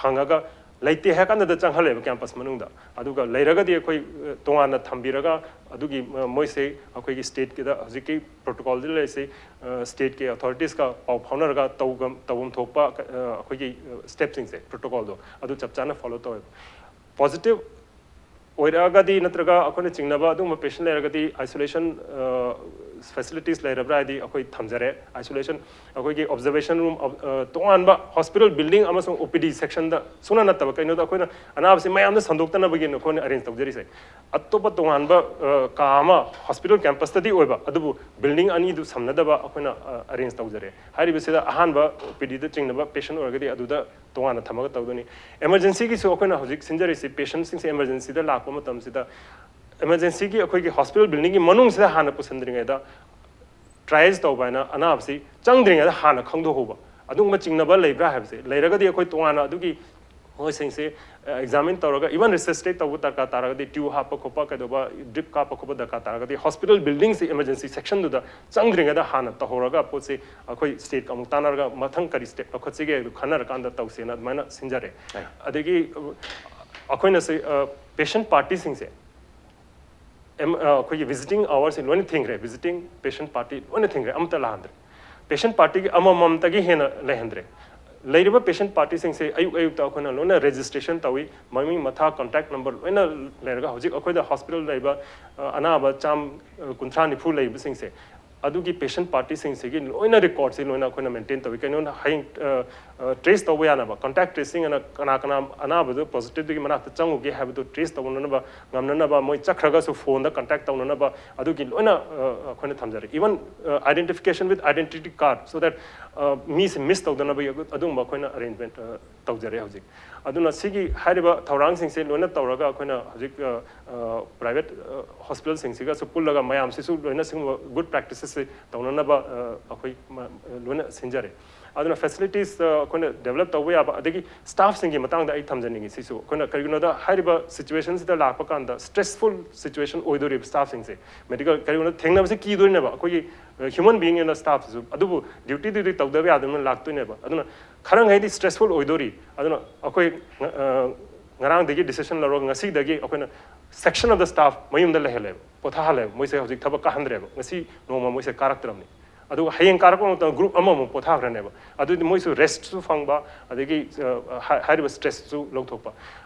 ꯍꯪꯉꯒ, ꯂꯩꯇꯦ ꯍꯥꯏ ꯀꯥꯟꯗꯗ ꯆꯪꯍꯜꯂꯦꯕ campus ꯃꯅꯨꯡꯗ꯫ ꯑꯗꯨꯒ ꯂꯩꯔꯒꯗꯤ ꯑꯩꯈꯣꯏ ꯇꯣꯉꯥꯟꯅ ꯊꯝꯕꯤꯔꯒ, ꯑꯗꯨꯒꯤ ꯃꯣꯏꯁꯦ ꯑꯩꯈꯣꯏꯒꯤ stateꯀꯤꯗ ꯍꯧꯖꯤꯛꯀꯤ protocolꯗ ꯂꯩꯔꯤꯁꯦ stateꯀꯤ authoritieska ꯄꯥꯎ ꯐꯥꯎꯅꯔꯒ ꯇꯧꯐꯝ ꯊꯣꯛꯄ ꯑꯩꯈꯣꯏꯒꯤ stepꯁꯤꯡꯁꯦ, protocolꯗꯣ ꯑꯗꯨ ꯆꯞ ꯆꯥꯅ follow ꯇꯧꯋꯦꯕ꯫ Positive ꯑꯣꯏꯔꯛꯑꯒꯗꯤ ꯅꯠꯇ꯭ꯔꯒ ꯑꯩꯈꯣꯏꯅ ꯆꯤꯡꯅꯕ ꯑꯗꯨꯒꯨꯝꯕ patient ꯂꯩꯔꯒꯗꯤ isolation facilities ꯂꯩꯔꯕ꯭ꯔꯥ ꯍꯥꯏꯗꯤ ꯑꯩꯈꯣꯏ ꯊꯝꯖꯔꯦ꯫ Isolation, ꯑꯩꯈꯣꯏꯒꯤ observation room, ꯇꯣꯉꯥꯟꯕ hospital building ꯑꯃꯁꯨꯡ OPD sectionꯗ ꯁꯨꯡꯅ ꯅꯠꯇꯕ, ꯀꯩꯅꯣꯗ ꯑꯩꯈꯣꯏꯅ ꯑꯅꯥꯕꯁꯤ ꯃꯌꯥꯝꯗ ꯁꯟꯗꯣꯛꯇꯅꯕꯒꯤꯅ ꯑꯩꯈꯣꯏꯅ arrange ꯇꯧꯖꯔꯤꯁꯦ꯫ ꯑꯇꯣꯞꯄ ꯇꯣꯉꯥꯟꯕ ꯀꯥ ꯑꯃ hospital campusꯇꯗꯤ ꯑꯣꯏꯕ, ꯑꯗꯨꯕꯨ building ꯑꯅꯤꯗꯨ ꯁꯝꯅꯗꯕ ꯑꯩꯈꯣꯏꯅ arrange ꯇꯧꯖꯔꯦ꯫ ꯍꯥꯏꯔꯤꯕꯁꯤꯗ ꯑꯍꯥꯟꯕ OPDꯗ ꯆꯤꯡꯅꯕ patient ꯑꯣꯏꯔꯒꯗꯤ ꯑꯗꯨꯗ ꯇꯣꯉꯥꯟꯅ ꯊꯝꯃꯒ ꯇꯧꯗꯣꯏꯅꯤ꯫ Emergencyꯒꯤꯁꯨ ꯑꯩꯈꯣꯏꯅ ꯍꯧꯖꯤꯛ ꯁꯤꯟꯖꯔꯤꯁꯤ, patientꯁꯤꯡꯁꯦ emergencyꯗ ꯂꯥꯛꯄ ꯃꯇꯝꯁꯤꯗ emergencyꯒꯤ ꯑꯩꯈꯣꯏꯒꯤ hospital buildingꯒꯤ ꯃꯅꯨꯡꯁꯤꯗ ꯍꯥꯟꯅ ꯄꯨꯁꯤꯟꯗ꯭ꯔꯤꯉꯩꯗ triage ꯇꯧꯕ ꯍꯥꯏꯅ ꯑꯅꯥꯕꯁꯤ ꯆꯪꯗ꯭ꯔꯤꯉꯩꯗ ꯍꯥꯟꯅ ꯈꯪꯗꯣꯛꯍꯧꯕ, ꯑꯗꯨꯒꯨꯝꯕ ꯆꯤꯡꯅꯕ ꯂꯩꯕ꯭ꯔꯥ ꯍꯥꯏꯕꯁꯦ ꯂꯩꯔꯒꯗꯤ ꯑꯩꯈꯣꯏ ꯇꯣꯉꯥꯟꯅ ꯑꯗꯨꯒꯤ ꯃꯣꯏꯁꯤꯡꯁꯦ examine ꯇꯧꯔꯒ, even resuscitate ꯇꯧꯕ ꯗꯔꯀꯥꯔ ꯇꯥꯔꯒꯗꯤ, tube ꯍꯥꯞꯄ ꯈꯣꯠꯄ ꯀꯩꯗꯧꯕ, drip ꯀꯥꯞꯄ ꯈꯣꯠꯄ ꯗꯔꯀꯥꯔ ꯇꯥꯔꯒꯗꯤ hospital buildingꯁꯤ emergency sectionꯗꯨꯗ ꯆꯪꯗ꯭ꯔꯤꯉꯩꯗ ꯍꯥꯟꯅ ꯇꯧꯍꯧꯔꯒ ꯄꯣꯠꯁꯤ ꯑꯩꯈꯣꯏ stateꯀ ꯑꯃꯨꯛ ꯇꯥꯟꯅꯔꯒ ꯃꯊꯪ ꯀꯔꯤ step ꯂꯧꯈꯠꯁꯤꯒꯦ ꯑꯗꯨ ꯈꯟꯅꯔꯀꯥꯟꯗ ꯇꯧꯁꯦꯅ ꯑꯗꯨꯃꯥꯏꯅ ꯁꯤꯟꯖꯔꯦ꯫ ꯑꯗꯒꯤ ꯑꯩꯈꯣꯏꯅ ꯁꯤ patient partyꯁꯤꯡꯁꯦ ꯑꯩꯈꯣꯏꯒꯤ visiting hoursꯁꯤ ꯂꯣꯏꯅ ꯊꯤꯡꯈ꯭ꯔꯦ꯫ Visiting patient party ꯂꯣꯏꯅ ꯊꯤꯡꯈ꯭ꯔꯦ, ꯑꯃꯠꯇ ꯂꯥꯛꯍꯟꯗ꯭ꯔꯦ꯫ Patient partyꯒꯤ ꯑꯃꯃꯝꯇꯒꯤ ꯍꯦꯟꯅ ꯂꯩꯍꯟꯗ꯭ꯔꯦ꯫ ꯂꯩꯔꯤꯕ ꯄꯦꯁꯦꯟ ꯄꯥꯔꯇꯤꯁꯤꯡꯁꯦ ꯑꯌꯨꯛ ꯑꯌꯨꯛꯇ ꯑꯩꯈꯣꯏꯅ ꯂꯣꯏꯅ ꯔꯦꯖꯤꯁꯇ꯭ꯔꯦꯁꯟ ꯇꯧꯏ, ꯃꯃꯤꯡ ꯃꯊꯥ, ꯀꯣꯟꯇꯦꯛ ꯅꯝꯕꯔ ꯂꯣꯏꯅ ꯂꯩꯔꯒ ꯍꯧꯖꯤꯛ ꯑꯩꯈꯣꯏꯗ ꯍꯣꯁꯄꯤꯇꯥꯜ ꯂꯩꯕ ꯑ, ꯑꯅꯥꯕ ꯆꯥꯝ ꯀꯨꯟꯊ꯭ꯔꯥ ꯅꯤꯐꯨ ꯂꯩꯕꯁꯤꯡꯁꯦ, ꯑꯗꯨꯒꯤ ꯄꯦꯁꯦꯟ ꯄꯥꯔꯇꯤꯁꯤꯡꯁꯤꯒꯤ ꯂꯣꯏꯅ ꯔꯦꯀꯣꯔꯠꯁꯤ ꯂꯣꯏꯅ ꯑꯩꯈꯣꯏꯅ ꯃꯦꯟꯇꯦꯟ ꯇꯧꯏ꯫ ꯀꯩꯅꯣꯅ ꯍꯌꯦꯡ ꯇ꯭ꯔꯦꯁ ꯇꯧꯕ ꯌꯥꯅꯕ, ꯀꯣꯟꯇꯦꯛ ꯇ꯭ꯔꯦꯁꯤꯡ ꯑꯅ ꯀꯅꯥ ꯀꯅꯥ ꯑꯅꯥꯕꯗꯨ ꯄꯣꯖꯤꯇꯤꯚꯇꯒꯤ ꯃꯅꯥꯛꯇ ꯆꯪꯉꯨꯒꯦ ꯍꯥꯏꯕꯗꯨ ꯇ꯭ꯔꯦꯁ ꯇꯧꯅꯅꯕ, ꯉꯝꯅꯅꯕ, ꯃꯣꯏ ꯆꯠꯈ꯭ꯔꯒꯁꯨ ꯐꯣꯟꯗ ꯀꯣꯟꯇꯦꯛ ꯇꯧꯅꯅꯕ, ꯑꯗꯨꯒꯤ ꯂꯣꯏꯅ ꯑ, ꯑꯩꯈꯣꯏꯅ ꯊꯝꯖꯔꯦ꯫ Even identification with identity card, so that ꯃꯤꯁꯦ ꯃꯤꯁ ꯇꯧꯗꯅꯕꯒꯤ ꯑꯗꯨꯒꯨꯝꯕ ꯑꯩꯈꯣꯏꯅ ꯑꯔꯦꯟꯖꯃꯦꯟ ꯇꯧꯖꯔꯦ ꯍꯧꯖꯤꯛ꯫ ꯑꯗꯨꯅ ꯁꯤꯒꯤ ꯍꯥꯏꯔꯤꯕ ꯊꯧꯔꯥꯡꯁꯤꯡꯁꯦ ꯂꯣꯏꯅ ꯇꯧꯔꯒ ꯑꯩꯈꯣꯏꯅ ꯍꯧꯖꯤꯛ ꯄ꯭ꯔꯥꯏꯚꯦꯠ ꯍꯣꯁꯄꯤꯇꯥꯜꯁꯤꯡꯁꯤꯒꯁꯨ ꯄꯨꯜꯂꯒ ꯃꯌꯥꯝꯁꯤꯁꯨ ꯂꯣꯏꯅ ꯁꯤꯒꯨꯝꯕ ꯒꯨꯗ ꯄ꯭ꯔꯦꯛꯇꯤꯁꯦꯁꯁꯦ ꯇꯧꯅꯅꯕ ꯑ, ꯑꯩꯈꯣꯏ ꯃ- ꯂꯣꯏꯅ ꯁꯤꯟꯖꯔꯦ꯫ ꯑꯗꯨꯅ ꯐꯦꯁꯤꯂꯤꯇꯤꯁꯇ ꯑꯩꯈꯣꯏꯅ ꯗꯦꯕꯂꯞ ꯇꯧꯕ ꯌꯥꯕ, ꯑꯗꯒꯤ ꯁ꯭ꯇꯥꯐꯁꯤꯡꯒꯤ ꯃꯇꯥꯡꯗ ꯑꯩ ꯊꯝꯖꯅꯤꯡꯉꯤ꯫ ꯁꯤꯁꯨ ꯑꯩꯈꯣꯏꯅ ꯀꯔꯤꯒꯤꯅꯣꯗ ꯍꯥꯏꯔꯤꯕ ꯁꯤꯆꯨꯋꯦꯁꯟꯁꯤꯗ ꯂꯥꯛꯄ ꯀꯥꯟꯗ ꯁ꯭ꯇ꯭ꯔꯦꯁꯐꯨꯜ ꯁꯤꯆꯨꯋꯦꯁꯟ ꯑꯣꯏꯗꯣꯔꯤꯕ ꯁ꯭ꯇꯥꯐꯁꯤꯡꯁꯦ꯫ ꯃꯦꯗꯤꯀꯦꯜ ꯀꯔꯤꯒꯨꯝꯕ ꯊꯦꯡꯅꯕꯁꯦ ꯀꯤꯗꯣꯏꯅꯦꯕ ꯑꯩꯈꯣꯏꯒꯤ ꯍ꯭ꯌꯨꯃꯟ ꯕꯤꯌꯤꯡ ꯑꯦꯟ ꯁ꯭ꯇꯥꯐꯁꯤꯁꯨ꯫ ꯑꯗꯨꯕꯨ ꯗ꯭ꯌꯨꯇꯤꯗꯨꯗꯤ ꯇꯧꯗꯕ ꯌꯥꯗꯕꯅꯤꯅ ꯂꯥꯛꯇꯣꯏꯅꯦꯕ꯫ ꯑꯗꯨꯅ ꯈꯔ ꯃꯈꯩꯗꯤ ꯁ꯭ꯇ꯭ꯔꯦꯁꯐꯨꯜ ꯑꯣꯏꯗꯣꯔꯤ꯫ ꯑꯗꯨꯅ ꯑꯩꯈꯣꯏ ꯉ- ꯑ, ꯉꯔꯥꯡꯗꯒꯤ ꯗꯤꯁꯤꯖꯟ ꯂꯧꯔꯒ ꯉꯁꯤꯗꯒꯤ ꯑꯩꯈꯣꯏꯅ ꯁꯦꯛꯁꯟ ꯑꯣꯐ ꯗ ꯁ꯭ꯇꯥꯐ ꯃꯌꯨꯝꯗ ꯂꯩꯍꯜꯂꯦꯕ, ꯄꯣꯊꯥꯍꯜꯂꯦꯕ꯫ ꯃꯣꯏꯁꯦ ꯍꯧꯖꯤꯛ ꯊꯕꯛ ꯀꯥꯍꯟꯗ꯭ꯔꯦꯕ꯫ ꯉꯁꯤ ꯅꯣꯡꯃ ꯃꯣꯏꯁꯦ ꯀꯥꯔꯛꯇ꯭ꯔꯕꯅꯤ꯫ ꯑꯗꯨꯒ ꯍꯌꯦꯡ ꯀꯥꯔꯛꯄ ꯃꯇꯝꯗ ꯒ꯭ꯔꯨꯞ ꯑꯃꯃꯨꯛ ꯄꯣꯊꯥꯈ꯭ꯔꯅꯦꯕ꯫ ꯑꯗꯨꯗꯤ ꯃꯣꯏꯁꯨ ꯔꯦꯁꯠꯁꯨ ꯐꯪꯕ, ꯑꯗꯒꯤ ꯑ, ꯍꯥꯏ- ꯍꯥꯏꯔꯤꯕ ꯁ꯭ꯇ꯭ꯔꯦꯁꯁꯨ ꯂꯧꯊꯣꯛꯄ꯫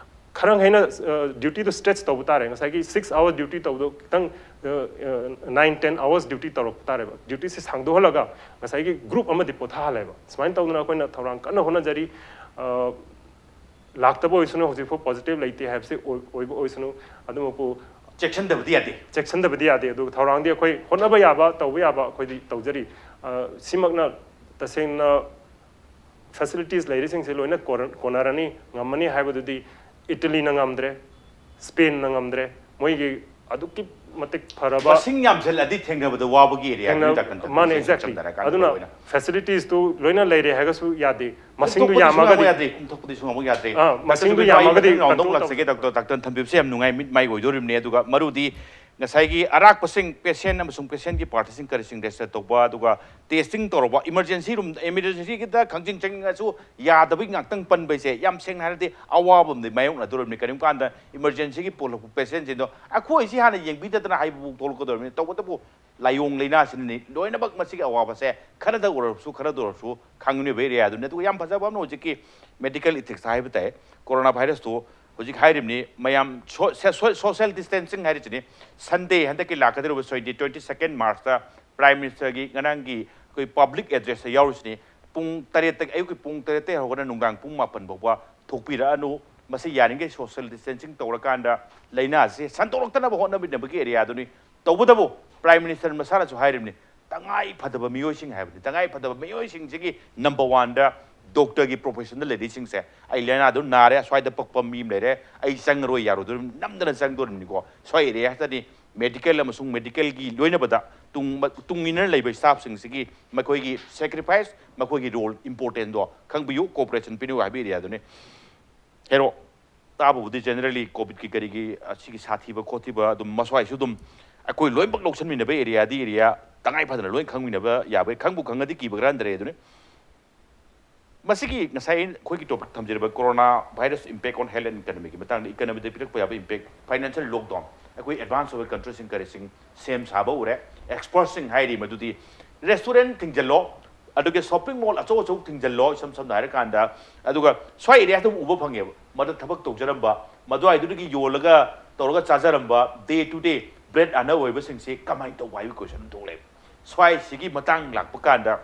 ꯈꯔ ꯃꯈꯩꯅ ꯗ꯭ꯌꯨꯇꯤꯗꯨ ꯁ꯭ꯇ꯭ꯔꯦꯆ ꯇꯧꯕ ꯇꯥꯔꯦ꯫ ꯉꯁꯥꯏꯒꯤ ꯁꯤꯛꯁ ꯑꯋꯥꯔ ꯗ꯭ꯌꯨꯇꯤ ꯇꯧꯕꯗꯣ ꯈꯤꯇꯪ ꯅꯥꯏꯟ ꯇꯦꯟ ꯑꯋꯥꯔꯁ ꯗ꯭ꯌꯨꯇꯤ ꯇꯧꯔꯛꯄ ꯇꯥꯔꯦꯕ꯫ ꯗ꯭ꯌꯨꯇꯤꯁꯦ ꯁꯥꯡꯗꯣꯛꯍꯜꯂꯒ ꯉꯁꯥꯏꯒꯤ ꯒ꯭ꯔꯨꯞ ꯑꯃꯗꯤ ꯄꯣꯊꯥꯍꯜꯂꯦꯕ꯫ ꯁꯨꯃꯥꯏꯅ ꯇꯧꯗꯅ ꯑꯩꯈꯣꯏꯅ ꯊꯧꯔꯥꯡ ꯀꯟꯅ ꯍꯣꯠꯅꯖꯔꯤ꯫ ꯑ, ꯂꯥꯛꯇꯕ ꯑꯣꯏꯁꯅꯨ, ꯍꯧꯖꯤꯛꯐꯥꯎ ꯄꯣꯖꯤꯇꯤꯚ ꯂꯩꯇꯦ ꯍꯥꯏꯕꯁꯤ ꯑꯣꯏ- ꯑꯣꯏꯕ ꯑꯣꯏꯁꯅꯨ꯫ ꯑꯗꯨꯃꯛꯄꯨ ꯆꯦꯛꯁꯤꯟꯗꯕꯗꯤ ꯌꯥꯗꯦ꯫ ꯆꯦꯛꯁꯤꯟꯗꯕꯗꯤ ꯌꯥꯗꯦ꯫ ꯑꯗꯨꯒ ꯊꯧꯔꯥꯡꯗꯤ ꯑꯩꯈꯣꯏ ꯍꯣꯠꯅꯕ ꯌꯥꯕ, ꯇꯧꯕ ꯌꯥꯕ ꯑꯩꯈꯣꯏꯗꯤ ꯇꯧꯖꯔꯤ꯫ ꯑ, ꯁꯤꯃꯛꯅ ꯇꯁꯦꯡꯅ ꯐꯦꯁꯤꯂꯤꯇꯤꯁ ꯂꯩꯔꯤꯁꯤꯡꯁꯦ ꯂꯣꯏꯅ ꯀꯣꯔ- ꯀꯣꯟꯅꯔꯅꯤ, ꯉꯝꯃꯅꯤ ꯍꯥꯏꯕꯗꯨꯗꯤ ꯏꯇꯂꯤꯅ ꯉꯝꯗ꯭ꯔꯦ, ꯁ꯭ꯄꯦꯟꯅ ꯉꯝꯗ꯭ꯔꯦ꯫ ꯃꯣꯏꯒꯤ ꯑꯗꯨꯛꯀꯤ ꯃꯇꯤꯛ ꯐꯔꯕ ꯃꯁꯤꯡ ꯌꯥꯝꯁꯤꯜꯂꯛꯑꯗꯤ ꯊꯦꯡꯅꯕꯗ ꯋꯥꯕꯒꯤ ꯑꯦꯔꯤꯌꯥꯅꯤ ꯊꯦꯡꯅ- ꯗꯥꯛꯇꯔ ꯃꯥꯅꯦ, ꯇꯝꯕꯤꯔꯤꯁꯦ꯫ ꯑꯦꯛꯖꯦꯛꯂꯤ꯫ ꯆꯝꯅꯔꯀꯥꯟꯗ ꯑꯗꯨꯅ ꯑꯣꯏꯅ ꯐꯦꯁꯤꯂꯤꯇꯤꯁꯇꯨ ꯂꯣꯏꯅ ꯂꯩꯔꯦ ꯍꯥꯏꯔꯒꯁꯨ ꯌꯥꯗꯦ, ꯃꯁꯤꯡꯗꯨ ꯀꯨꯝꯊꯣꯛꯄꯗꯤ ꯁꯨꯡꯌꯥꯃꯛ ꯌꯥꯝꯃꯒꯗꯤ ꯌꯥꯗ꯭ꯔꯦ, ꯀꯨꯝꯊꯣꯛꯄꯗꯤ ꯁꯨꯡꯌꯥꯃꯛ ꯌꯥꯗ꯭ꯔꯦ꯫ ꯑꯥ, ꯃꯁꯤꯡꯗꯨ ꯗꯥꯛꯇꯔ ꯌꯥꯝꯃꯒꯗꯤ ꯔꯥꯎꯟ ꯑꯞ ꯀꯟꯇ꯭ꯔꯣꯜ ꯂꯥꯛꯆꯒꯦ꯫ ꯗꯥꯛꯇꯔ, ꯗꯥꯛꯇꯔ ꯊꯝꯕꯤꯕꯁꯦ ꯌꯥꯝ ꯅꯨꯡꯉꯥꯏ, ꯃꯤꯠ ꯃꯥꯏ ꯑꯣꯏꯗꯣꯔꯤꯕꯅꯦ꯫ ꯑꯗꯨꯒ ꯃꯔꯨꯗꯤ ꯉꯁꯥꯏꯒꯤ ꯑꯔꯥꯛꯄꯁꯤꯡ, ꯄꯦꯁꯦꯟ ꯑꯃꯁꯨꯡ ꯄꯦꯁꯦꯟꯒꯤ ꯄꯥꯔꯇꯤꯁꯤꯡ ꯀꯔꯤꯁꯤꯡ ꯔꯦꯖꯤꯁꯇꯔ ꯇꯧꯕ, ꯑꯗꯨꯒ ꯇꯦꯁꯇꯤꯡ ꯇꯧꯔꯕ, ꯏꯃꯔꯖꯦꯟꯁꯤ ꯔꯨꯝ, ꯏꯃꯔꯖꯦꯟꯁꯤꯒꯤꯗ ꯈꯪꯖꯤꯡ ꯆꯪꯅꯤꯡꯉꯁꯨ ꯌꯥꯗꯕꯒꯤ ꯉꯥꯛꯇꯪ ꯄꯟꯕꯩꯁꯦ, ꯌꯥꯝ ꯁꯦꯡꯅ ꯍꯥꯏꯔꯗꯤ ꯑꯋꯥꯕ ꯑꯃꯗꯤ ꯃꯥꯌꯣꯛꯅꯗꯣꯔꯕꯅꯤ꯫ ꯀꯔꯤꯒꯨꯝꯕ ꯀꯥꯟꯗ ꯏꯃꯔꯖꯦꯟꯁꯤꯒꯤ ꯄꯨꯔꯛꯄ ꯄꯦꯁꯦꯟꯁꯤꯡꯗꯣ ꯑꯩꯈꯣꯏꯁꯤ ꯍꯥꯟꯅ ꯌꯦꯡꯕꯤꯗꯗꯅ ꯍꯥꯏꯕꯕꯨ ꯊꯣꯛꯂꯛꯀꯗꯧꯔꯕꯅꯤ꯫ ꯇꯧꯕꯇꯕꯨ ꯂꯥꯏꯑꯣꯡ ꯂꯥꯏꯅꯥꯁꯤꯅꯅꯤ ꯂꯣꯏꯅꯃꯛ ꯃꯁꯤꯒꯤ ꯑꯋꯥꯕꯁꯦ ꯈꯔꯗ ꯑꯣꯏꯔꯕꯁꯨ, ꯈꯔꯗ ꯑꯣꯏꯔꯕꯁꯨ ꯈꯪꯅꯕ ꯑꯦꯔꯤꯌꯥꯗꯨꯅꯤ꯫ ꯑꯗꯨꯒ ꯌꯥꯝ ꯐꯖꯕ ꯑꯃꯅ ꯍꯧꯖꯤꯛꯀꯤ ꯃꯦꯗꯤꯀꯦꯜ ꯏꯊꯤꯛꯁ ꯍꯥꯏꯕ ꯇꯥꯏ꯫ ꯀꯣꯔꯣꯅꯥ ꯚꯥꯏꯔꯁꯇꯨ ꯍꯧꯖꯤꯛ ꯍꯥꯏꯔꯤꯕꯅꯤ ꯃꯌꯥꯝ, ꯁꯣ-, ꯁꯦ-, ꯁꯣ-, ꯁꯣꯁꯦꯜ ꯗꯤꯁꯇꯦꯟꯁꯤꯡ ꯍꯥꯏꯔꯤꯁꯤꯅꯤ꯫ ꯁꯟꯗꯦ ꯍꯟꯗꯛꯀꯤ ꯂꯥꯛꯀꯗꯧꯔꯤꯕ ꯁꯣꯏꯗꯤ ꯇ꯭ꯋꯦꯟꯇꯤ ꯁꯦꯀꯦꯟ ꯃꯥꯔꯁꯇ ꯄ꯭ꯔꯥꯏꯝ ꯃꯤꯅꯤꯁꯇꯔꯒꯤ ꯉꯔꯥꯡꯒꯤ ꯑꯩꯈꯣꯏ ꯄꯕ꯭ꯂꯤꯛ ꯑꯦꯗ꯭ꯔꯦꯁꯇ ꯌꯥꯎꯔꯤꯁꯤꯅꯤ꯫ ꯄꯨꯡ ꯇꯔꯦꯠꯇꯒꯤ, ꯑꯌꯨꯛꯀꯤ ꯄꯨꯡ ꯇꯔꯦꯠꯇꯒꯤ ꯍꯧꯔꯒꯅ ꯅꯨꯡꯗꯥꯡ ꯄꯨꯡ ꯃꯥꯄꯟ ꯐꯥꯎꯕ ꯊꯣꯛꯄꯤꯔꯛꯑꯅꯨ꯫ ꯃꯁꯤ ꯌꯥꯔꯤꯈꯩ ꯁꯣꯁꯦꯜ ꯗꯤꯁꯇꯦꯟꯁꯤꯡ ꯇꯧꯔꯀꯥꯟꯗ ꯂꯥꯏꯅꯥꯁꯦ ꯁꯟꯗꯣꯔꯛꯇꯅꯕ ꯍꯣꯠꯅꯕꯤꯅꯕꯒꯤ ꯑꯦꯔꯤꯌꯥꯗꯨꯅꯤ꯫ ꯇꯧꯕꯇꯕꯨ ꯄ꯭ꯔꯥꯏꯝ ꯃꯤꯅꯤꯁꯇꯔ ꯃꯁꯥꯅꯁꯨ ꯍꯥꯏꯔꯤꯕꯅꯤ, ꯇꯉꯥꯏ ꯐꯗꯕ ꯃꯤꯑꯣꯏꯁꯤꯡ ꯍꯥꯏꯕꯅꯤ, ꯇꯉꯥꯏ ꯐꯗꯕ ꯃꯤꯑꯣꯏꯁꯤꯡꯁꯤꯒꯤ ꯅꯝꯕꯔ ꯋꯥꯟꯗ ꯗꯣꯛꯇꯔꯒꯤ ꯄ꯭ꯔꯣꯐꯦꯁꯟꯗ ꯂꯩꯔꯤꯁꯤꯡꯁꯦ, ꯑꯩ ꯂꯥꯏꯅꯥꯗꯨ ꯅꯥꯔꯦ, ꯑꯁ꯭ꯋꯥꯏꯗ ꯄꯛꯄ ꯃꯤ ꯑꯃ ꯂꯩꯔꯦ, ꯑꯩ ꯆꯪꯉꯔꯣꯏ, ꯌꯥꯔꯣꯏꯗꯣꯔꯤꯕꯅꯤ, ꯅꯝꯗꯅ ꯆꯪꯗꯣꯔꯤꯕꯅꯤꯀꯣ꯫ ꯁ꯭ꯋꯥꯏ ꯑꯦꯔꯤꯌꯥꯁꯤꯗꯗꯤ ꯃꯦꯗꯤꯀꯦꯜ ꯑꯃꯁꯨꯡ ꯃꯦꯗꯤꯀꯦꯜꯒꯤ ꯂꯣꯏꯅꯕꯗ ꯇꯨꯡ, ꯇꯨꯡ ꯏꯟꯅ ꯂꯩꯕ ꯁ꯭ꯇꯥꯐꯁꯤꯡꯁꯤꯒꯤ ꯃꯈꯣꯏꯒꯤ ꯁꯦꯀ꯭ꯔꯤꯐꯥꯏꯁ, ꯃꯈꯣꯏꯒꯤ ꯔꯣꯜ ꯏꯝꯄꯣꯔꯇꯦꯟꯗꯣ ꯈꯪꯕꯤꯌꯨ, ꯀꯣꯑꯣꯄꯔꯦꯁꯟ ꯄꯤꯅꯤꯌꯨ ꯍꯥꯏꯕ ꯑꯦꯔꯤꯌꯥꯗꯨꯅꯤ꯫ ꯍꯦꯔꯣ, ꯇꯥꯕꯕꯨꯗꯤ ꯖꯦꯅꯔꯦꯂꯤ ꯀꯣꯚꯤꯗꯀꯤ ꯀꯔꯤꯒꯤ ꯑꯁꯤꯒꯤ ꯁꯥꯊꯤꯕ ꯈꯣꯠꯊꯤꯕ ꯑꯗꯨꯝ ꯃꯁ꯭ꯋꯥꯏꯁꯨ ꯑꯗꯨꯝ ꯑꯩꯈꯣꯏ ꯂꯣꯏꯅꯃꯛ ꯂꯧꯁꯤꯟꯃꯤꯟꯅꯕ ꯑꯦꯔꯤꯌꯥꯗꯤ ꯑꯦꯔꯤꯌꯥ ꯇꯉꯥꯏ ꯐꯗꯅ ꯂꯣꯏ ꯈꯪꯃꯤꯟꯅꯕ ꯌꯥꯕ, ꯈꯪꯕꯨ ꯈꯪꯉꯗꯤ ꯀꯤꯕ ꯈꯔ ꯍꯟꯊꯔꯛꯑꯦ ꯑꯗꯨꯅꯤ꯫ ꯃꯁꯤꯒꯤ ꯉꯁꯥꯏ ꯑꯩꯈꯣꯏꯒꯤ ꯇꯣꯄꯤꯛ ꯊꯝꯖꯔꯤꯕ corona virus impact on health and economyꯒꯤ ꯃꯇꯥꯡꯗ, ꯏꯀꯅꯃꯤꯗ ꯄꯤꯔꯛꯄ ꯌꯥꯕ ꯏꯝꯄꯦꯛ, ꯐꯥꯏꯅꯥꯟꯁꯤꯌꯦꯜ ꯂꯣꯛꯗꯥꯎꯟ, ꯑꯩꯈꯣꯏ ꯑꯦꯗꯚꯥꯟꯁ ꯑꯣꯏꯕ ꯀꯟꯇ꯭ꯔꯤꯁꯤꯡ ꯀꯔꯤꯁꯤꯡ ꯁꯦꯝ ꯁꯥꯕ ꯎꯔꯦ꯫ ꯑꯦꯛꯁꯄꯔꯠꯁꯤꯡ ꯍꯥꯏꯔꯤ ꯃꯗꯨꯗꯤ ꯔꯦꯁꯇꯨꯔꯦꯟ ꯊꯤꯡꯖꯤꯜꯂꯣ, ꯑꯗꯨꯒ ꯁꯣꯞꯄꯤꯡ ꯃꯣꯜ ꯑꯆꯧ ꯑꯆꯧꯕ ꯊꯤꯡꯖꯤꯜꯂꯣ, ꯏꯁꯝ ꯁꯝꯅ ꯍꯥꯏꯔꯀꯥꯟꯗ꯫ ꯑꯗꯨꯒ ꯁ꯭ꯋꯥꯏ ꯑꯦꯔꯤꯌꯥꯗ ꯑꯃꯨꯛ ꯎꯕ ꯐꯪꯉꯦꯕ, ꯃꯗ ꯊꯕꯛ ꯇꯧꯖꯔꯝꯕ, ꯃꯗꯨꯋꯥꯏꯗꯨꯗꯒꯤ ꯌꯣꯜꯂꯒ ꯇꯧꯔꯒ ꯆꯥꯖꯔꯝꯕ day to day bread earner ꯑꯣꯏꯕꯁꯤꯡꯁꯤ ꯀꯃꯥꯏꯅ ꯇꯧꯕ ꯍꯥꯏꯕꯒꯤ ꯀꯣꯏꯁꯟ ꯑꯃ ꯊꯣꯛꯂꯛꯑꯦꯕ꯫ ꯁ꯭ꯋꯥꯏꯁꯤꯒꯤ ꯃꯇꯥꯡ ꯂꯥꯛꯄ ꯀꯥꯟꯗ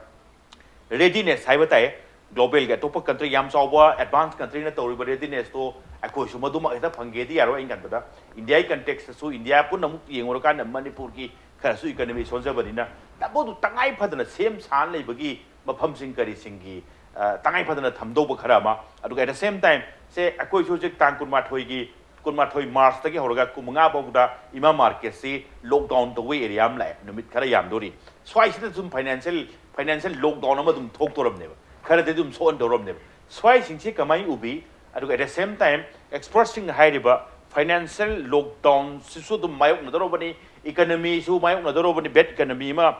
ꯔꯦꯗꯤꯅꯦꯁ ꯍꯥꯏꯕ ꯇꯥꯏ꯫ ꯒ꯭ꯂꯣꯕꯦꯜꯒꯤ ꯑꯇꯣꯞꯄ ꯀꯟꯇ꯭ꯔꯤ, ꯌꯥꯝ ꯆꯥꯎꯕ ꯑꯦꯗꯚꯥꯟꯁ ꯀꯟꯇ꯭ꯔꯤꯅ ꯇꯧꯔꯤꯕ ꯔꯦꯗꯤꯅꯦꯁꯇꯣ ꯑꯩꯈꯣꯏꯁꯨ ꯃꯗꯨꯃꯛ ꯍꯦꯛꯇ ꯐꯪꯒꯦꯗꯤ ꯌꯥꯔꯣꯏ꯫ ꯑꯩꯅ ꯈꯟꯕꯗ ꯏꯟꯗꯤꯌꯥꯒꯤ ꯀꯟꯇꯦꯛꯁꯇꯁꯨ, ꯏꯟꯗꯤꯌꯥ ꯄꯨꯟꯅ ꯑꯃꯨꯛ ꯌꯦꯡꯉꯨꯔꯀꯥꯟꯗ ꯃꯅꯤꯄꯨꯔꯒꯤ ꯈꯔꯁꯨ ꯏꯀꯅꯃꯤ ꯁꯣꯟꯖꯕꯅꯤꯅ, ꯇꯕꯨꯗꯨ ꯇꯉꯥꯏ ꯐꯗꯅ ꯁꯦꯝ ꯁꯥꯅ ꯂꯩꯕꯒꯤ ꯃꯐꯝꯁꯤꯡ ꯀꯔꯤꯁꯤꯡꯒꯤ, ꯑ, ꯇꯉꯥꯏ ꯐꯗꯅ ꯊꯝꯗꯧꯕ ꯈꯔ ꯑꯃ, ꯑꯗꯨꯒ at the same time ꯁꯦ ꯑꯩꯈꯣꯏꯁꯨ ꯍꯧꯖꯤꯛ ꯇꯥꯡ ꯀꯨꯟꯃꯥꯊꯣꯏꯒꯤ, ꯀꯨꯟꯃꯥꯊꯣꯏ ꯃꯥꯔꯁꯇꯒꯤ ꯍꯧꯔꯒ ꯀꯨꯟꯃꯉꯥ ꯐꯥꯎꯗ ꯏꯃꯥ ꯃꯥꯔꯀꯦꯠꯁꯤ ꯂꯣꯛꯗꯥꯎꯟ ꯇꯧꯕ ꯑꯦꯔꯤꯌꯥ ꯑꯃ ꯂꯥꯛꯑꯦ, ꯅꯨꯃꯤꯠ ꯈꯔ ꯌꯥꯝꯗꯣꯔꯤ꯫ ꯁ꯭ꯋꯥꯏꯁꯤꯗ ꯁꯨꯝ ꯐꯥꯏꯅꯥꯟꯁꯤꯌꯦꯜ, ꯐꯥꯏꯅꯥꯟꯁꯤꯌꯦꯜ ꯂꯣꯛꯗꯥꯎꯟ ꯑꯃ ꯑꯗꯨꯝ ꯊꯣꯛꯇꯣꯔꯝꯅꯦꯕ, ꯈꯔꯗꯤ ꯑꯗꯨꯝ ꯁꯣꯛꯍꯟꯗꯧꯔꯝꯅꯦꯕ꯫ ꯁ꯭ꯋꯥꯏꯁꯤꯡꯁꯤ ꯀꯃꯥꯏꯅ ꯎꯕꯤ? ꯑꯗꯨꯒ at the same time ꯑꯦꯛꯁꯄꯔꯠꯁꯤꯡꯅ ꯍꯥꯏꯔꯤꯕ ꯐꯥꯏꯅꯥꯟꯁꯤꯌꯦꯜ ꯂꯣꯛꯗꯥꯎꯟꯁꯤꯁꯨ ꯑꯗꯨꯝ ꯃꯥꯌꯣꯛꯅꯗꯧꯔꯕꯅꯤ, ꯏꯀꯅꯃꯤꯁꯨ ꯃꯥꯌꯣꯛꯅꯗꯧꯔꯕꯅꯤ, ꯕꯦꯠ ꯏꯀꯅꯃꯤ ꯑꯃ,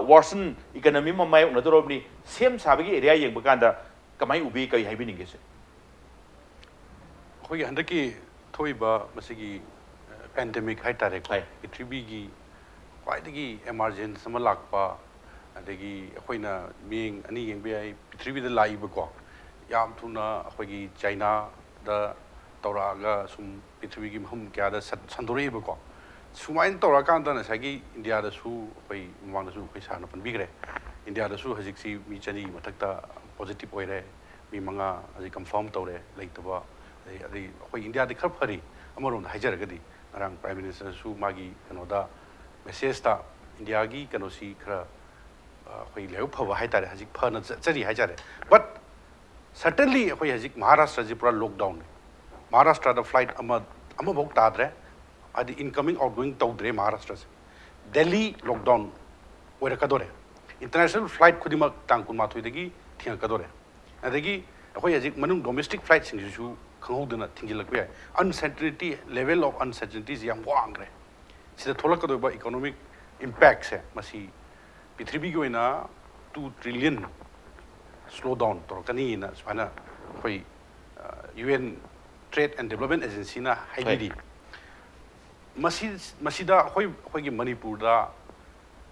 ꯋꯥꯔꯁꯟ ꯏꯀꯅꯃꯤ ꯑꯃ ꯃꯥꯌꯣꯛꯅꯗꯧꯔꯕꯅꯤ꯫ ꯁꯦꯝ ꯁꯥꯕꯒꯤ ꯑꯦꯔꯤꯌꯥ ꯌꯦꯡꯕ ꯀꯥꯟꯗ ꯀꯃꯥꯏꯅ ꯎꯕꯤ, ꯀꯔꯤ ꯍꯥꯏꯕꯤꯅꯤꯡꯒꯦ ꯁꯦ? ꯑꯩꯈꯣꯏꯒꯤ ꯍꯟꯗꯛꯀꯤ ꯊꯣꯛꯏꯕ ꯃꯁꯤꯒꯤ ꯄꯦꯟꯗꯦꯃꯤꯛ ꯍꯥꯏꯇꯥꯔꯦꯀꯣ, ꯍꯣꯏ꯫ ꯄ꯭ꯔꯤꯊꯤꯕꯤꯒꯤ ꯈ꯭ꯋꯥꯏꯗꯒꯤ ꯑꯦꯃꯥꯔꯖꯦꯟꯁ ꯑꯃ ꯂꯥꯛꯄ, ꯑꯗꯒꯤ ꯑꯩꯈꯣꯏꯅ ꯃꯤꯠꯌꯦꯡ ꯑꯅꯤ ꯌꯦꯡꯕ ꯌꯥꯏ꯫ ꯄ꯭ꯔꯤꯊꯤꯕꯤꯗ ꯂꯥꯛꯏꯕꯀꯣ, ꯌꯥꯝ ꯊꯨꯅ ꯑꯩꯈꯣꯏꯒꯤ ꯆꯥꯏꯅꯥꯗ ꯇꯧꯔꯛꯑꯒ ꯁꯨꯝ ꯄ꯭ꯔꯤꯊꯤꯕꯤꯒꯤ ꯃꯐꯝ ꯀꯌꯥꯗ ꯁꯟ- ꯁꯟꯗꯣꯔꯛꯏꯕꯀꯣ꯫ ꯁꯨꯃꯥꯏꯅ ꯇꯧꯔꯛꯑꯀꯥꯟꯗ ꯉꯁꯥꯏꯒꯤ ꯏꯟꯗꯤꯌꯥꯗꯁꯨ, ꯑꯩꯈꯣꯏ ꯃꯃꯥꯡꯗꯁꯨ ꯑꯩꯈꯣꯏ ꯁꯥꯔꯅ ꯄꯟꯕꯤꯈ꯭ꯔꯦ, ꯏꯟꯗꯤꯌꯥꯗꯁꯨ ꯍꯧꯖꯤꯛꯁꯤ ꯃꯤ ꯆꯅꯤꯒꯤ ꯃꯊꯛꯇ ꯄꯣꯖꯤꯇꯤꯚ ꯑꯣꯏꯔꯦ, ꯃꯤ ꯃꯉꯥ ꯍꯧꯖꯤꯛ ꯀꯟꯐꯥꯔꯝ ꯇꯧꯔꯦ ꯂꯩꯇꯕ꯫ ꯑꯗꯩ ꯑꯗꯩ ꯑꯩꯈꯣꯏ ꯏꯟꯗꯤꯌꯥꯗꯤ ꯈꯔ ꯐꯔꯤ꯫ ꯑꯃꯔꯣꯝꯗ ꯍꯥꯏꯖꯔꯒꯗꯤ, ꯉꯔꯥꯡ ꯄ꯭ꯔꯥꯏꯝ ꯃꯤꯅꯤꯁꯇꯔꯁꯨ ꯃꯥꯒꯤ ꯀꯩꯅꯣꯗ, ꯃꯦꯁꯦꯖꯇ ꯏꯟꯗꯤꯌꯥꯒꯤ ꯀꯩꯅꯣꯁꯤ ꯈꯔ, ꯑ, ꯑꯩꯈꯣꯏ ꯂꯥꯏꯕꯛ ꯐꯕ ꯍꯥꯏꯇꯥꯔꯦ, ꯍꯧꯖꯤꯛ ꯐꯅ ꯆꯠꯆꯔꯤ ꯍꯥꯏꯇꯥꯔꯦ꯫ ꯕꯠ ꯁꯔꯇꯟꯂꯤ ꯑꯩꯈꯣꯏ ꯍꯧꯖꯤꯛ ꯃꯍꯥꯔꯥꯁꯇ꯭ꯔꯁꯤ ꯄꯨꯔꯥ ꯂꯣꯛꯗꯥꯎꯟꯅꯤ꯫ ꯃꯍꯥꯔꯥꯁꯇ꯭ꯔꯗ ꯐ꯭ꯂꯥꯏꯠ ꯑꯃ, ꯑꯃꯐꯥꯎ ꯇꯥꯗ꯭ꯔꯦ꯫ ꯍꯥꯏꯗꯤ ꯏꯟꯀꯃꯤꯡ ꯑꯥꯎꯠꯒꯣꯏꯡ ꯇꯧꯗ꯭ꯔꯦ ꯃꯍꯥꯔꯥꯁꯇ꯭ꯔꯁꯦ꯫ ꯗꯦꯜꯂꯤ ꯂꯣꯛꯗꯥꯎꯟ ꯑꯣꯏꯔꯛꯀꯗꯣꯔꯦ꯫ ꯏꯟꯇꯔꯅꯦꯁꯅꯦꯜ ꯐ꯭ꯂꯥꯏꯠ ꯈꯨꯗꯤꯡꯃꯛ ꯇꯥꯡ ꯀꯨꯟꯃꯥꯊꯣꯏꯗꯒꯤ ꯊꯤꯡꯉꯛꯀꯗꯣꯔꯦ꯫ ꯑꯗꯒꯤ ꯑꯩꯈꯣꯏ ꯍꯧꯖꯤꯛ ꯃꯅꯨꯡ ꯗꯣꯃꯦꯁꯇꯤꯛ ꯐ꯭ꯂꯥꯏꯠꯁꯤꯡꯁꯤꯁꯨ ꯈꯪꯍꯧꯗꯅ ꯊꯤꯡꯖꯤꯜꯂꯛꯄ ꯌꯥꯏ꯫ ꯑꯟꯁꯔꯇꯤꯅꯤꯇꯤ, ꯂꯦꯚꯦꯜ ꯑꯣꯐ ꯑꯟꯁꯔꯇꯤꯅꯤꯇꯤꯁꯤ ꯌꯥꯝ ꯋꯥꯡꯈ꯭ꯔꯦ꯫ ꯁꯤꯗ ꯊꯣꯛꯂꯛꯀꯗꯧꯔꯤꯕ ꯏꯀꯣꯅꯣꯃꯤꯛ ꯏꯝꯄꯦꯛꯁꯦ ꯃꯁꯤ ꯄ꯭ꯔꯤꯊꯤꯕꯤꯒꯤ ꯑꯣꯏꯅ ꯇꯨ ꯇ꯭ꯔꯤꯂꯤꯌꯟ ꯁ꯭ꯂꯣ ꯗꯥꯎꯟ ꯇꯧꯔꯛꯀꯅꯤꯅ ꯁꯨꯃꯥꯏꯅ ꯑꯩꯈꯣꯏ U N trade and development ꯑꯦꯖꯦꯟꯁꯤꯅ ꯍꯥꯏꯕꯤꯔꯤ꯫ ꯃꯁꯤ, ꯃꯁꯤꯗ ꯑꯩꯈꯣꯏ, ꯑꯩꯈꯣꯏꯒꯤ ꯃꯅꯤꯄꯨꯔꯗ,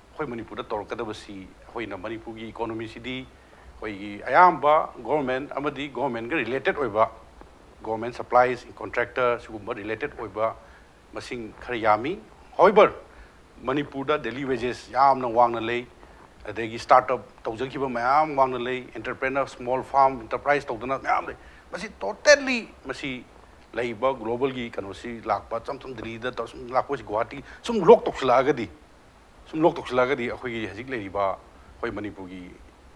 ꯑꯩꯈꯣꯏ ꯃꯅꯤꯄꯨꯔꯗ ꯇꯧꯔꯛꯀꯗꯕꯁꯤ, ꯑꯩꯈꯣꯏꯅ ꯃꯅꯤꯄꯨꯔꯒꯤ ꯏꯀꯣꯅꯣꯃꯤꯁꯤꯗꯤ ꯑꯩꯈꯣꯏꯒꯤ ꯑꯌꯥꯝꯕ ꯒꯣꯔꯃꯦꯟ ꯑꯃꯗꯤ ꯒꯣꯔꯃꯦꯟꯒ ꯔꯤꯂꯦꯇꯦꯠ ꯑꯣꯏꯕ, ꯒꯣꯔꯃꯦꯟ ꯁꯄ꯭ꯂꯥꯏꯁ, ꯀꯣꯟꯇ꯭ꯔꯦꯛꯇꯔ, ꯁꯤꯒꯨꯝꯕ ꯔꯤꯂꯦꯇꯦꯠ ꯑꯣꯏꯕ ꯃꯁꯤꯡ ꯈꯔ ꯌꯥꯝꯃꯤ꯫ ꯍꯥꯎꯋꯦꯕꯔ, ꯃꯅꯤꯄꯨꯔꯗ ꯗꯦꯂꯤ ꯋꯦꯖꯦꯁ ꯌꯥꯝꯅ ꯋꯥꯡꯅ ꯂꯩ, ꯑꯗꯒꯤ ꯁ꯭ꯇꯥꯔꯠ ꯑꯞ ꯇꯧꯖꯈꯤꯕ ꯃꯌꯥꯝ ꯋꯥꯡꯅ ꯂꯩ, ꯑꯦꯟꯇꯔꯄ꯭ꯔꯦꯅꯔ, ꯁ꯭ꯃꯣꯜ ꯐꯥꯔꯝ ꯑꯦꯟꯇꯔꯄ꯭ꯔꯥꯏꯁ ꯇꯧꯗꯅ ꯃꯌꯥꯝ ꯂꯩ꯫ ꯃꯁꯤ ꯇꯣꯇꯦꯜꯂꯤ, ꯃꯁꯤ ꯂꯩꯔꯤꯕ ꯒ꯭ꯂꯣꯕꯜꯒꯤ ꯀꯩꯅꯣꯁꯤ ꯂꯥꯛꯄ, ꯆꯝ ꯆꯝ ꯗꯦꯜꯂꯤꯗ ꯇꯧ-, ꯁꯨꯝ ꯂꯥꯛꯄꯁꯤ, ꯒꯨꯋꯥꯍꯥꯇꯤ ꯁꯨꯝ ꯂꯣꯛ ꯇꯧꯁꯤꯜꯂꯛꯑꯒꯗꯤ, ꯁꯨꯝ ꯂꯣꯛ ꯇꯧꯁꯤꯜꯂꯛꯑꯒꯗꯤ ꯑꯩꯈꯣꯏꯒꯤ ꯍꯧꯖꯤꯛ ꯂꯩꯔꯤꯕ ꯑꯩꯈꯣꯏ ꯃꯅꯤꯄꯨꯔꯒꯤ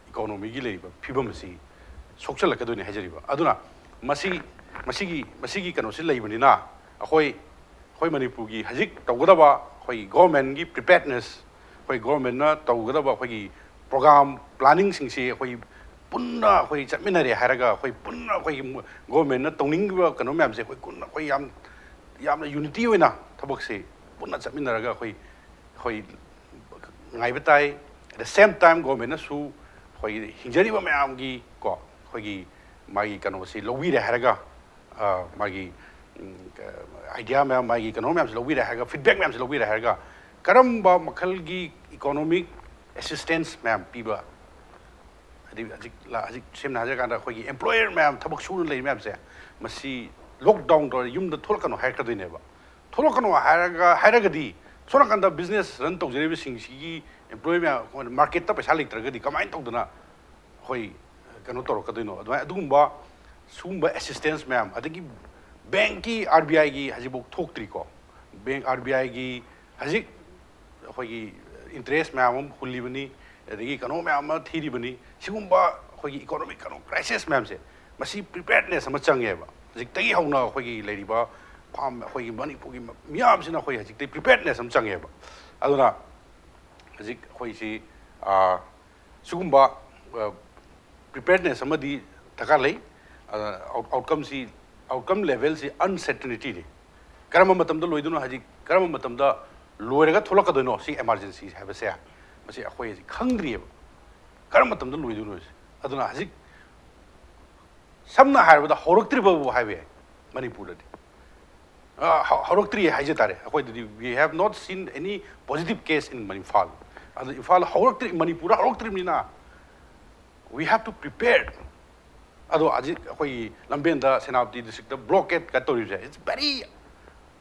ꯏꯀꯣꯅꯣꯃꯤꯒꯤ ꯂꯩꯔꯤꯕ ꯐꯤꯕꯝ ꯑꯁꯤ ꯁꯣꯛꯆꯜꯂꯛꯀꯗꯣꯏꯅꯤ ꯍꯥꯏꯖꯔꯤꯕ꯫ ꯑꯗꯨꯅ ꯃꯁꯤ, ꯃꯁꯤꯒꯤ, ꯃꯁꯤꯒꯤ ꯀꯩꯅꯣꯁꯤ ꯂꯩꯕꯅꯤꯅ ꯑꯩꯈꯣꯏ, ꯑꯩꯈꯣꯏ ꯃꯅꯤꯄꯨꯔꯒꯤ ꯍꯧꯖꯤꯛ ꯇꯧꯒꯗꯕ ꯑꯩꯈꯣꯏ ꯒꯣꯔꯃꯦꯟꯒꯤ ꯄ꯭ꯔꯤꯄꯦꯌꯔꯗꯅꯦꯁ, ꯑꯩꯈꯣꯏ ꯒꯣꯔꯃꯦꯟꯅ ꯇꯧꯒꯗꯕ ꯑꯩꯈꯣꯏꯒꯤ ꯄ꯭ꯔꯣꯒ꯭ꯔꯥꯝ ꯄ꯭ꯂꯥꯅꯤꯡꯁꯤꯡꯁꯤ ꯑꯩꯈꯣꯏ ꯄꯨꯟꯅ ꯑꯩꯈꯣꯏ ꯆꯠꯃꯤꯟꯅꯔꯦ ꯍꯥꯏꯔꯒ, ꯑꯩꯈꯣꯏ ꯄꯨꯟꯅ ꯑꯩꯈꯣꯏꯒꯤ ꯒꯣꯔꯃꯦꯟꯅ ꯇꯧꯅꯤꯡꯉꯤꯕ ꯀꯩꯅꯣ ꯃꯌꯥꯝꯁꯦ ꯑꯩꯈꯣꯏ ꯄꯨꯟꯅ ꯑꯩꯈꯣꯏ ꯌꯥꯝ ꯌꯥꯝꯅ ꯌꯨꯅꯤꯇꯤ ꯑꯣꯏꯅ ꯊꯕꯛꯁꯤ ꯄꯨꯟꯅ ꯆꯠꯃꯤꯟꯅꯔꯒ ꯑꯩꯈꯣꯏ ꯑꯩꯈꯣꯏ ꯉꯥꯏꯕ ꯇꯥꯏ꯫ At the same time, ꯒꯣꯔꯃꯦꯟꯅꯁꯨ ꯑꯩꯈꯣꯏꯒꯤ ꯍꯤꯡꯖꯔꯤꯕ ꯃꯌꯥꯝꯒꯤ ꯀꯣ ꯑꯩꯈꯣꯏꯒꯤ ꯃꯥꯒꯤ ꯀꯩꯅꯣꯁꯤ ꯂꯧꯕꯤꯔꯦ ꯍꯥꯏꯔꯒ, ꯑ, ꯃꯥꯒꯤ ꯑꯥꯏꯗꯤꯌꯥ ꯃꯌꯥꯝ, ꯃꯥꯒꯤ ꯀꯩꯅꯣ ꯃꯌꯥꯝꯁꯤ ꯂꯧꯕꯤꯔꯦ ꯍꯥꯏꯔꯒ, ꯐꯤꯗꯕꯦꯛ ꯃꯌꯥꯝꯁꯤ ꯂꯧꯕꯤꯔꯦ ꯍꯥꯏꯔꯒ, ꯀꯔꯝꯕ ꯃꯈꯜꯒꯤ ꯏꯀꯣꯅꯣꯃꯤꯛ ꯑꯦꯁꯤꯁꯇꯦꯟꯁ ꯃꯌꯥꯝ ꯄꯤꯕ, ꯍꯥꯏꯗꯤ ꯍꯧꯖꯤꯛ ꯂꯥ- ꯍꯧꯖꯤꯛ ꯁꯦꯡꯅ ꯍꯥꯏꯔꯀꯥꯟꯗ ꯑꯩꯈꯣꯏꯒꯤ ꯑꯦꯝꯄ꯭ꯂꯣꯌꯔ ꯃꯌꯥꯝ, ꯊꯕꯛ ꯁꯨꯅ ꯂꯩꯔꯤ ꯃꯌꯥꯝꯁꯦ, ꯃꯁꯤ ꯂꯣꯛꯗꯥꯎꯟ ꯇꯧꯔ ꯌꯨꯝꯗ ꯊꯣꯛꯂꯛꯀꯅꯣ ꯍꯥꯏꯔꯛꯀꯗꯣꯏꯅꯦꯕ꯫ ꯊꯣꯛꯂꯛꯀꯅꯣ ꯍꯥꯏꯔꯒ ꯍꯥꯏꯔꯒꯗꯤ ꯁꯣꯝ ꯅꯥꯀꯟꯗ ꯕꯤꯖꯤꯅꯦꯁ ꯔꯟ ꯇꯧꯖꯔꯤꯕꯁꯤꯡꯁꯤꯒꯤ ꯑꯦꯝꯄ꯭ꯂꯣꯌꯤ ꯃꯌꯥꯝ, ꯃꯥꯔꯀꯦꯠꯇ ꯄꯩꯁꯥ ꯂꯩꯇ꯭ꯔꯒꯗꯤ ꯀꯃꯥꯏꯅ ꯇꯧꯗꯅ ꯑꯩꯈꯣꯏ ꯀꯩꯅꯣ ꯇꯧꯔꯛꯀꯗꯣꯏꯅꯣ? ꯑꯗꯨꯃꯥꯏꯅ ꯑꯗꯨꯒꯨꯝꯕ ꯁꯤꯒꯨꯝꯕ ꯑꯦꯁꯤꯁꯇꯦꯟꯁ ꯃꯌꯥꯝ, ꯑꯗꯒꯤ ꯕꯦꯡꯀꯤ, ꯑꯥꯔ ꯕꯤ ꯑꯥꯏꯒꯤ ꯍꯧꯖꯤꯛꯐꯥꯎ ꯊꯣꯛꯇ꯭ꯔꯤꯀꯣ꯫ ꯕꯦꯡ, ꯑꯥꯔ ꯕꯤ ꯑꯥꯏꯒꯤ ꯍꯧꯖꯤꯛ ꯑꯩꯈꯣꯏꯒꯤ ꯏꯟꯇꯔꯦꯁ ꯃꯌꯥꯝ ꯑꯃ ꯍꯨꯜꯂꯤꯕꯅꯤ, ꯑꯗꯒꯤ ꯀꯩꯅꯣ ꯃꯌꯥꯝ ꯑꯃ ꯊꯤꯔꯤꯕꯅꯤ꯫ ꯁꯤꯒꯨꯝꯕ ꯑꯩꯈꯣꯏꯒꯤ ꯏꯀꯣꯅꯣꯃꯤꯛ ꯀꯩꯅꯣ ꯀ꯭ꯔꯥꯏꯁꯤꯁ ꯃꯌꯥꯝꯁꯦ, ꯃꯁꯤ ꯄ꯭ꯔꯤꯄꯦꯌꯔꯗꯅꯦꯁ ꯑꯃ ꯆꯪꯉꯦꯕ꯫ ꯍꯧꯖꯤꯛꯇꯒꯤ ꯍꯧꯅ ꯑꯩꯈꯣꯏꯒꯤ ꯂꯩꯔꯤꯕ ꯐꯥꯝ, ꯑꯩꯈꯣꯏꯒꯤ ꯃꯅꯤꯄꯨꯔꯒꯤ ꯃꯤꯌꯥꯝꯁꯤꯅ ꯑꯩꯈꯣꯏ ꯍꯧꯖꯤꯛꯇꯒꯤ ꯄ꯭ꯔꯤꯄꯦꯌꯔꯗꯅꯦꯁ ꯑꯃ ꯆꯪꯉꯦꯕ꯫ ꯑꯗꯨꯅ ꯍꯧꯖꯤꯛ ꯑꯩꯈꯣꯏꯁꯤ, ꯑ, ꯁꯤꯒꯨꯝꯕ, ꯑ, ꯄ꯭ꯔꯤꯄꯦꯌꯔꯗꯅꯦꯁ ꯑꯃꯗꯤ ꯗꯔꯀꯥꯔ ꯂꯩ꯫ ꯑ, ꯑꯥꯎꯠ-, ꯑꯥꯎꯠꯀꯝꯁꯤ, ꯑꯥꯎꯠꯀꯝ ꯂꯦꯚꯦꯜꯁꯤ ꯑꯟꯁꯔꯇꯤꯅꯤꯇꯤꯅꯤ꯫ ꯀꯔꯝꯕ ꯃꯇꯝꯗ ꯂꯣꯏꯗꯣꯏꯅꯣ, ꯍꯥꯏꯗꯤ ꯀꯔꯝꯕ ꯃꯇꯝꯗ ꯂꯣꯏꯔꯒ ꯊꯣꯛꯂꯛꯀꯗꯣꯏꯅꯣ ꯁꯤ ꯏꯃꯥꯔꯖꯦꯟꯁꯤ ꯍꯥꯏꯕꯁꯦ, ꯃꯁꯤ ꯑꯩꯈꯣꯏ ꯍꯧꯖꯤꯛ ꯈꯪꯗ꯭ꯔꯤꯑꯕ꯫ ꯀꯔꯝꯕ ꯃꯇꯝꯗ ꯂꯣꯏꯗꯣꯏꯅꯣ ꯁꯤ? ꯑꯗꯨꯅ ꯍꯧꯖꯤꯛ ꯁꯝꯅ ꯍꯥꯏꯔꯕꯗ ꯍꯧꯔꯛꯇ꯭ꯔꯤꯕꯕꯨ ꯍꯥꯏꯕ ꯌꯥꯏ ꯃꯅꯤꯄꯨꯔꯗꯗꯤ꯫ ꯑ, ꯍꯧ-, ꯍꯧꯔꯛꯇ꯭ꯔꯤ ꯍꯥꯏꯖ ꯇꯥꯔꯦ꯫ ꯑꯩꯈꯣꯏꯗꯗꯤ we have not seen any positive case in Imphal. ꯑꯗꯨ ꯏꯝꯐꯥꯜ ꯍꯧꯔꯛꯇ꯭ꯔꯤ, ꯃꯅꯤꯄꯨꯔꯗ ꯍꯧꯔꯛꯇ꯭ꯔꯤꯕꯅꯤꯅ we have to prepare꯫ ꯑꯗꯣ ꯍꯧꯖꯤꯛ ꯑꯩꯈꯣꯏꯒꯤ ꯂꯝꯕꯦꯟꯗ, ꯁꯦꯅꯥꯄꯇꯤ ꯗꯤꯁꯇ꯭ꯔꯤꯛꯇ ꯕ꯭ꯂꯣꯀꯦꯠꯀ ꯇꯧꯔꯤꯕꯁꯦ, it's very,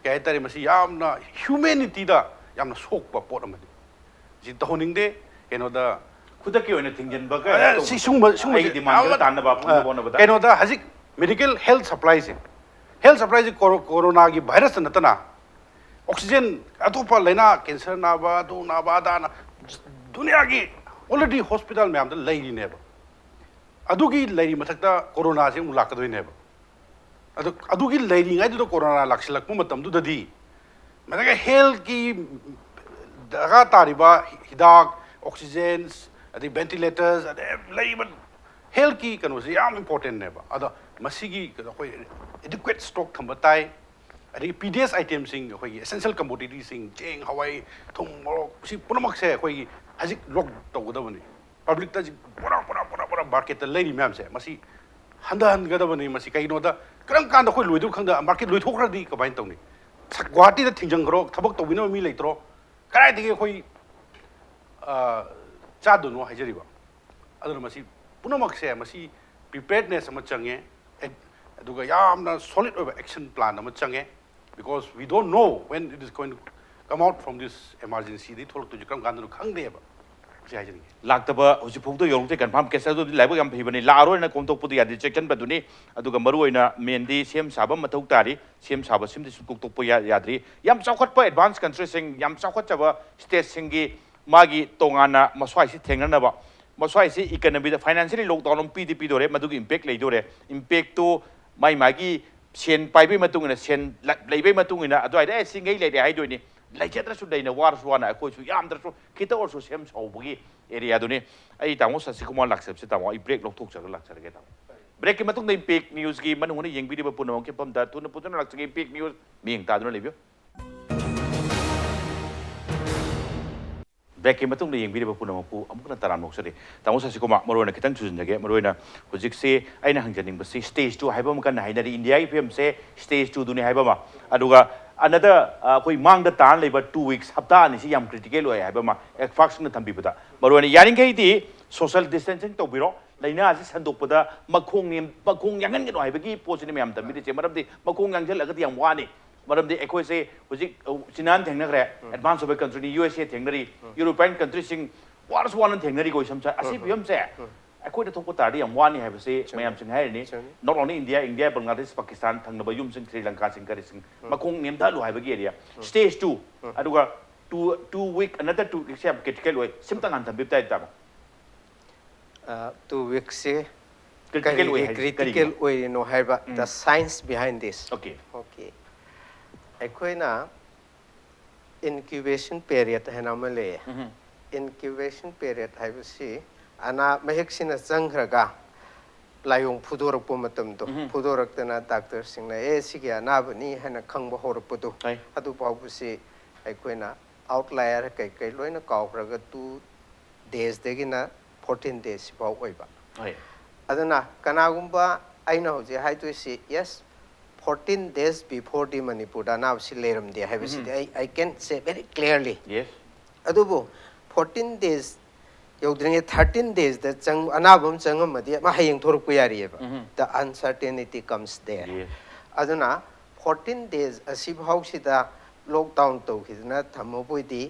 ꯀꯩ ꯍꯥꯏꯇꯥꯔꯦ, ꯃꯁꯤ ꯌꯥꯝꯅ ꯍ꯭ꯌꯨꯃꯦꯅꯤꯇꯤꯗ ꯌꯥꯝꯅ ꯁꯣꯛꯄ ꯄꯣꯠ ꯑꯃꯅꯤ꯫ ꯁꯤ ꯇꯧꯍꯟꯅꯤꯡꯗꯦ꯫ ꯀꯩꯅꯣꯗ ꯈꯨꯗꯛꯀꯤ ꯑꯣꯏꯅ ꯊꯤꯡꯖꯤꯟꯕ ꯑꯦ, ꯀꯥꯏꯅ ꯁꯤ ꯇꯧꯕ꯫ ꯁꯤꯒꯨꯝꯕ, ꯁꯤꯒꯨꯝꯕꯁꯦ ꯑꯩꯒꯤ ꯗꯤꯃꯥꯟꯗꯨꯗ ꯌꯥꯝꯅ, ꯇꯥꯟꯅꯕ ꯑ, ꯐꯪꯅꯕ ꯍꯣꯠꯅꯕꯗ꯫ ꯀꯩꯅꯣꯗ ꯍꯧꯖꯤꯛ ꯃꯦꯗꯤꯀꯦꯜ ꯍꯦꯜꯊ ꯁꯄ꯭ꯂꯥꯏꯁꯦ, ꯍꯦꯜꯊ ꯁꯄ꯭ꯂꯥꯏꯁꯦ ꯀꯣꯔꯣ-, ꯀꯣꯔꯣꯅꯥꯒꯤ ꯚꯥꯏꯔꯁꯇ ꯅꯠꯇꯅ ꯑꯣꯛꯁꯤꯖꯦꯟ, ꯑꯇꯣꯞꯄ ꯂꯥꯏꯅꯥ, ꯀꯦꯟꯁꯔ ꯅꯥꯕ, ꯑꯗꯨ ꯅꯥꯕ, ꯑꯗꯥ ꯅꯥ-, ꯗꯨꯅꯤꯌꯥꯒꯤ ꯑꯣꯜꯔꯦꯗꯤ ꯍꯣꯁꯄꯤꯇꯥꯜ ꯃꯌꯥꯝꯗ ꯂꯩꯔꯤꯅꯦꯕ꯫ ꯑꯗꯨꯒꯤ ꯂꯩꯔꯤ ꯃꯊꯛꯇ ꯀꯣꯔꯣꯅꯥꯁꯦ ꯑꯃꯨꯛ ꯂꯥꯛꯀꯗꯣꯏꯅꯦꯕ꯫ ꯑꯗꯨ, ꯑꯗꯨꯒꯤ ꯂꯩꯔꯤꯉꯩꯗꯨꯗ ꯀꯣꯔꯣꯅꯥ ꯂꯥꯛꯁꯤꯜꯂꯛꯄ ꯃꯇꯝꯗꯨꯗꯗꯤ ꯃꯊꯛꯇ ꯍꯦꯜꯊꯀꯤ ꯗꯔꯀꯥꯔ ꯇꯥꯔꯤꯕ ꯍꯤꯗꯥꯛ, ꯑꯣꯛꯁꯤꯖꯦꯟꯁ, ꯑꯗꯩ ꯚꯦꯟꯇꯤꯂꯦꯇꯔꯁ, ꯑꯗꯩ ꯂꯩꯔꯤꯕ ꯍꯦꯜꯊꯀꯤ ꯀꯩꯅꯣꯁꯦ ꯌꯥꯝ ꯏꯝꯄꯣꯔꯇꯦꯟꯅꯦꯕ꯫ ꯑꯗꯣ ꯃꯁꯤꯒꯤ ꯀꯩꯅꯣ ꯑꯩꯈꯣꯏ ꯑꯦꯗꯤꯀ꯭ꯋꯦꯠ ꯁ꯭ꯇꯣꯛ ꯊꯝꯕ ꯇꯥꯏ꯫ ꯑꯗꯒꯤ ꯄꯤ ꯗꯤ ꯑꯦꯁ ꯑꯥꯏꯇꯦꯝꯁꯤꯡ, ꯑꯩꯈꯣꯏꯒꯤ essential commoditiesꯁꯤꯡ, ꯆꯦꯡ, ꯍꯋꯥꯏ, ꯊꯨꯝ, ꯃꯣꯔꯣꯛ, ꯁꯤ ꯄꯨꯝꯅꯃꯛꯁꯦ ꯑꯩꯈꯣꯏꯒꯤ ꯍꯧꯖꯤꯛ ꯂꯣꯛ ꯇꯧꯒꯗꯕꯅꯤ꯫ ꯄꯕ꯭ꯂꯤꯛꯇ ꯍꯧꯖꯤꯛ ꯕꯣꯔꯥ ꯕꯣꯔꯥ ꯕꯣꯔꯥ ꯕꯣꯔꯥ ꯃꯥꯔꯀꯦꯠꯇ ꯂꯩꯔꯤ ꯃꯌꯥꯝꯁꯦ, ꯃꯁꯤ ꯍꯟꯊꯍꯟꯒꯗꯕꯅꯤ꯫ ꯃꯁꯤ ꯀꯩꯒꯤꯅꯣꯗ, ꯀꯔꯝ ꯀꯥꯟꯗ ꯑꯩꯈꯣꯏ ꯂꯣꯏꯗꯧ ꯈꯪꯗ, ꯃꯥꯔꯀꯦꯠ ꯂꯣꯏꯊꯣꯛꯈ꯭ꯔꯗꯤ ꯀꯃꯥꯏꯅ ꯇꯧꯅꯤ? ꯁ- ꯒꯨꯍꯥꯇꯤꯗ ꯊꯤꯡꯖꯤꯟꯈ꯭ꯔꯣ, ꯊꯕꯛ ꯇꯧꯕꯤꯅꯕ ꯃꯤ ꯂꯩꯇ꯭ꯔꯣ? ꯀꯗꯥꯏꯗꯒꯤ ꯑꯩꯈꯣꯏ ꯑ, ꯆꯥꯗꯣꯏꯅꯣ ꯍꯥꯏꯖꯔꯤꯕ? ꯑꯗꯨꯅ ꯃꯁꯤ ꯄꯨꯝꯅꯃꯛꯁꯦ, ꯃꯁꯤ preparedness ꯑꯃ ꯆꯪꯉꯦ, ꯑꯦ-, ꯑꯗꯨꯒ ꯌꯥꯝꯅ solid ꯑꯣꯏꯕ action plan ꯑꯃ ꯆꯪꯉꯦ, because we don't know when it is going to come out from this emergencyꯗꯒꯤ ꯊꯣꯛꯂꯛꯇꯣꯏꯁꯦ ꯀꯔꯝ ꯀꯥꯟꯗꯅꯣ ꯈꯪꯗꯦꯕ꯫ ꯁꯤ ꯍꯥꯏꯖꯅꯤꯡꯉꯤ꯫ ꯂꯥꯛꯇꯕ ꯍꯧꯖꯤꯛ ꯐꯥꯎꯗ ꯌꯧꯔꯛꯇꯦ, confirm case ꯑꯗꯨꯗꯤ ꯂꯥꯏꯕꯛ ꯌꯥꯝ ꯐꯩꯕꯅꯤ꯫ ꯂꯥꯛꯑꯔꯣꯏꯅ ꯀꯣꯝꯊꯣꯛꯄꯗꯤ ꯌꯥꯗꯦ, ꯆꯦꯛꯁꯤꯟꯕꯗꯨꯅꯤ꯫ ꯑꯗꯨꯒ ꯃꯔꯨꯑꯣꯏꯅ mainꯗꯤ ꯁꯦꯝ ꯁꯥꯕ ꯃꯊꯧ ꯇꯥꯔꯤ꯫ ꯁꯦꯝ ꯁꯥꯕ ꯁꯤꯃꯗꯤ ꯁꯨꯝ ꯀꯣꯛꯊꯣꯛꯄ ꯌꯥ-, ꯌꯥꯗ꯭ꯔꯤ꯫ ꯌꯥꯝ ꯆꯥꯎꯈꯠꯄ advance countryꯁꯤꯡ, ꯌꯥꯝ ꯆꯥꯎꯈꯠꯆꯕ stateꯁꯤꯡꯒꯤ ꯃꯥꯒꯤ ꯇꯣꯉꯥꯟꯅ ꯃꯁ꯭ꯋꯥꯏꯁꯤ ꯊꯦꯡꯅꯅꯕ, ꯃꯁ꯭ꯋꯥꯏꯁꯤ economyꯗ financially lockdown ꯑꯃ ꯄꯤꯗꯤ ꯄꯤꯗꯣꯔꯦ, ꯃꯗꯨꯒꯤ impact ꯂꯩꯗꯣꯔꯦ꯫ Impactꯇꯨ ꯃꯥꯏ ꯃꯥꯒꯤ ꯁꯦꯟ ꯄꯥꯏꯕꯒꯤ ꯃꯇꯨꯡ ꯏꯟꯅ, ꯁꯦꯟ ꯂ-, ꯂꯩꯕꯒꯤ ꯃꯇꯨꯡ ꯏꯟꯅ ꯑꯗꯨꯋꯥꯏꯗ ꯑꯦ ꯁꯤꯡꯈꯩ ꯂꯩꯔꯦ ꯍꯥꯏꯗꯣꯏꯅꯤ꯫ ꯂꯩꯖꯗ꯭ꯔꯁꯨ ꯂꯩꯅ, ꯋꯥꯔꯁꯨ ꯋꯥꯅ ꯑꯩꯈꯣꯏꯁꯨ ꯌꯥꯝꯗ꯭ꯔꯁꯨ ꯈꯤꯇ ꯑꯣꯏꯔꯁꯨ ꯁꯦꯝ ꯁꯥꯍꯧꯕꯒꯤ areaꯗꯨꯅꯤ꯫ ꯑꯩ ꯇꯥꯃꯣ ꯁꯁꯤꯀꯨꯃꯥꯔ ꯂꯥꯛꯆꯕꯁꯦ, ꯇꯥꯃꯣ, ꯑꯩ break ꯂꯧꯊꯣꯛꯆꯔꯒ ꯂꯥꯛꯆꯔꯒꯦ, ꯇꯥꯃꯣ꯫ Breakꯀꯤ ꯃꯇꯨꯡꯗ Impact Newsꯀꯤ ꯃꯅꯨꯡ ꯍꯨꯠꯅ ꯌꯦꯡꯕꯤꯔꯤꯕ ꯄꯨꯝꯅꯃꯛꯀꯤ ꯃꯐꯝꯗ ꯊꯨꯅ ꯄꯨꯟꯗꯨꯅ ꯂꯥꯛꯆꯒꯦ꯫ Impact News ꯃꯤꯠꯌꯦꯡ ꯇꯥꯗꯨꯅ ꯂꯩꯕꯤꯌꯨ꯫ Breakꯀꯤ ꯃꯇꯨꯡꯗ ꯌꯦꯡꯕꯤꯔꯤꯕ ꯄꯨꯝꯅꯃꯛꯄꯨ ꯑꯃꯨꯛ ꯍꯟꯅ ꯇꯔꯥꯝꯅ ꯑꯣꯛꯆꯔꯤ꯫ ꯇꯥꯃꯣ ꯁꯁꯤꯀꯨꯃꯥꯔ, ꯃꯔꯨꯑꯣꯏꯅ ꯈꯤꯇꯪ ꯊꯨꯖꯤꯟꯖꯒꯦ꯫ ꯃꯔꯨꯑꯣꯏꯅ ꯍꯧꯖꯤꯛꯁꯦ ꯑꯩꯅ ꯍꯪꯖꯅꯤꯡꯕꯁꯤ stage two ꯍꯥꯏꯕ ꯑꯃ ꯀꯟꯅ ꯍꯥꯏꯅꯔꯤ꯫ ꯏꯟꯗꯤꯌꯥꯒꯤ ꯐꯤꯕꯝꯁꯦ stage twoꯗꯨꯅꯤ ꯍꯥꯏꯕ ꯑꯃ, ꯑꯗꯨꯒ another, ꯑ, ꯑꯩꯈꯣꯏ ꯃꯥꯡꯗ ꯇꯥꯔ ꯂꯩꯕ two weeks, ꯍꯞꯇꯥ ꯑꯅꯤꯁꯤ ꯌꯥꯝ critical ꯑꯣꯏ ꯍꯥꯏꯕ ꯑꯃ expertsꯅ ꯊꯝꯕꯤꯕꯗ꯫ ꯃꯔꯨꯑꯣꯏꯅ ꯌꯥꯔꯤꯈꯩꯗꯤ social distancing ꯇꯧꯕꯤꯔꯣ꯫ ꯂꯥꯏꯅꯥ ꯑꯁꯤ ꯁꯟꯗꯣꯛꯄꯗ ꯃꯈꯣꯡ ꯅꯦꯝ-, ꯃꯈꯣꯡ ꯌꯥꯡꯍꯟꯒꯅꯨ ꯍꯥꯏꯕꯒꯤ ꯄꯣꯠꯁꯤꯅꯤ ꯃꯌꯥꯝ ꯇꯝꯕꯤꯔꯤꯁꯦ꯫ ꯃꯔꯝꯗꯤ ꯃꯈꯣꯡ ꯌꯥꯡꯁꯤꯜꯂꯒꯗꯤ ꯌꯥꯝ ꯋꯥꯅꯤ꯫ ꯃꯔꯝꯗꯤ ꯑꯩꯈꯣꯏꯁꯦ ꯍꯧꯖꯤꯛ, ꯑ, ꯆꯤꯅꯥꯅ ꯊꯦꯡꯅꯈ꯭ꯔꯦ, advance ꯑꯣꯏꯕ countryꯅꯤ, ꯌꯨ ꯑꯦꯁ ꯑꯦ ꯊꯦꯡꯅꯔꯤ, European countryꯁꯤꯡ ꯋꯥꯔꯁꯨ ꯋꯥꯅ ꯊꯦꯡꯅꯔꯤꯀꯣ, ꯏꯁꯝ ꯁꯝ-, ꯑꯁꯤ ꯐꯤꯕꯝꯁꯦ ꯑꯩꯈꯣꯏꯗ ꯊꯣꯛꯄ ꯇꯥꯔꯗꯤ ꯌꯥꯝ ꯋꯥꯅꯤ ꯍꯥꯏꯕꯁꯤ ꯃꯌꯥꯝꯁꯤꯡ ꯍꯥꯏꯔꯤꯅꯤ꯫ Not only India, India, Bangladesh, Pakistan, ꯊꯪꯅꯕ ꯌꯨꯝꯁꯤꯡ, ꯁ꯭ꯔꯤ ꯂꯪꯀꯥꯁꯤꯡ, ꯀꯔꯤꯁꯤꯡ, ꯃꯈꯣꯡ ꯅꯦꯝꯊꯍꯜꯂꯨ ꯍꯥꯏꯕꯒꯤ area꯫ Stage two, ꯑꯗꯨꯒ two, two week, another two weeks ꯌꯥꯝ critical ꯑꯣꯏ꯫ ꯁꯤꯝꯇꯪ ꯍꯥꯟꯅ ꯊꯝꯕꯤꯕ ꯇꯥꯏ, ꯇꯥꯃꯣ꯫ ꯇꯨ ꯋꯤꯛꯁꯦ Critical ꯑꯣꯏ ꯍꯥꯏꯔꯤꯁꯦ critical ꯀꯔꯤꯒꯤꯅꯣ? ꯑꯣꯏꯔꯤꯅꯣ ꯍꯥꯏꯕ, the science behind this꯫ Okay. Okay, ꯑꯩꯈꯣꯏꯅ incubation period ꯍꯥꯏꯅ ꯑꯃ ꯂꯩꯌꯦ꯫ Incubation period ꯍꯥꯏꯕꯁꯤ ꯑꯅꯥ ꯃꯍꯤꯛꯁꯤꯅ ꯆꯪꯈ꯭ꯔꯒ ꯂꯥꯏꯑꯣꯡ ꯐꯨꯗꯣꯔꯛꯄ ꯃꯇꯝꯗꯣ, ꯎꯝ. ꯐꯨꯗꯣꯔꯛꯇꯅ ꯗꯥꯛꯇꯔꯁꯤꯡꯅ ꯑꯦ ꯁꯤꯒꯤ ꯑꯅꯥꯕꯅꯤ ꯍꯥꯏꯅ ꯈꯪꯕ ꯍꯧꯔꯛꯄꯗꯣ, ꯍꯣꯏ. ꯑꯗꯨ ꯐꯥꯎꯕꯁꯤ ꯑꯩꯈꯣꯏꯅ ꯑꯥꯎꯠꯂꯥꯏꯌꯔ ꯀꯩꯀꯩ ꯂꯣꯏꯅ ꯀꯥꯎꯈ꯭ꯔꯒ ꯇꯨ ꯗꯦꯖꯗꯒꯤꯅ ꯐꯣꯔꯇꯤꯟ ꯗꯦꯖ ꯁꯤꯐꯥꯎ ꯑꯣꯏꯕ꯫ ꯍꯣꯏ. ꯑꯗꯨꯅ ꯀꯅꯥꯒꯨꯝꯕ ꯑꯩꯅ ꯍꯧꯖꯤꯛ ꯍꯥꯏꯗꯣꯏꯁꯤ, yes, fourteen days before ꯗꯤ ꯃꯅꯤꯄꯨꯔꯗ ꯑꯅꯥꯕꯁꯤ ꯂꯩꯔꯝꯗꯦ ꯍꯥꯏꯕꯁꯤꯗꯤ ꯎꯝ. ꯑꯩ I can say very clearly. Yes. ꯑꯗꯨꯕꯨ ꯐꯣꯔꯇꯤꯟ ꯗꯦꯖ ꯌꯧꯗ꯭ꯔꯤꯉꯩ ꯊꯥꯔꯇꯤꯟ ꯗꯦꯖꯗ ꯆꯪ ꯑꯅꯥꯕ ꯑꯃ ꯆꯪꯉꯝꯃꯗꯤ ꯑꯃ ꯍꯌꯦꯡ ꯊꯣꯔꯛꯄ ꯌꯥꯔꯤꯑꯕ꯫ ꯎꯝ. The uncertainty comes there. Yes. ꯑꯗꯨꯅ ꯐꯣꯔꯇꯤꯟ ꯗꯦꯖ ꯑꯁꯤꯐꯥꯎꯁꯤꯗ ꯂꯣꯛꯗꯥꯎꯟ ꯇꯧꯈꯤꯗꯅ ꯊꯝꯃꯕꯣꯏꯗꯤ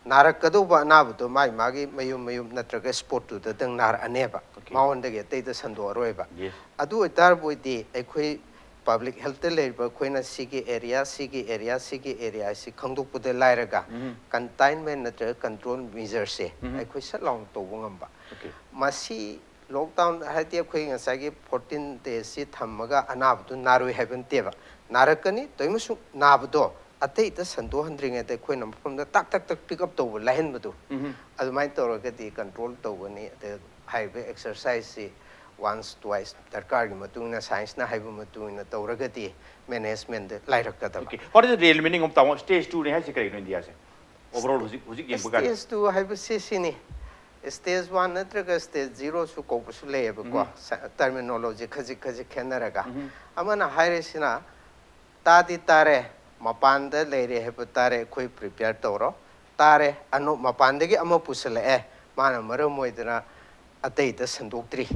ꯅꯥꯔꯛꯀꯗꯧꯕ ꯑꯅꯥꯕꯗꯣ ꯃꯥꯒꯤ ꯃꯥꯒꯤ ꯃꯌꯨꯝ ꯃꯌꯨꯝ ꯅꯠꯇ꯭ꯔꯒ ꯁ꯭ꯄꯣꯠꯇꯨꯗꯗꯪ ꯅꯥꯔꯛꯑꯅꯦꯕ꯫ Okay. ꯃꯉꯣꯟꯗꯒꯤ ꯑꯇꯩꯗ ꯁꯟꯗꯣꯛꯑꯔꯣꯏꯕ꯫ Yes. ꯑꯗꯨ ꯑꯣꯏꯇꯥꯔꯕꯣꯏꯗꯤ ꯑꯩꯈꯣꯏ ꯄꯕ꯭ꯂꯤꯛ ꯍꯦꯜꯠꯇ ꯂꯩꯔꯤꯕ ꯑꯩꯈꯣꯏꯅ ꯁꯤꯒꯤ ꯑꯦꯔꯤꯌꯥ ꯁꯤꯒꯤ ꯑꯦꯔꯤꯌꯥ ꯁꯤꯒꯤ ꯑꯦꯔꯤꯌꯥ ꯑꯁꯤ ꯈꯪꯗꯣꯛꯄꯗ ꯂꯥꯏꯔꯒ ꯎꯝ. ꯀꯟꯇꯥꯏꯟꯃꯦꯟ ꯅꯠꯇ꯭ꯔꯒ ꯀꯟꯇ꯭ꯔꯣꯜ ꯃꯦꯖꯔꯁꯦ ꯎꯝ. ꯑꯩꯈꯣꯏ ꯁꯠ ꯂꯥꯎꯅ ꯇꯧꯕ ꯉꯝꯕ꯫ Okay. ꯃꯁꯤ ꯂꯣꯛꯗꯥꯎꯟ ꯍꯥꯏꯗꯤ ꯑꯩꯈꯣꯏ ꯉꯁꯥꯏꯒꯤ ꯐꯣꯔꯇꯤꯟ ꯗꯦꯖꯁꯤ ꯊꯝꯃꯒ ꯑꯅꯥꯕꯗꯨ ꯅꯥꯔꯣꯏ ꯍꯥꯏꯕ ꯅꯠꯇꯦꯕ꯫ ꯅꯥꯔꯛꯀꯅꯤ, ꯇꯧꯏꯃꯁꯨ ꯅꯥꯕꯗꯣ ꯑꯇꯩꯗ ꯁꯟꯗꯣꯛꯍꯟꯗ꯭ꯔꯤꯉꯩꯗ ꯑꯩꯈꯣꯏꯅ ꯃꯐꯝꯗ ꯇꯥꯛ ꯇꯛ ꯇꯛ ꯄꯤꯛ ꯑꯞ ꯇꯧꯕ ꯂꯥꯏꯍꯟꯕꯗꯣ, ꯎꯝ. ꯑꯗꯨꯃꯥꯏꯅ ꯇꯧꯔꯒꯗꯤ ꯀꯟꯇ꯭ꯔꯣꯜ ꯇꯧꯒꯅꯤ꯫ ꯑꯗ ꯍꯥꯏꯔꯤꯕ ꯑꯦꯛꯁꯔꯁꯥꯏꯖꯁꯤ ꯋꯥꯟꯁ ꯇ꯭ꯋꯥꯏꯁ ꯗꯔꯀꯥꯔꯒꯤ ꯃꯇꯨꯡ ꯏꯟꯅ, ꯁꯥꯏꯟꯁꯅ ꯍꯥꯏꯕ ꯃꯇꯨꯡ ꯏꯟꯅ ꯇꯧꯔꯒꯗꯤ ꯃꯦꯅꯦꯖꯃꯦꯟꯗ ꯂꯥꯏꯔꯛꯀꯗꯕ꯫ Okay. What is the real meaning of ꯇꯥꯃꯣ, stage two ꯅꯤ ꯍꯥꯏꯁꯦ ꯀꯔꯤꯅꯣ ꯏꯟꯗꯤꯌꯥꯁꯦ? Overall ꯍꯧꯖꯤꯛ ꯍꯧꯖꯤꯛ ꯌꯦꯡꯕ ꯀꯥꯟꯗ. Stage two ꯍꯥꯏꯕꯁꯤ ꯁꯤꯅꯤ, stage one ꯅꯠꯇ꯭ꯔꯒ stage zero ꯁꯨ ꯀꯧꯕꯁꯨ ꯂꯩꯌꯦꯕꯀꯣ꯫ ꯎꯝ. ꯁ- ꯇꯔꯃꯤꯅꯣꯂꯣꯖꯤ ꯈꯖꯤꯛ ꯈꯖꯤꯛ ꯈꯦꯠꯅꯔꯒ꯫ ꯎꯝ. ꯑꯃꯅ ꯍꯥꯏꯔꯤꯁꯤꯅ, ꯇꯥꯗꯤ ꯇꯥꯔꯦ, ꯃꯄꯥꯟꯗ ꯂꯩꯔꯦ ꯍꯥꯏꯕ ꯇꯥꯔꯦ, ꯑꯩꯈꯣꯏ ꯄ꯭ꯔꯤꯄꯦꯌꯔ ꯇꯧꯔꯣ꯫ ꯇꯥꯔꯦ, ꯑꯅꯧ ꯃꯄꯥꯟꯗꯒꯤ ꯑꯃ ꯄꯨꯁꯜꯂꯛꯑꯦ, ꯃꯥꯅ ꯃꯔꯝ ꯑꯣꯏꯗꯅ ꯑꯇꯩꯗ ꯁꯟꯗꯣꯛꯇ꯭ꯔꯤ,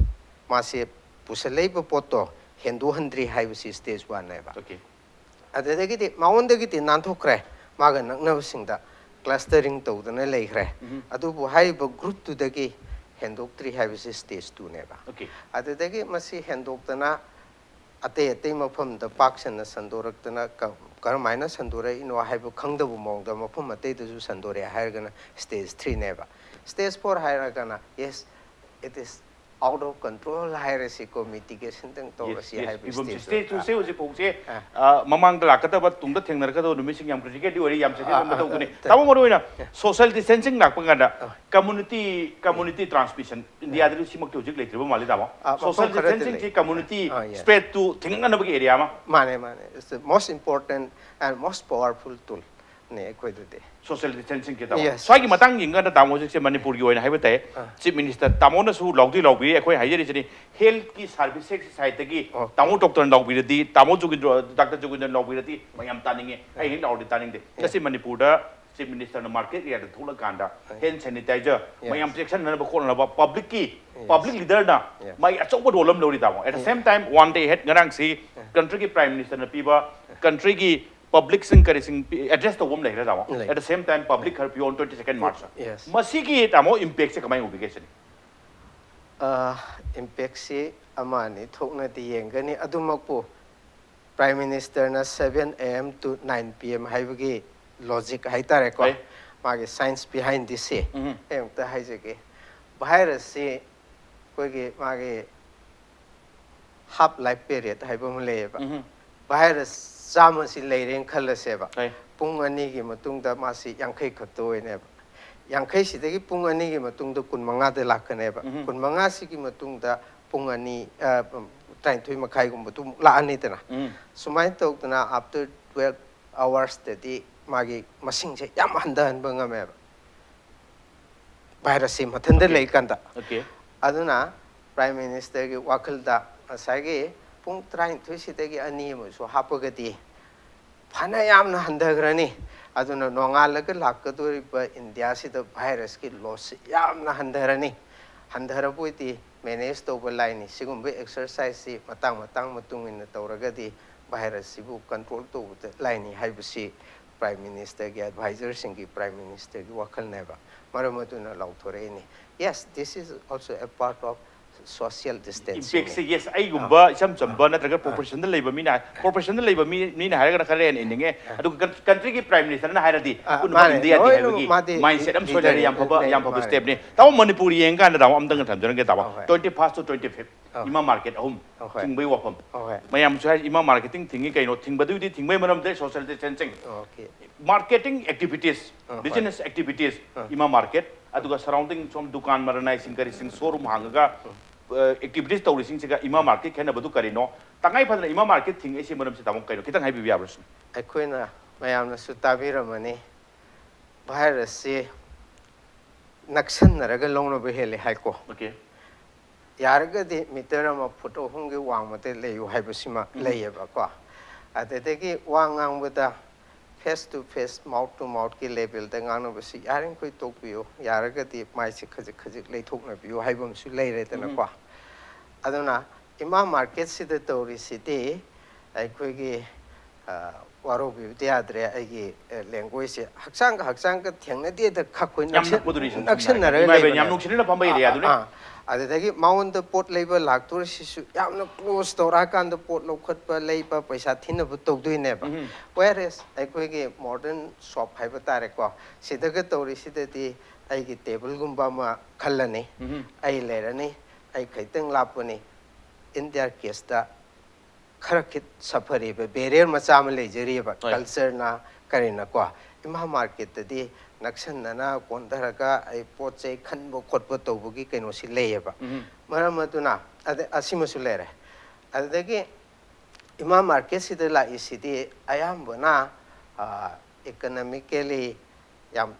ꯃꯥꯁꯦ ꯄꯨꯁꯜꯂꯛꯏꯕ ꯄꯣꯠꯇꯣ ꯍꯦꯟꯗꯣꯛꯍꯟꯗ꯭ꯔꯤ ꯍꯥꯏꯕꯁꯤ stage one ꯅꯦꯕ꯫ Okay. ꯑꯗꯨꯗꯒꯤꯗꯤ ꯃꯉꯣꯟꯗꯒꯤꯗꯤ ꯅꯥꯟꯊꯣꯛꯈ꯭ꯔꯦ, ꯃꯥꯒ ꯅꯛꯅꯕꯁꯤꯡꯗ ꯀ꯭ꯂꯁꯇꯔꯤꯡ ꯇꯧꯗꯅ ꯂꯩꯈ꯭ꯔꯦ꯫ ꯎꯝ. ꯑꯗꯨꯕꯨ ꯍꯥꯏꯔꯤꯕ ꯒ꯭ꯔꯨꯞꯇꯨꯗꯒꯤ ꯍꯦꯟꯗꯣꯛꯇ꯭ꯔꯤ ꯍꯥꯏꯕꯁꯤ stage two ꯅꯦꯕ꯫ Okay. ꯑꯗꯨꯗꯒꯤ ꯃꯁꯤ ꯍꯦꯟꯗꯣꯛꯇꯅ ꯑꯇꯩ ꯑꯇꯩ ꯃꯐꯝꯗ ꯄꯥꯛ ꯁꯟꯅ ꯁꯟꯗꯣꯔꯛꯇꯅ ꯀ- ꯀꯔꯝꯍꯥꯏꯅ ꯁꯟꯗꯣꯔꯛꯏꯅꯣ ꯍꯥꯏꯕ ꯈꯪꯗꯕ ꯃꯑꯣꯡꯗ ꯃꯐꯝ ꯑꯇꯩꯗꯁꯨ ꯁꯟꯗꯣꯔꯛꯑꯦ ꯍꯥꯏꯔꯒꯅ stage three ꯅꯦꯕ꯫ Stage four ꯍꯥꯏꯔꯒꯅ, yes, it is Out of control ꯍꯥꯏꯔꯁꯤꯀꯣ, mitigation ꯇꯪ ꯇꯧꯔꯁꯤ ꯍꯥꯏꯕ ꯐꯤꯕꯝꯁꯦ stage ꯁ꯭ꯇꯦꯖ ꯇꯨ ꯇ꯫ ꯁ꯭ꯇꯦꯖ ꯍꯧꯖꯤꯛ ꯐꯥꯎꯁꯦ ꯑꯥ꯫ ꯑ, ꯃꯃꯥꯡꯗ ꯂꯥꯛꯀꯗꯕ, ꯇꯨꯡꯗ ꯊꯦꯡꯅꯔꯛꯀꯗꯕ ꯅꯨꯃꯤꯠꯁꯤꯡ ꯌꯥꯝ ꯀ꯭ꯔꯤꯇꯤꯀꯦꯜꯗꯤ ꯑꯣꯏꯔꯤ, ꯌꯥꯝ ꯁꯦꯟꯁꯤꯇꯤꯚ ꯑꯥ, ꯑꯃ ꯑꯥ, ꯇꯧꯗꯨꯅꯤ꯫ ꯑꯥ, ꯇꯥꯃꯣ, ꯃꯔꯨ ꯑꯣꯏꯅ ꯑꯥ꯫ ꯁꯣꯁꯤꯌꯦꯜ ꯗꯤꯁꯇꯦꯟꯁꯤꯡ ꯂꯥꯛꯄ ꯀꯥꯟꯗ ꯑꯥ꯫ ꯀꯝꯃꯨꯅꯤꯇꯤ ꯀꯝꯃꯨꯅꯤꯇꯤ ꯇ꯭ꯔꯥꯟꯁꯃꯤꯁꯟ ꯏꯟꯗꯤꯌꯥꯗꯗꯤ ꯁꯤꯃꯛꯇꯤ ꯍꯧꯖꯤꯛ ꯂꯩꯇ꯭ꯔꯤꯕ ꯃꯥꯜꯂꯤ, ꯇꯥꯃꯣ꯫ ꯑꯥ, ꯃꯐꯝ ꯁꯣꯁꯤꯌꯦꯜ ꯈꯔꯗꯤ ꯗꯤꯁꯇꯦꯟꯁꯤꯡꯁꯤ ꯂꯩ꯫ ꯀꯝꯃꯨꯅꯤꯇꯤ ꯑꯥ, yes. ꯁ꯭ꯄ꯭ꯔꯦꯗꯇꯨ ꯊꯤꯡꯒꯠꯅꯕꯒꯤ ꯑꯦꯔꯤꯌꯥ ꯑꯃ꯫ ꯃꯥꯅꯦ, ꯃꯥꯅꯦ, it's the most important and most powerful tool ꯅꯦ ꯑꯩꯈꯣꯏꯗꯗꯤ꯫ ꯁꯣꯁꯤꯌꯦꯜ ꯗꯤꯁꯇꯦꯟꯁꯤꯡꯁꯦ, ꯇꯥꯃꯣ꯫ Yes, ꯁ꯭ꯋꯥꯏꯒꯤ yes. ꯃꯇꯥꯡ ꯌꯦꯡꯀꯥꯟꯗ, ꯇꯥꯃꯣ, ꯍꯧꯖꯤꯛꯁꯦ ꯃꯅꯤꯄꯨꯔꯒꯤ ꯑꯣꯏꯅ ꯍꯥꯏꯕ ꯇꯥꯏ, ꯑꯥ꯫ ꯆꯤꯐ ꯃꯤꯅꯤꯁꯇꯔ ꯇꯥꯃꯣꯅꯁꯨ ꯂꯥꯎꯗꯤ ꯂꯥꯎꯕꯤꯔꯤ, ꯑꯩꯈꯣꯏ ꯍꯥꯏꯖꯔꯤꯁꯤꯅꯤ, ꯍꯦꯜꯊꯀꯤ ꯁꯥꯔꯚꯤꯁꯦꯁꯀꯤ ꯁꯥꯏꯠꯇꯒꯤ ꯑꯣ꯫ ꯇꯥꯃꯣ ꯗꯣꯛꯇꯔꯅ ꯂꯥꯎꯕꯤꯔꯗꯤ, ꯇꯥꯃꯣ ꯖꯣꯒꯤꯟꯗ꯭ꯔ, ꯗꯥꯛꯇꯔ ꯖꯣꯒꯤꯟꯗ꯭ꯔꯅ ꯂꯥꯎꯕꯤꯔꯗꯤ ꯃꯌꯥꯝ ꯇꯥꯅꯤꯡꯉꯦ, ꯑꯩ ꯍꯦꯛ ꯂꯥꯎꯔꯗꯤ ꯇꯥꯅꯤꯡꯗꯦ꯫ ꯉꯁꯤ ꯃꯅꯤꯄꯨꯔꯗ ꯆꯤꯐ ꯃꯤꯅꯤꯁꯇꯔꯅ ꯃꯥꯔꯀꯦꯠ ꯑꯦꯔꯤꯌꯥꯗ ꯊꯣꯛꯂꯀꯥꯟꯗ ꯍꯦꯟ ꯁꯦꯅꯤꯇꯥꯏꯖꯔ, Yes. ꯃꯌꯥꯝ ꯆꯦꯛꯁꯤꯟꯅꯅꯕ ꯈꯣꯠꯅꯅꯕ ꯄꯕ꯭ꯂꯤꯛꯀꯤ, Yes. ꯄꯕ꯭ꯂꯤꯛ ꯂꯤꯗꯔꯅ Yes. ꯃꯥꯒꯤ ꯑꯆꯧꯕ ꯔꯣꯜ ꯑꯃ ꯂꯧꯔꯤ, ꯇꯥꯃꯣ꯫ ꯑꯦꯠ ꯗ ꯁꯦꯝ ꯇꯥꯏꯝ, ꯋꯥꯟ ꯗꯦ ꯍꯦꯠ ꯉꯔꯥꯡꯁꯤ ꯀꯟꯇ꯭ꯔꯤꯒꯤ ꯄ꯭ꯔꯥꯏꯝ ꯃꯤꯅꯤꯁꯇꯔꯅ ꯄꯤꯕ ꯀꯟꯇ꯭ꯔꯤꯒꯤ ꯄꯕ꯭ꯂꯤꯛꯁꯤꯡ ꯀꯔꯤꯁꯤꯡ ꯑꯦꯗ꯭ꯔꯦꯁ ꯇꯧꯕ ꯑꯃ ꯂꯩꯈ꯭ꯔꯦ, ꯇꯥꯃꯣ꯫ ꯂꯩ꯫ ꯑꯦꯠ ꯗ ꯁꯦꯝ ꯇꯥꯏꯝ ꯄꯕ꯭ꯂꯤꯛ ꯀꯔꯐ꯭ꯌꯨ ꯑꯣꯟ ꯇ꯭ꯋꯦꯟꯇꯤ ꯁꯦꯀꯦꯟ ꯃꯥꯔꯆ꯫ Yes. ꯃꯁꯤꯒꯤ, ꯇꯥꯃꯣ, ꯏꯝꯄꯦꯛꯁꯦ ꯀꯃꯥꯏꯅ ꯎꯕꯤꯒꯦ ꯁꯤꯅꯤ? ꯏꯝꯄꯦꯛꯁꯤ ꯑꯃ ꯑꯅꯤ ꯊꯣꯛꯅꯗꯤ ꯌꯦꯡꯒꯅꯤ꯫ ꯑꯗꯨꯃꯛꯄꯨ ꯄ꯭ꯔꯥꯏꯝ ꯃꯤꯅꯤꯁꯇꯔꯅ seven A M to nine P M ꯍꯥꯏꯕꯒꯤ ꯂꯣꯖꯤꯛ ꯍꯥꯏꯇꯥꯔꯦꯀꯣ, ꯍꯣꯏ꯫ ꯃꯥꯒꯤ ꯁꯥꯏꯟꯁ ꯕꯤꯍꯥꯏꯟ ꯗꯤꯁꯁꯦ ꯎꯝ꯫ ꯑꯩ ꯑꯃꯨꯛꯇ ꯍꯥꯏꯖꯒꯦ꯫ ꯚꯥꯏꯔꯁꯁꯤ ꯑꯩꯈꯣꯏꯒꯤ ꯃꯥꯒꯤ half life period ꯍꯥꯏꯕ ꯑꯃ ꯂꯩꯌꯦꯕ꯫ ꯎꯝ꯫ ꯚꯥꯏꯔꯁ ꯆꯥꯝꯃꯁꯤ ꯂꯩꯔꯦꯅ ꯈꯜꯂꯁꯦꯕ꯫ ꯍꯣꯏ꯫ ꯄꯨꯡ ꯑꯅꯤꯒꯤ ꯃꯇꯨꯡꯗ ꯃꯥꯁꯤ ꯌꯥꯡꯈꯩ ꯈꯛꯇ ꯑꯣꯏꯅꯦꯕ꯫ ꯌꯥꯡꯈꯩꯁꯤꯗꯒꯤ ꯄꯨꯡ ꯑꯅꯤꯒꯤ ꯃꯇꯨꯡꯗ ꯀꯨꯟꯃꯉꯥꯗ ꯂꯥꯛꯀꯅꯦꯕ꯫ ꯎꯝ꯫ ꯀꯨꯟꯃꯉꯥꯁꯤꯒꯤ ꯃꯇꯨꯡꯗ ꯄꯨꯡ ꯑꯅꯤ, ꯑ, ꯇꯔꯥꯅꯤꯊꯣꯏ ꯃꯈꯥꯏꯒꯨꯝꯕꯗꯨ ꯑꯃꯨꯛ ꯂꯥꯛꯑꯅꯤꯗꯅ꯫ ꯎꯝ꯫ ꯁꯨꯃꯥꯏꯅ ꯇꯧꯗꯅ after twelve hours ꯇꯗꯤ ꯃꯥꯒꯤ ꯃꯁꯤꯡꯁꯦ ꯌꯥꯝ ꯍꯟꯊꯍꯟꯕ ꯉꯝꯃꯦꯕ, ꯚꯥꯏꯔꯁꯁꯤ ꯃꯊꯟꯇ Okay. ꯂꯩꯀꯥꯟꯗ꯫ Okay. ꯑꯗꯨꯅ ꯄ꯭ꯔꯥꯏꯝ ꯃꯤꯅꯤꯁꯇꯔꯒꯤ ꯋꯥꯈꯜꯗ ꯉꯁꯥꯏꯒꯤ ꯄꯨꯡ ꯇꯔꯥꯅꯤꯊꯣꯏꯁꯤꯗꯒꯤ ꯑꯅꯤ ꯑꯃꯁꯨ ꯍꯥꯞꯄꯒꯗꯤ ꯐꯅ ꯌꯥꯝꯅ ꯍꯟꯊꯈ꯭ꯔꯅꯤ꯫ ꯑꯗꯨꯅ ꯅꯣꯡꯉꯥꯜꯂꯒ ꯂꯥꯛꯀꯗꯧꯔꯤꯕ ꯏꯟꯗꯤꯌꯥꯁꯤꯗ ꯚꯥꯏꯔꯁꯀꯤ ꯂꯣꯁꯁꯤ ꯌꯥꯝꯅ ꯍꯟꯊꯔꯅꯤ꯫ ꯍꯟꯊꯔꯕ ꯑꯣꯏꯗꯤ ꯃꯦꯅꯦꯖ ꯇꯧꯕ ꯂꯥꯏꯅꯤ꯫ ꯁꯤꯒꯨꯝꯕ ꯑꯦꯛꯁꯔꯁꯥꯏꯖꯁꯤ ꯃꯇꯥꯡ ꯃꯇꯥꯡ ꯃꯇꯨꯡ ꯏꯟꯅ ꯇꯧꯔꯒꯗꯤ ꯚꯥꯏꯔꯁꯁꯤꯕꯨ ꯀꯟꯇ꯭ꯔꯣꯜ ꯇꯧꯕꯗ ꯂꯥꯏꯅꯤ ꯍꯥꯏꯕꯁꯤ ꯄ꯭ꯔꯥꯏꯝ ꯃꯤꯅꯤꯁꯇꯔꯒꯤ ꯑꯦꯗꯚꯥꯏꯖꯔꯁꯤꯡꯒꯤ, ꯄ꯭ꯔꯥꯏꯝ ꯃꯤꯅꯤꯁꯇꯔꯒꯤ ꯋꯥꯈꯜꯅꯦꯕ꯫ ꯃꯔꯝ ꯑꯗꯨꯅ ꯂꯥꯎꯊꯣꯔꯛꯏꯅꯤ꯫ Yes, this is also a part of social distance. Impactꯁꯦ, yes, ꯑꯩꯒꯨꯝꯕ ꯏꯆꯝ ꯆꯝꯕ ꯅꯠꯇ꯭ꯔꯒ professionꯗ ꯂꯩꯕ ꯃꯤꯅ, professionꯗ ꯂꯩꯕ ꯃꯤ ꯃꯤꯅ ꯍꯥꯏꯔꯒꯅ ꯈꯔ ꯍꯦꯟꯅ ꯏꯅꯤꯡꯉꯦ꯫ ꯑꯗꯨꯒ countryꯒꯤ Prime Ministerꯅ ꯍꯥꯏꯔꯗꯤ ꯄꯨꯝꯅꯃꯛ Indiaꯗꯤ ꯍꯥꯏꯕꯒꯤ mindset ꯑꯃ ꯁꯣꯏ ꯂꯩꯔꯦ꯫ ꯌꯥꯝ ꯐꯕ, ꯌꯥꯝ ꯐꯕ stepꯅꯤ꯫ ꯇꯥꯃꯣ, ꯃꯅꯤꯄꯨꯔ ꯌꯦꯡꯀꯥꯟꯗ ꯇꯥꯃꯣ ꯑꯝꯇꯪꯒ ꯊꯝꯖꯔꯝꯒꯦ ꯇꯥꯃꯣ꯫ Twenty first to twenty fifth ꯏꯃꯥ market ꯑꯍꯨꯝ ꯊꯤꯡꯕꯒꯤ ꯋꯥꯐꯝ꯫ ꯃꯌꯥꯝꯁꯨ ꯍꯥꯏ ꯏꯃꯥ marketing ꯊꯤꯡꯉꯤ ꯀꯩꯅꯣ? ꯊꯤꯡꯕꯗꯨꯒꯤꯗꯤ ꯊꯤꯡꯕꯒꯤ ꯃꯔꯝꯗꯤ social distancing꯫ Marketing activities, business activities, ꯏꯃꯥ market, ꯑꯗꯨꯒ surrounding ꯁꯣꯝ ꯗꯨꯀꯥꯟ ꯃꯔꯅꯥꯏꯁꯤꯡ ꯀꯔꯤꯁꯤꯡ showroom ꯍꯥꯡꯉꯒ activities ꯇꯧꯔꯤꯁꯤꯡꯁꯤꯒ ꯏꯃꯥ market ꯈꯦꯠꯅꯕꯗꯨ ꯀꯔꯤꯅꯣ? ꯇꯉꯥꯏ ꯐꯗꯅ ꯏꯃꯥ market ꯊꯤꯡꯉꯛꯏꯁꯤ ꯃꯔꯝꯁꯤ ꯇꯥꯃꯣ ꯀꯩꯅꯣ? ꯈꯤꯇꯪ ꯍꯥꯏꯕꯤꯕ ꯌꯥꯕ꯭ꯔꯥ ꯁꯤꯅꯤ꯫ ꯑꯩꯈꯣꯏꯅ ꯃꯌꯥꯝꯅꯁꯨ ꯇꯥꯕꯤꯔꯝꯃꯅꯤ, virusꯁꯤ ꯅꯛꯁꯟꯅꯔꯒ ꯂꯧꯅꯕ ꯍꯦꯜꯂꯦ ꯍꯥꯏꯀꯣ꯫ Okay꯫ ꯌꯥꯔꯒꯗꯤ meter ꯑꯃ foot ꯑꯍꯨꯝꯒꯤ ꯋꯥꯡꯃꯗ ꯂꯩꯌꯨ ꯍꯥꯏꯕꯁꯤꯃ ꯂꯩꯌꯦꯕꯀꯣ꯫ ꯑꯗꯨꯗꯒꯤ ꯋꯥ ꯉꯥꯡꯕꯗ face to face, mouth to mouthꯀꯤ levelꯗ ꯉꯥꯡꯅꯕꯁꯤ ꯌꯥꯔꯤꯃꯈꯩ ꯇꯣꯛꯄꯤꯌꯨ, ꯌꯥꯔꯒꯗꯤ ꯃꯥꯏꯁꯦ ꯈꯖꯤꯛ ꯈꯖꯤꯛ ꯂꯩꯊꯣꯛꯅꯕꯤꯌꯨ ꯍꯥꯏꯕ ꯑꯃꯁꯨ ꯂꯩꯔꯦꯗꯅꯀꯣ꯫ ꯑꯗꯨꯅ ꯏꯃꯥ marketꯁꯤꯗ ꯇꯧꯔꯤꯁꯤꯗꯤ ꯑꯩꯈꯣꯏꯒꯤ ꯋꯥꯔꯧꯕꯤꯕꯗꯤ ꯌꯥꯗ꯭ꯔꯦ, ꯑꯩꯒꯤ languageꯁꯦ ꯍꯛꯆꯥꯡꯒ ꯍꯛꯆꯥꯡꯒ ꯊꯦꯡꯅꯗꯦꯗ ꯈꯛ ꯑꯩꯈꯣꯏ ꯌꯥꯝ ꯅꯛꯄꯗꯨꯅꯤ ꯁꯨꯝ ꯅꯛꯁꯟꯅꯔꯒ ꯏꯃꯥ ꯏꯕꯦꯟ ꯂꯩꯕꯅꯦ꯫ ꯌꯥꯝ ꯅꯨꯡꯁꯤꯅꯅ ꯐꯝꯕ area ꯗꯨꯅꯦ꯫ ꯑꯥ, ꯑꯗꯨꯗꯒꯤ ꯃꯉꯣꯟꯗ ꯄꯣꯠ ꯂꯩꯕ ꯂꯥꯛꯇꯣꯔꯤꯁꯤꯁꯨ ꯌꯥꯝꯅ close ꯇꯧꯔꯛꯑꯀꯥꯟꯗ ꯄꯣꯠ ꯂꯧꯈꯠꯄ, ꯂꯩꯕ, ꯄꯩꯁꯥ ꯊꯤꯅꯕ ꯇꯧꯗꯣꯏꯅꯦꯕ꯫ Whereas ꯑꯩꯈꯣꯏꯒꯤ modern shop ꯍꯥꯏꯕ ꯇꯥꯔꯦꯀꯣ, ꯁꯤꯗꯒ ꯇꯧꯔꯤꯁꯤꯗꯗꯤ ꯑꯩꯒꯤ tableꯒꯨꯝꯕ ꯑꯃ ꯈꯜꯂꯅꯤ, ꯑꯩ ꯂꯩꯔꯅꯤ, ꯑꯩ ꯈꯤꯇꯪ ꯂꯥꯞꯄꯅꯤ꯫ In their caseꯇ ꯈꯔ ꯈꯤꯠ ꯁꯐꯔꯤꯕ barrier ꯃꯆꯥ ꯑꯃ ꯂꯩꯖꯔꯤꯕ꯫ Cultureꯅ ꯀꯔꯤꯅꯀꯣ, ꯏꯃꯥ marketꯇꯗꯤ ꯅꯛꯁꯟꯅꯅ ꯀꯣꯟꯊꯔꯒ ꯑꯩ ꯄꯣꯠ ꯆꯩ ꯈꯟꯕ ꯈꯣꯠꯄ ꯇꯧꯕꯒꯤ ꯀꯩꯅꯣꯁꯤ ꯂꯩꯌꯦꯕ꯫ ꯃꯔꯝ ꯑꯗꯨꯅ ꯑꯗ ꯑꯁꯤꯃꯁꯨ ꯂꯩꯔꯦ꯫ ꯑꯗꯨꯗꯒꯤ ꯏꯃꯥ marketꯁꯤꯗ ꯂꯥꯛꯏꯁꯤꯗꯤ ꯑꯌꯥꯝꯕꯅ economically ꯌꯥꯝ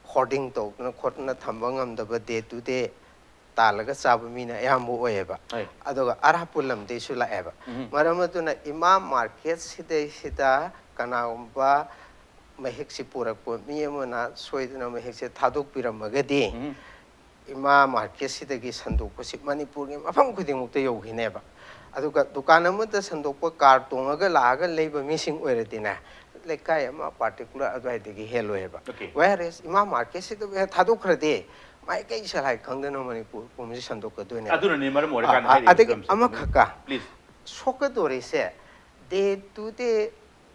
hoarding ꯇꯧꯗꯅ ꯈꯣꯠꯇꯅ ꯊꯝꯕ ꯉꯝꯗꯕ, day to day ꯇꯥꯜꯂꯒ ꯆꯥꯕ ꯃꯤꯅ ꯑꯌꯥꯝꯕ ꯑꯣꯏꯌꯦꯕ꯫ ꯑꯗꯨꯒ ꯑꯔꯥꯞꯄ ꯂꯝꯗꯩꯁꯨ ꯂꯥꯛꯑꯦꯕ꯫ ꯃꯔꯝ ꯑꯗꯨꯅ ꯏꯃꯥ marketꯁꯤꯗꯩꯁꯤꯗ ꯀꯅꯥꯒꯨꯝꯕ ꯃꯍꯤꯛꯁꯤ ꯄꯨꯔꯛꯄ ꯃꯤ ꯑꯃꯅ ꯁꯣꯏꯗꯅ ꯃꯍꯤꯛꯁꯦ ꯊꯥꯗꯣꯛꯄꯤꯔꯝꯃꯒꯗꯤ ꯏꯃꯥ marketꯁꯤꯗꯒꯤ ꯁꯟꯗꯣꯛꯄꯁꯤ ꯃꯅꯤꯄꯨꯔꯒꯤ ꯃꯐꯝ ꯈꯨꯗꯤꯡꯃꯛꯇ ꯌꯧꯈꯤꯅꯦꯕ꯫ ꯑꯗꯨꯒ ꯗꯨꯀꯥꯟ ꯑꯃꯗ ꯁꯟꯗꯣꯛꯄ, car ꯇꯣꯡꯉꯒ ꯂꯥꯛꯑꯒ ꯂꯩꯕ ꯃꯤꯁꯤꯡ ꯑꯣꯏꯔꯗꯤꯅꯦ, ꯂꯩꯀꯥꯏ ꯑꯃ particular ꯑꯗꯨꯋꯥꯏꯗꯒꯤ ꯍꯦꯜꯂꯣꯏꯕ꯫ Whereas ꯏꯃꯥ marketꯁꯤꯗ ꯍꯦꯛ ꯊꯥꯗꯣꯛꯈ꯭ꯔꯗꯤ ꯃꯥꯏꯀꯩ ꯁꯂꯥꯏ ꯈꯪꯗꯅ ꯃꯅꯤꯄꯨꯔ ꯄꯨꯝꯕꯁꯤ ꯁꯟꯗꯣꯛꯀꯗꯣꯏꯅꯦ꯫ ꯑꯗꯨꯅꯅꯦ ꯃꯔꯝ ꯑ, ꯑꯣꯏꯔꯀꯥꯟꯗ ꯑ, ꯍꯥꯏꯔꯤꯕ ꯑꯗꯒꯤ ꯐꯤꯕꯝꯁꯦ꯫ ꯑꯃꯈꯛꯀ Please. ꯁꯣꯛꯀꯗꯣꯔꯤꯁꯦ ꯗꯦ ꯇꯨ ꯗꯦ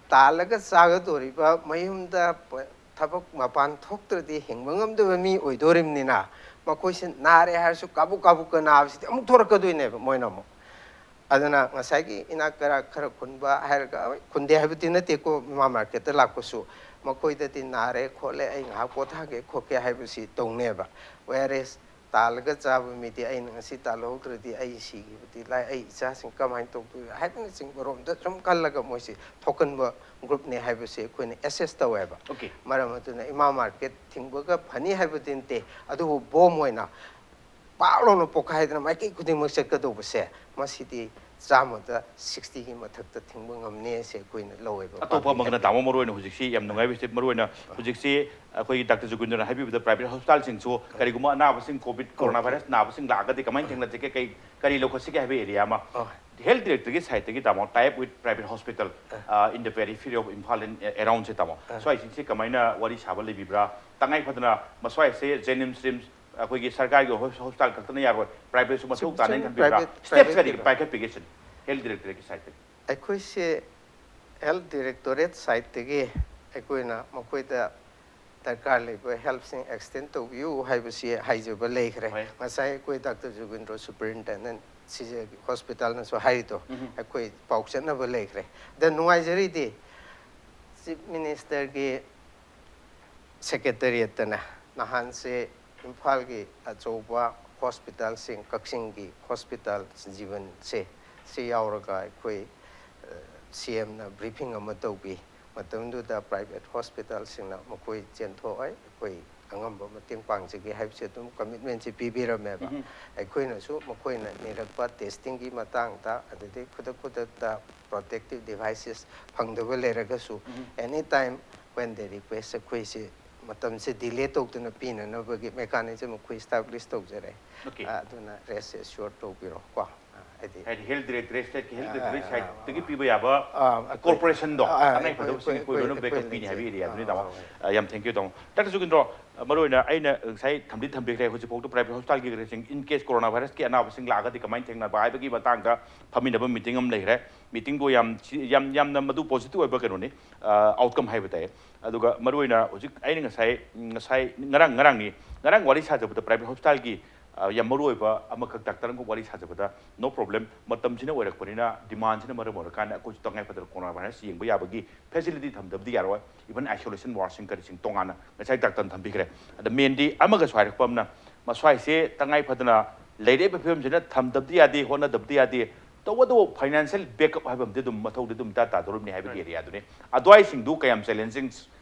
ꯇꯥꯜꯂꯒ ꯆꯥꯒꯗꯣꯔꯤꯕ, ꯃꯌꯨꯝꯗ ꯄ- ꯊꯕꯛ ꯃꯄꯥꯟ ꯊꯣꯛꯇ꯭ꯔꯗꯤ ꯍꯤꯡꯕ ꯉꯝꯗꯕ ꯃꯤ ꯑꯣꯏꯗꯣꯔꯤꯕꯅꯤꯅ, ꯃꯈꯣꯏꯁꯦ ꯅꯥꯔꯦ ꯍꯥꯏꯔꯁꯨ ꯀꯥꯕꯨꯛ ꯀꯥꯕꯨꯛꯀ ꯅꯥꯕꯁꯤꯗꯤ ꯑꯃꯨꯛ ꯊꯣꯔꯛꯀꯗꯣꯏꯅꯦꯕ ꯃꯣꯏꯅ ꯑꯃꯨꯛ꯫ ꯑꯗꯨꯅ ꯉꯁꯥꯏꯒꯤ ꯏꯅꯥꯛ ꯀꯔꯥ ꯈꯔ ꯈꯨꯟꯕ ꯍꯥꯏꯔꯒ, ꯍꯣꯏ, ꯈꯨꯟꯗꯦ ꯍꯥꯏꯕꯗꯤ ꯅꯠꯇꯦꯀꯣ, ꯏꯃꯥ ꯃꯥꯔꯀꯦꯠꯇ ꯂꯥꯛꯄꯁꯨ ꯃꯈꯣꯏꯗꯗꯤ ꯅꯥꯔꯦ ꯈꯣꯠꯂꯦ, ꯑꯩ ꯉꯥꯏꯍꯥꯛ ꯄꯣꯊꯥꯒꯦ ꯈꯣꯠꯀꯦ ꯍꯥꯏꯕꯁꯤ ꯇꯧꯅꯦꯕ꯫ Whereas ꯇꯥꯜꯂꯒ ꯆꯥꯕ ꯃꯤꯗꯤ ꯑꯩꯅ ꯉꯁꯤ ꯇꯥꯜꯍꯧꯗ꯭ꯔꯗꯤ ꯑꯩ ꯁꯤꯈꯤꯕꯗꯤ ꯂꯥꯏ, ꯑꯩ ꯏꯆꯥꯁꯤꯡ ꯀꯃꯥꯏꯅ ꯇꯧꯗꯣꯏ ꯍꯥꯏꯕꯅꯆꯤꯡꯕꯔꯣꯝꯗ ꯁꯨꯝ ꯈꯜꯂꯒ ꯃꯣꯏꯁꯤ ꯊꯣꯛꯀꯟꯕ ꯒ꯭ꯔꯨꯞꯅꯦ ꯍꯥꯏꯕꯁꯦ ꯑꯩꯈꯣꯏꯅ ꯑꯦꯁꯦꯁ ꯇꯧꯋꯦꯕ꯫ Okay. ꯃꯔꯝ ꯑꯗꯨꯅ ꯏꯃꯥ ꯃꯥꯔꯀꯦꯠ ꯊꯤꯡꯕꯒ ꯐꯅꯤ ꯍꯥꯏꯕꯗꯤ ꯅꯠꯇꯦ, ꯑꯗꯨꯕꯨ ꯕꯣꯝ ꯑꯣꯏꯅ ꯄꯥꯛ ꯂꯥꯎꯅ ꯄꯣꯛꯈꯥꯏꯗꯅ ꯃꯥꯏꯀꯩ ꯈꯨꯗꯤꯡꯃꯛ ꯆꯠꯀꯗꯧꯕꯁꯦ, ꯃꯁꯤꯗꯤ ꯆꯥꯝꯃꯗ ꯁꯤꯛꯁꯇꯤꯒꯤ ꯃꯊꯛꯇ ꯊꯤꯡꯕ ꯉꯝꯅꯤ ꯍꯥꯏꯁꯦ ꯑꯩꯈꯣꯏꯅ ꯂꯧꯋꯦꯕ꯫ ꯑꯇꯣꯞꯄ ꯑꯃꯒꯅ ꯇꯥꯃꯣ, ꯃꯔꯨ ꯑꯣꯏꯅ ꯍꯧꯖꯤꯛꯁꯤ ꯌꯥꯝ ꯅꯨꯡꯉꯥꯏꯕ ꯁꯤꯗꯤ, ꯃꯔꯨ ꯑꯣꯏꯅ ꯍꯧꯖꯤꯛꯁꯤ ꯑꯩꯈꯣꯏꯒꯤ ꯗꯥꯛꯇꯔ ꯖꯨꯒꯤꯟꯗ꯭ꯔꯅ ꯍꯥꯏꯕꯤꯕꯗ ꯄ꯭ꯔꯥꯏꯚꯦꯠ ꯍꯣꯁꯄꯤꯇꯥꯜꯁꯤꯡꯁꯨ ꯀꯔꯤꯒꯨꯝꯕ ꯑꯅꯥꯕꯁꯤꯡ ꯀꯣꯚꯤꯗ ꯀꯣꯔꯣꯅꯥ ꯚꯥꯏꯔꯁ ꯅꯥꯕꯁꯤꯡ ꯂꯥꯛꯑꯒꯗꯤ ꯀꯃꯥꯏꯅ ꯊꯦꯡꯅꯖꯒꯦ, ꯀꯔꯤ ꯀꯔꯤ ꯂꯧꯈꯠꯁꯤꯒꯦ ꯍꯥꯏꯕ ꯑꯦꯔꯤꯌꯥ ꯑꯃ꯫ ꯑꯣ꯫ ꯍꯦꯜꯊ ꯗꯤꯔꯦꯛꯇꯔꯒꯤ ꯁꯥꯏꯠꯇꯒꯤ ꯇꯥꯃꯣ, tie up with private hospital in the periphery of Imphal and around ꯁꯦ ꯇꯥꯃꯣ, ꯁ꯭ꯋꯥꯏꯁꯤꯡꯁꯦ ꯀꯃꯥꯏꯅ ꯋꯥꯔꯤ ꯁꯥꯕ ꯂꯩꯕꯤꯕ꯭ꯔꯥ? ꯇꯉꯥꯏ ꯐꯗꯅ ꯃꯁ꯭ꯋꯥꯏꯁꯦ ꯖꯦꯅꯤꯝꯁ, ꯔꯤꯝꯁ, ꯑꯩꯈꯣꯏꯒꯤ ꯁꯔꯀꯥꯔꯒꯤ ꯍꯣꯁ- ꯍꯣꯁꯄꯤꯇꯥꯜ ꯈꯛꯇꯅ ꯌꯥꯔꯣꯏ, ꯄ꯭ꯔꯥꯏꯚꯦꯠꯁꯨ ꯃꯊꯧ ꯁꯨꯝ- ꯇꯥꯅꯤ ꯁꯨꯝ ꯈꯟꯕꯤꯕ꯭ꯔꯥ? ꯄ꯭ꯔꯥꯏꯚꯦꯠ- ꯁ꯭ꯇꯦꯞꯁ ꯄ꯭ꯔꯥꯏꯚꯦꯠ ꯀꯔꯤ ꯀꯩꯀꯥ꯫ ꯄꯥꯏꯈꯠꯄꯤꯒꯦ ꯁꯤꯅꯤ ꯍꯦꯜꯊ ꯗꯤꯔꯦꯛꯇꯔꯒꯤ ꯁꯥꯏꯠꯇꯒꯤ꯫ ꯑꯩꯈꯣꯏꯁꯦ ꯍꯦꯜꯊ ꯗꯤꯔꯦꯛꯇꯣꯔꯦꯠ ꯁꯥꯏꯠꯇꯒꯤ ꯑꯩꯈꯣꯏꯅ ꯃꯈꯣꯏꯗ ꯗꯔꯀꯥꯔ ꯂꯩꯕ ꯍꯦꯜꯞꯁꯤꯡ ꯑꯦꯛꯁꯇꯦꯟ ꯇꯧꯕꯤꯌꯨ ꯍꯥꯏꯕꯁꯤ ꯍꯥꯏꯖꯕ ꯂꯩꯈ꯭ꯔꯦ꯫ ꯍꯣꯏ꯫ ꯉꯁꯥꯏ ꯑꯩꯈꯣꯏ ꯗꯥꯛꯇꯔ ꯖꯨꯒꯤꯟꯗ꯭ꯔꯣ ꯁꯨꯄꯔꯤꯟꯇꯦꯟꯗꯦꯟ ꯁꯤꯖꯒꯤ ꯍꯣꯁꯄꯤꯇꯥꯜꯅꯁꯨ ꯍꯥꯏꯔꯤꯗꯣ ꯎꯝ꯫ ꯑꯩꯈꯣꯏ ꯄꯥꯎ ꯆꯠꯅꯕ ꯂꯩꯈ꯭ꯔꯦ꯫ ꯑꯗ ꯅꯨꯡꯉꯥꯏꯖꯔꯤꯗꯤ ꯆꯤꯐ ꯃꯤꯅꯤꯁꯇꯔꯒꯤ ꯁꯦꯀ꯭ꯔꯦꯇꯔꯤꯌꯦꯠꯇꯅ ꯅꯍꯥꯟꯁꯦ ꯏꯝꯐꯥꯜꯒꯤ ꯑꯆꯧꯕ ꯍꯣꯁꯄꯤꯇꯥꯜꯁꯤꯡ, ꯀꯛꯆꯤꯡꯒꯤ ꯍꯣꯁꯄꯤꯇꯥꯜ ꯖꯤꯕꯟꯁꯦ, ꯁꯤ ꯌꯥꯎꯔꯒ ꯑꯩꯈꯣꯏ ꯁꯤ ꯑꯦꯝꯅ ꯕ꯭ꯔꯤꯐꯤꯡ ꯑꯃ ꯇꯧꯕꯤ꯫ ꯃꯇꯝꯗꯨꯗ ꯄ꯭ꯔꯥꯏꯚꯦꯠ ꯍꯣꯁꯄꯤꯇꯥꯜꯁꯤꯡꯅ ꯃꯈꯣꯏ ꯆꯦꯟꯊꯣꯛꯑꯣꯏ, ꯑꯩꯈꯣꯏ ꯑꯉꯝꯕ ꯃꯇꯦꯡ ꯄꯥꯡꯖꯒꯦ ꯍꯥꯏꯕꯁꯦ ꯑꯗꯨꯝ ꯀꯃꯤꯠꯃꯦꯟꯁꯦ ꯄꯤꯕꯤꯔꯝꯃꯦꯕ꯫ ꯎꯝ꯫ ꯑꯩꯈꯣꯏꯅꯁꯨ ꯃꯈꯣꯏꯅ ꯅꯤꯔꯛꯄ ꯇꯦꯁꯇꯤꯡꯒꯤ ꯃꯇꯥꯡꯗ, ꯑꯗꯨꯗꯒꯤ ꯈꯨꯗꯛ ꯈꯨꯗꯛꯇ ꯄ꯭ꯔꯣꯇꯦꯛꯇꯤꯞ ꯗꯤꯚꯥꯏꯁꯦꯁ ꯐꯪꯗꯕ ꯂꯩꯔꯒꯁꯨ, ꯎꯝ꯫ ꯑꯦꯅꯤ ꯇꯥꯏꯝ ꯋꯦꯟ ꯗꯦ ꯔꯤꯀ꯭ꯋꯦꯁ ꯑꯩꯈꯣꯏꯁꯦ ꯃꯇꯝꯁꯦ ꯗꯤꯂꯦ ꯇꯧꯗꯅ ꯄꯤꯅꯅꯕꯒꯤ ꯃꯦꯀꯥꯅꯤꯖꯝ ꯑꯩꯈꯣꯏ ꯏꯁꯇꯥꯕ꯭ꯂꯤꯁ ꯇꯧꯖꯔꯦ꯫ Okay. ꯑꯗꯨꯅ ꯔꯦꯁ ꯑꯦꯁ꯭ꯌꯣꯔ ꯇꯧꯕꯤꯔꯣ ꯀꯣ꯫ ꯍꯥꯏꯗꯤ ꯍꯥꯏꯗꯤ ꯍꯦꯜꯊ ꯗꯤꯔꯦꯛꯇꯣꯔꯦꯠ, ꯁ꯭ꯇꯦꯠꯀꯤ ꯍꯦꯜꯊ ꯑꯥ, ꯗꯤꯔꯦꯛꯇꯣꯔꯦꯠ ꯑꯥ, ꯁꯥꯏꯠꯇꯒꯤ ꯑꯥ, ꯄꯤꯕ ꯌꯥꯕ ꯑꯥ, ꯑꯩꯈꯣꯏ- ꯀꯣꯔꯄꯣꯔꯦꯁꯟꯗꯣ ꯑꯥ, ꯇꯉꯥꯏ ꯑꯩꯈꯣꯏ- ꯐꯗꯕꯁꯤꯡ ꯑꯩꯈꯣꯏ- ꯑꯩꯈꯣꯏ ꯂꯣꯏꯅ ꯑꯩꯈꯣꯏ ꯕꯦꯛꯑꯞ ꯄꯤꯅꯤ ꯂꯩꯖꯩ꯫ ꯍꯥꯏꯕ ꯑꯦꯔꯤꯌꯥꯗꯨꯅꯤ ꯑꯥ, ꯇꯥꯃꯣ꯫ ꯍꯣꯏ, ꯍꯣꯏ꯫ ꯑꯥ, ꯌꯥꯝ ꯊꯦꯡꯀ꯭ꯌꯨ ꯇꯥꯃꯣ꯫ ꯗꯥꯛꯇꯔ ꯖꯨꯒꯤꯟꯗ꯭ꯔꯣ, ꯃꯔꯨꯑꯣꯏꯅ ꯑꯩꯅ ꯉꯁꯥꯏ ꯊꯝꯗꯤ ꯊꯝꯕꯤꯈ꯭ꯔꯦ, ꯍꯧꯖꯤꯛꯐꯥꯎꯗ private hospitalꯒꯤ ꯀꯔꯤꯁꯤꯡ in case coronavirusꯀꯤ ꯑꯅꯥꯕꯁꯤꯡ ꯂꯥꯛꯑꯒꯗꯤ ꯀꯃꯥꯏꯅ ꯊꯦꯡꯅꯕ ꯍꯥꯏꯕꯒꯤ ꯃꯇꯥꯡꯗ ꯐꯝꯃꯤꯟꯅꯕ meeting ꯑꯃ ꯂꯩꯈ꯭ꯔꯦ꯫ Meetingꯗꯣ ꯌꯥꯝ ꯁꯤ- ꯌꯥꯝ ꯌꯥꯝꯅ ꯃꯗꯨ positive ꯑꯣꯏꯕ ꯀꯩꯅꯣꯅꯤ, outcome ꯍꯥꯏꯕ ꯇꯥꯏ꯫ ꯑꯗꯨꯒ ꯃꯔꯨꯑꯣꯏꯅ ꯍꯧꯖꯤꯛ ꯑꯩꯅ ꯉꯁꯥꯏ ꯉꯁꯥꯏ ꯉꯔꯥꯡ ꯉꯔꯥꯡꯅꯤ ꯉꯔꯥꯡ ꯋꯥꯔꯤ ꯁꯥꯖꯕꯗ private hospitalꯒꯤ ꯌꯥꯝ ꯃꯔꯨꯑꯣꯏꯕ ꯑꯃꯈꯛ ꯗꯥꯛꯇꯔ ꯑꯃꯈꯛ ꯋꯥꯔꯤ ꯁꯥꯖꯕꯗ, no problem, ꯃꯇꯝꯁꯤꯅ ꯑꯣꯏꯔꯛꯄꯅꯤꯅ demandꯁꯤꯅ ꯃꯔꯝ ꯑꯣꯏꯔꯀꯥꯟꯗ ꯑꯩꯈꯣꯏꯁꯨ ꯇꯉꯥꯏ ꯐꯗꯅ coronavirus ꯌꯦꯡꯕ ꯌꯥꯕꯒꯤ facility ꯊꯝꯗꯕꯗꯤ ꯌꯥꯔꯣꯏ꯫ Even isolation wardꯁꯤꯡ ꯀꯔꯤꯁꯤꯡ ꯇꯣꯉꯥꯟꯅ ꯉꯁꯥꯏ ꯗꯥꯛꯇꯔꯅ ꯊꯝꯕꯤꯈ꯭ꯔꯦ꯫ ꯑꯗ mainꯗꯤ ꯑꯃꯒꯁꯨ ꯍꯥꯏꯔꯛꯄ ꯑꯃꯅ, ꯃꯁ꯭ꯋꯥꯏꯁꯦ ꯇꯉꯥꯏ ꯐꯗꯅ ꯂꯩꯔꯛꯏꯕ ꯐꯤꯕꯝꯁꯤꯅ ꯊꯝꯗꯕꯗꯤ ꯌꯥꯗꯦ, ꯍꯣꯠꯅꯗꯕꯗꯤ ꯌꯥꯗꯦ꯫ ꯇꯧꯕꯇꯕꯨ financial backup ꯍꯥꯏꯕ ꯑꯃꯗꯤ ꯑꯗꯨꯝ ꯃꯊꯧꯗꯤ ꯑꯗꯨꯝ ꯏꯇꯥ ꯇꯥꯗꯧꯔꯤꯕꯅꯤ ꯍꯥꯏꯕꯒꯤ areaꯗꯨꯅꯤ꯫ ꯑꯗꯨꯋꯥꯏꯁꯤꯡꯗꯨ ꯀꯌꯥꯝ challenging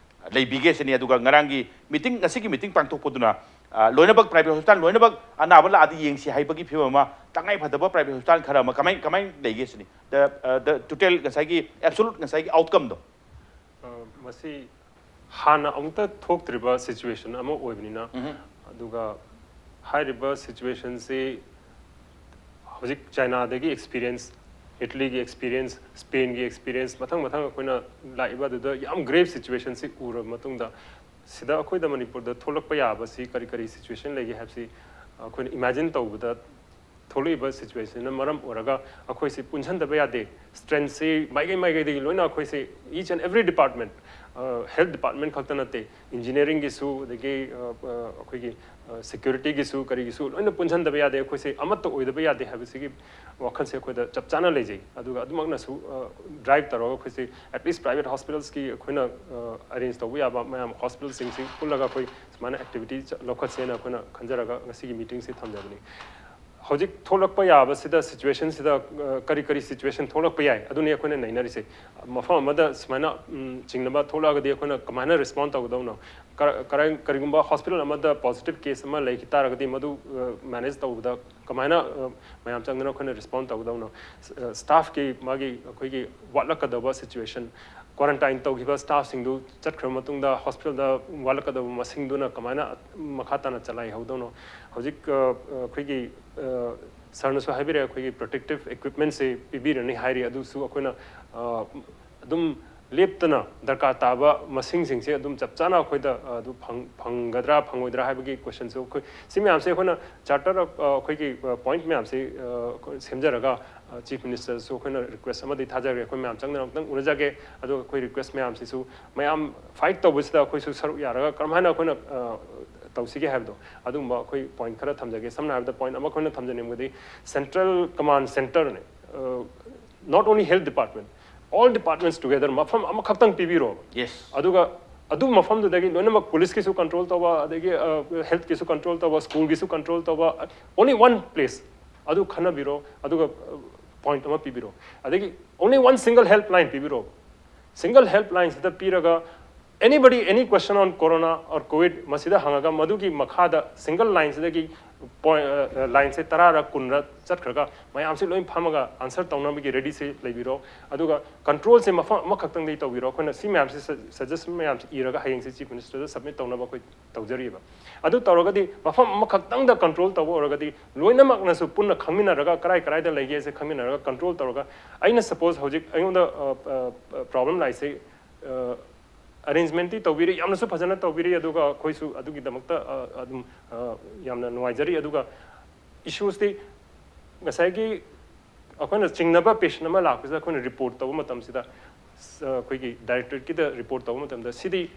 ꯂꯩꯕꯤꯒꯦ ꯁꯤꯅꯤ꯫ ꯑꯗꯨꯒ ꯉꯔꯥꯡꯒꯤ meeting, ꯉꯁꯤꯒꯤ meeting ꯄꯥꯡꯊꯣꯛꯄꯗꯨꯅ, ꯑ, ꯂꯣꯏꯅꯃꯛ private hospital ꯂꯣꯏꯅꯃꯛ ꯑꯅꯥꯕ ꯂꯥꯛꯑꯗꯤ ꯌꯦꯡꯁꯤ ꯍꯥꯏꯕꯒꯤ ꯐꯤꯕꯝ ꯑꯃ, ꯇꯉꯥꯏ ꯐꯗꯕ private hospital ꯈꯔ ꯑꯃ ꯀꯃꯥꯏ ꯀꯃꯥꯏ ꯂꯩꯒꯦ ꯁꯤꯅꯤ꯫ The, uh, the total ꯉꯁꯥꯏꯒꯤ absolute ꯉꯁꯥꯏꯒꯤ outcomeꯗꯣ꯫ ꯑ, ꯃꯁꯤ ꯍꯥꯟꯅ ꯑꯃꯨꯛꯇ ꯊꯣꯛꯇ꯭ꯔꯤꯕ situation ꯑꯃ ꯑꯣꯏꯕꯅꯤꯅ, ꯑꯗꯨꯒ ꯍꯥꯏꯔꯤꯕ situationꯁꯤ ꯍꯧꯖꯤꯛ ꯆꯥꯏꯅꯥꯗꯒꯤ experience, ꯏꯇꯂꯤꯒꯤ experience, ꯁ꯭ꯄꯦꯟꯒꯤ experience, ꯃꯊꯪ ꯃꯊꯪ ꯑꯩꯈꯣꯏꯅ ꯂꯥꯛꯏꯕ ꯑꯗꯨꯗ ꯌꯥꯝ grave situationꯁꯤ ꯎꯔꯕ ꯃꯇꯨꯡꯗ, ꯁꯤꯗ ꯑꯩꯈꯣꯏꯗ ꯃꯅꯤꯄꯨꯔꯗ ꯊꯣꯛꯂꯛꯄ ꯌꯥꯕꯁꯤ ꯀꯔꯤ ꯀꯔꯤ situation ꯂꯩꯒꯦ ꯍꯥꯏꯕꯁꯤ ꯑꯩꯈꯣꯏꯅ imagine ꯇꯧꯕꯗ, ꯊꯣꯛꯂꯛꯏꯕ situationꯅ ꯃꯔꯝ ꯑꯣꯏꯔꯒ ꯑꯩꯈꯣꯏꯁꯤ ꯄꯨꯟꯁꯤꯟꯗꯕ ꯌꯥꯗꯦ꯫ Strengthꯁꯤ ꯃꯥꯏꯀꯩ ꯃꯥꯏꯀꯩꯗꯒꯤ ꯂꯣꯏꯅ ꯑꯩꯈꯣꯏꯁꯤ each and every department, health department ꯈꯛꯇ ꯅꯠꯇꯦ, engineeringꯒꯤꯁꯨ, ꯑꯗꯒꯤ ꯑꯩꯈꯣꯏꯒꯤ securityꯒꯤꯁꯨ ꯀꯔꯤꯒꯤꯁꯨ ꯂꯣꯏꯅ ꯄꯨꯟꯁꯤꯟꯗꯕ ꯌꯥꯗꯦ꯫ ꯑꯩꯈꯣꯏꯁꯤ ꯑꯃꯠꯇ ꯑꯣꯏꯗꯕ ꯌꯥꯗꯦ ꯍꯥꯏꯕꯁꯤꯒꯤ ꯋꯥꯈꯜꯁꯦ ꯑꯩꯈꯣꯏꯗ ꯆꯞ ꯆꯥꯅ ꯂꯩꯖꯩ꯫ ꯑꯗꯨꯒ ꯑꯗꯨꯃꯛꯅꯁꯨ drive ꯇꯧꯔꯒ ꯑꯩꯈꯣꯏꯁꯤ at least private hospitalsꯀꯤ ꯑꯩꯈꯣꯏꯅ arrange ꯇꯧꯕ ꯌꯥꯕ ꯃꯌꯥꯝ hospitalꯁꯤꯡꯁꯤ ꯄꯨꯜꯂꯒ ꯑꯩꯈꯣꯏ ꯁꯨꯃꯥꯏꯅ activity ꯂꯧꯈꯠꯁꯦꯅ ꯑꯩꯈꯣꯏꯅ ꯈꯟꯖꯔꯒ ꯉꯁꯤꯒꯤ meetingꯁꯤ ꯊꯝꯖꯕꯅꯤ꯫ ꯍꯧꯖꯤꯛ ꯊꯣꯛꯂꯛꯄ ꯌꯥꯕꯁꯤꯗ, situationꯁꯤꯗ ꯀꯔꯤ ꯀꯔꯤ situation ꯊꯣꯛꯂꯛꯄ ꯌꯥꯏ, ꯑꯗꯨꯅꯤ ꯑꯩꯈꯣꯏꯅ ꯅꯩꯅꯔꯤꯁꯦ꯫ ꯃꯐꯝ ꯑꯃꯗ ꯁꯨꯃꯥꯏꯅ ꯆꯤꯡꯅꯕ ꯊꯣꯛꯂꯛꯑꯒꯗꯤ ꯑꯩꯈꯣꯏꯅ ꯀꯃꯥꯏꯅ respond ꯇꯧꯒꯗꯧꯅꯣ? ꯀꯔꯤꯒꯨꯝꯕ hospital ꯑꯃꯗ positive case ꯑꯃ ꯂꯩꯈꯤ ꯇꯥꯔꯒꯗꯤ ꯃꯗꯨ manage ꯇꯧꯕꯗ ꯀꯃꯥꯏꯅ ꯃꯌꯥꯝ ꯆꯪꯗꯅ ꯑꯩꯈꯣꯏꯅ respond ꯇꯧꯒꯗꯧꯅꯣ? Staffꯀꯤ ꯃꯥꯒꯤ ꯑꯩꯈꯣꯏꯒꯤ ꯋꯥꯠꯂꯛꯀꯗꯕ situation, quarantine ꯇꯧꯈꯤꯕ staffꯁꯤꯡꯗꯨ ꯆꯠꯈ꯭ꯔꯕ ꯃꯇꯨꯡꯗ hospitalꯗ ꯋꯥꯠꯂꯛꯀꯗꯕ ꯃꯁꯤꯡꯗꯨꯅ ꯀꯃꯥꯏꯅ ꯃꯈꯥ ꯇꯥꯅ ꯆꯂꯥꯏꯍꯧꯗꯧꯅꯣ? ꯍꯧꯖꯤꯛ ꯑꯩꯈꯣꯏꯒꯤ sirꯅꯁꯨ ꯍꯥꯏꯕꯤꯔꯛꯑꯦ, ꯑꯩꯈꯣꯏꯒꯤ protective equipmentꯁꯦ ꯄꯤꯕꯤꯔꯅꯤ ꯍꯥꯏꯔꯤ꯫ ꯑꯗꯨꯁꯨ ꯑꯩꯈꯣꯏꯅ ꯑꯗꯨꯝ ꯂꯦꯞꯇꯅ ꯗꯔꯀꯥꯔ ꯇꯥꯕ ꯃꯁꯤꯡꯁꯤꯡꯁꯦ ꯑꯗꯨꯝ ꯆꯞ ꯆꯥꯅ ꯑꯩꯈꯣꯏꯗ ꯑꯗꯨ ꯐꯪꯒꯗ꯭ꯔꯥ ꯐꯪꯉꯣꯏꯗ꯭ꯔꯥ ꯍꯥꯏꯕꯒꯤ ꯀꯣꯏꯁꯟꯁꯨ ꯑꯩꯈꯣꯏ ꯁꯤ ꯃꯌꯥꯝꯁꯦ ꯑꯩꯈꯣꯏꯅ ꯆꯥꯔꯇꯔ ꯑꯩꯈꯣꯏꯒꯤ ꯄꯣꯏꯟꯠ ꯃꯌꯥꯝꯁꯤ ꯁꯦꯝꯖꯔꯒ ꯆꯤꯐ ꯃꯤꯅꯤꯁꯇꯔꯁꯨ ꯑꯩꯈꯣꯏꯅ ꯔꯤꯀ꯭ꯋꯦꯁ ꯑꯃꯗꯤ ꯊꯥꯖꯔꯒꯦ꯫ ꯑꯩꯈꯣꯏ ꯃꯌꯥꯝ ꯆꯪꯗꯅ ꯑꯃꯨꯛꯇꯪ ꯎꯅꯖꯒꯦ꯫ ꯑꯗꯨꯒ ꯑꯩꯈꯣꯏ ꯔꯤꯀ꯭ꯋꯦꯁ ꯃꯌꯥꯝꯁꯤꯁꯨ ꯃꯌꯥꯝ ꯐꯥꯏꯠ ꯇꯧꯕꯁꯤꯗ ꯑꯩꯈꯣꯏꯁꯨ ꯁꯔꯨꯛ ꯌꯥꯔꯒ ꯀꯔꯝꯍꯥꯏꯅ ꯑꯩꯈꯣꯏꯅ ꯇꯧꯁꯤꯒꯦ ꯍꯥꯏꯕꯗꯣ ꯑꯗꯨꯒꯨꯝꯕ ꯑꯩꯈꯣꯏ ꯄꯣꯏꯟꯠ ꯈꯔ ꯊꯝꯖꯒꯦ꯫ ꯁꯝꯅ ꯍꯥꯏꯔꯕꯗ ꯄꯣꯏꯟꯠ ꯑꯃ ꯑꯩꯈꯣꯏꯅ ꯊꯝꯖꯅꯤꯡꯕꯗꯤ central command centreꯅꯦ, not only health department, all departments together ꯃꯐꯝ ꯑꯃꯈꯛꯇꯪ ꯄꯤꯕꯤꯔꯣꯕ꯫ Yes. ꯑꯗꯨꯒ ꯑꯗꯨ ꯃꯐꯝꯗꯨꯗꯒꯤ ꯂꯣꯏꯅꯃꯛ ꯄꯨꯂꯤꯁꯀꯤꯁꯨ ꯀꯟꯇ꯭ꯔꯣꯜ ꯇꯧꯕ, ꯑꯗꯒꯤ ꯍꯦꯜꯠꯀꯤꯁꯨ ꯀꯟꯇ꯭ꯔꯣꯜ ꯇꯧꯕ, ꯁ꯭ꯀꯨꯜꯒꯤꯁꯨ ꯀꯟꯇ꯭ꯔꯣꯜ ꯇꯧꯕ, only one place ꯑꯗꯨ ꯈꯟꯅꯕꯤꯔꯣ꯫ ꯑꯗꯨꯒ ꯄꯣꯏꯟꯠ ꯑꯃ ꯄꯤꯕꯤꯔꯣ꯫ ꯑꯗꯒꯤ only one single helpline ꯄꯤꯕꯤꯔꯣ꯫ Single helplineꯁꯤꯗ ꯄꯤꯔꯒ anybody any question on corona or covid ꯃꯁꯤꯗ ꯍꯪꯉꯒ ꯃꯗꯨꯒꯤ ꯃꯈꯥꯗ single lineꯁꯤꯗꯒꯤ ꯄꯣꯏꯟꯠ ꯂꯥꯏꯟꯁꯦ ꯇꯔꯥꯔ ꯀꯨꯟꯔ ꯆꯠꯈ꯭ꯔꯒ ꯃꯌꯥꯝꯁꯤ ꯂꯣꯏ ꯐꯝꯃꯒ ꯑꯟꯁꯔ ꯇꯧꯅꯕꯒꯤ ꯔꯦꯗꯤꯁꯤ ꯂꯩꯕꯤꯔꯣ꯫ ꯑꯗꯨꯒ ꯀꯟꯇ꯭ꯔꯣꯜꯁꯦ ꯃꯐꯝ ꯑꯃꯈꯛꯇꯪꯗꯒꯤ ꯇꯧꯕꯤꯔꯣ꯫ ꯑꯩꯈꯣꯏꯅ ꯁꯤ ꯃꯌꯥꯝꯁꯤ ꯁꯖꯦꯁꯟ ꯃꯌꯥꯝꯁꯤ ꯏꯔꯒ ꯍꯌꯦꯡꯁꯤ ꯆꯤꯐ ꯃꯤꯅꯤꯁꯇꯔꯗ ꯁꯕꯃꯤꯠ ꯇꯧꯅꯕ ꯑꯩꯈꯣꯏ ꯇꯧꯖꯔꯤꯕ꯫ ꯑꯗꯨ ꯇꯧꯔꯒꯗꯤ ꯃꯐꯝ ꯑꯃꯈꯛꯇꯪꯗ ꯀꯟꯇ꯭ꯔꯣꯜ ꯇꯧꯕ ꯑꯣꯏꯔꯒꯗꯤ ꯂꯣꯏꯅꯃꯛꯅꯁꯨ ꯄꯨꯟꯅ ꯈꯪꯃꯤꯟꯅꯔꯒ ꯀꯔꯥꯏ ꯀꯔꯥꯏꯗ ꯂꯩꯒꯦꯁꯦ ꯈꯪꯃꯤꯟꯅꯔꯒ ꯀꯟꯇ꯭ꯔꯣꯜ ꯇꯧꯔꯒ ꯑꯩꯅ ꯁꯄꯣꯁ ꯍꯧꯖꯤꯛ ꯑꯩꯉꯣꯟꯗ ꯄ꯭ꯔꯣꯕ꯭ꯂꯦꯝ ꯂꯥꯛꯏꯁꯦ ꯑꯔꯦꯟꯖꯃꯦꯟꯇꯤ ꯇꯧꯕꯤꯔꯤ, ꯌꯥꯝꯅꯁꯨ ꯐꯖꯅ ꯇꯧꯕꯤꯔꯤ꯫ ꯑꯗꯨꯒ ꯑꯩꯈꯣꯏꯁꯨ ꯑꯗꯨꯒꯤꯗꯃꯛꯇ ꯑꯗꯨꯝ ꯌꯥꯝꯅ ꯅꯨꯡꯉꯥꯏꯖꯔꯤ꯫ ꯑꯗꯨꯒ ꯏꯁꯨꯁꯇꯤ ꯉꯁꯥꯏꯒꯤ ꯑꯩꯈꯣꯏꯅ ꯆꯤꯡꯅꯕ ꯄꯦꯁꯦꯟ ꯑꯃ ꯂꯥꯛꯄꯁꯤꯗ ꯑꯩꯈꯣꯏꯅ ꯔꯤꯄꯣꯔꯠ ꯇꯧꯕ ꯃꯇꯝꯁꯤꯗ ꯑꯩꯈꯣꯏꯒꯤ ꯗꯥꯏꯔꯦꯛꯇꯣꯔꯦꯠꯀꯤꯗ ꯔꯤꯄꯣꯔꯠ ꯇꯧꯕ ꯃꯇꯝꯗ ꯁꯤꯗꯤ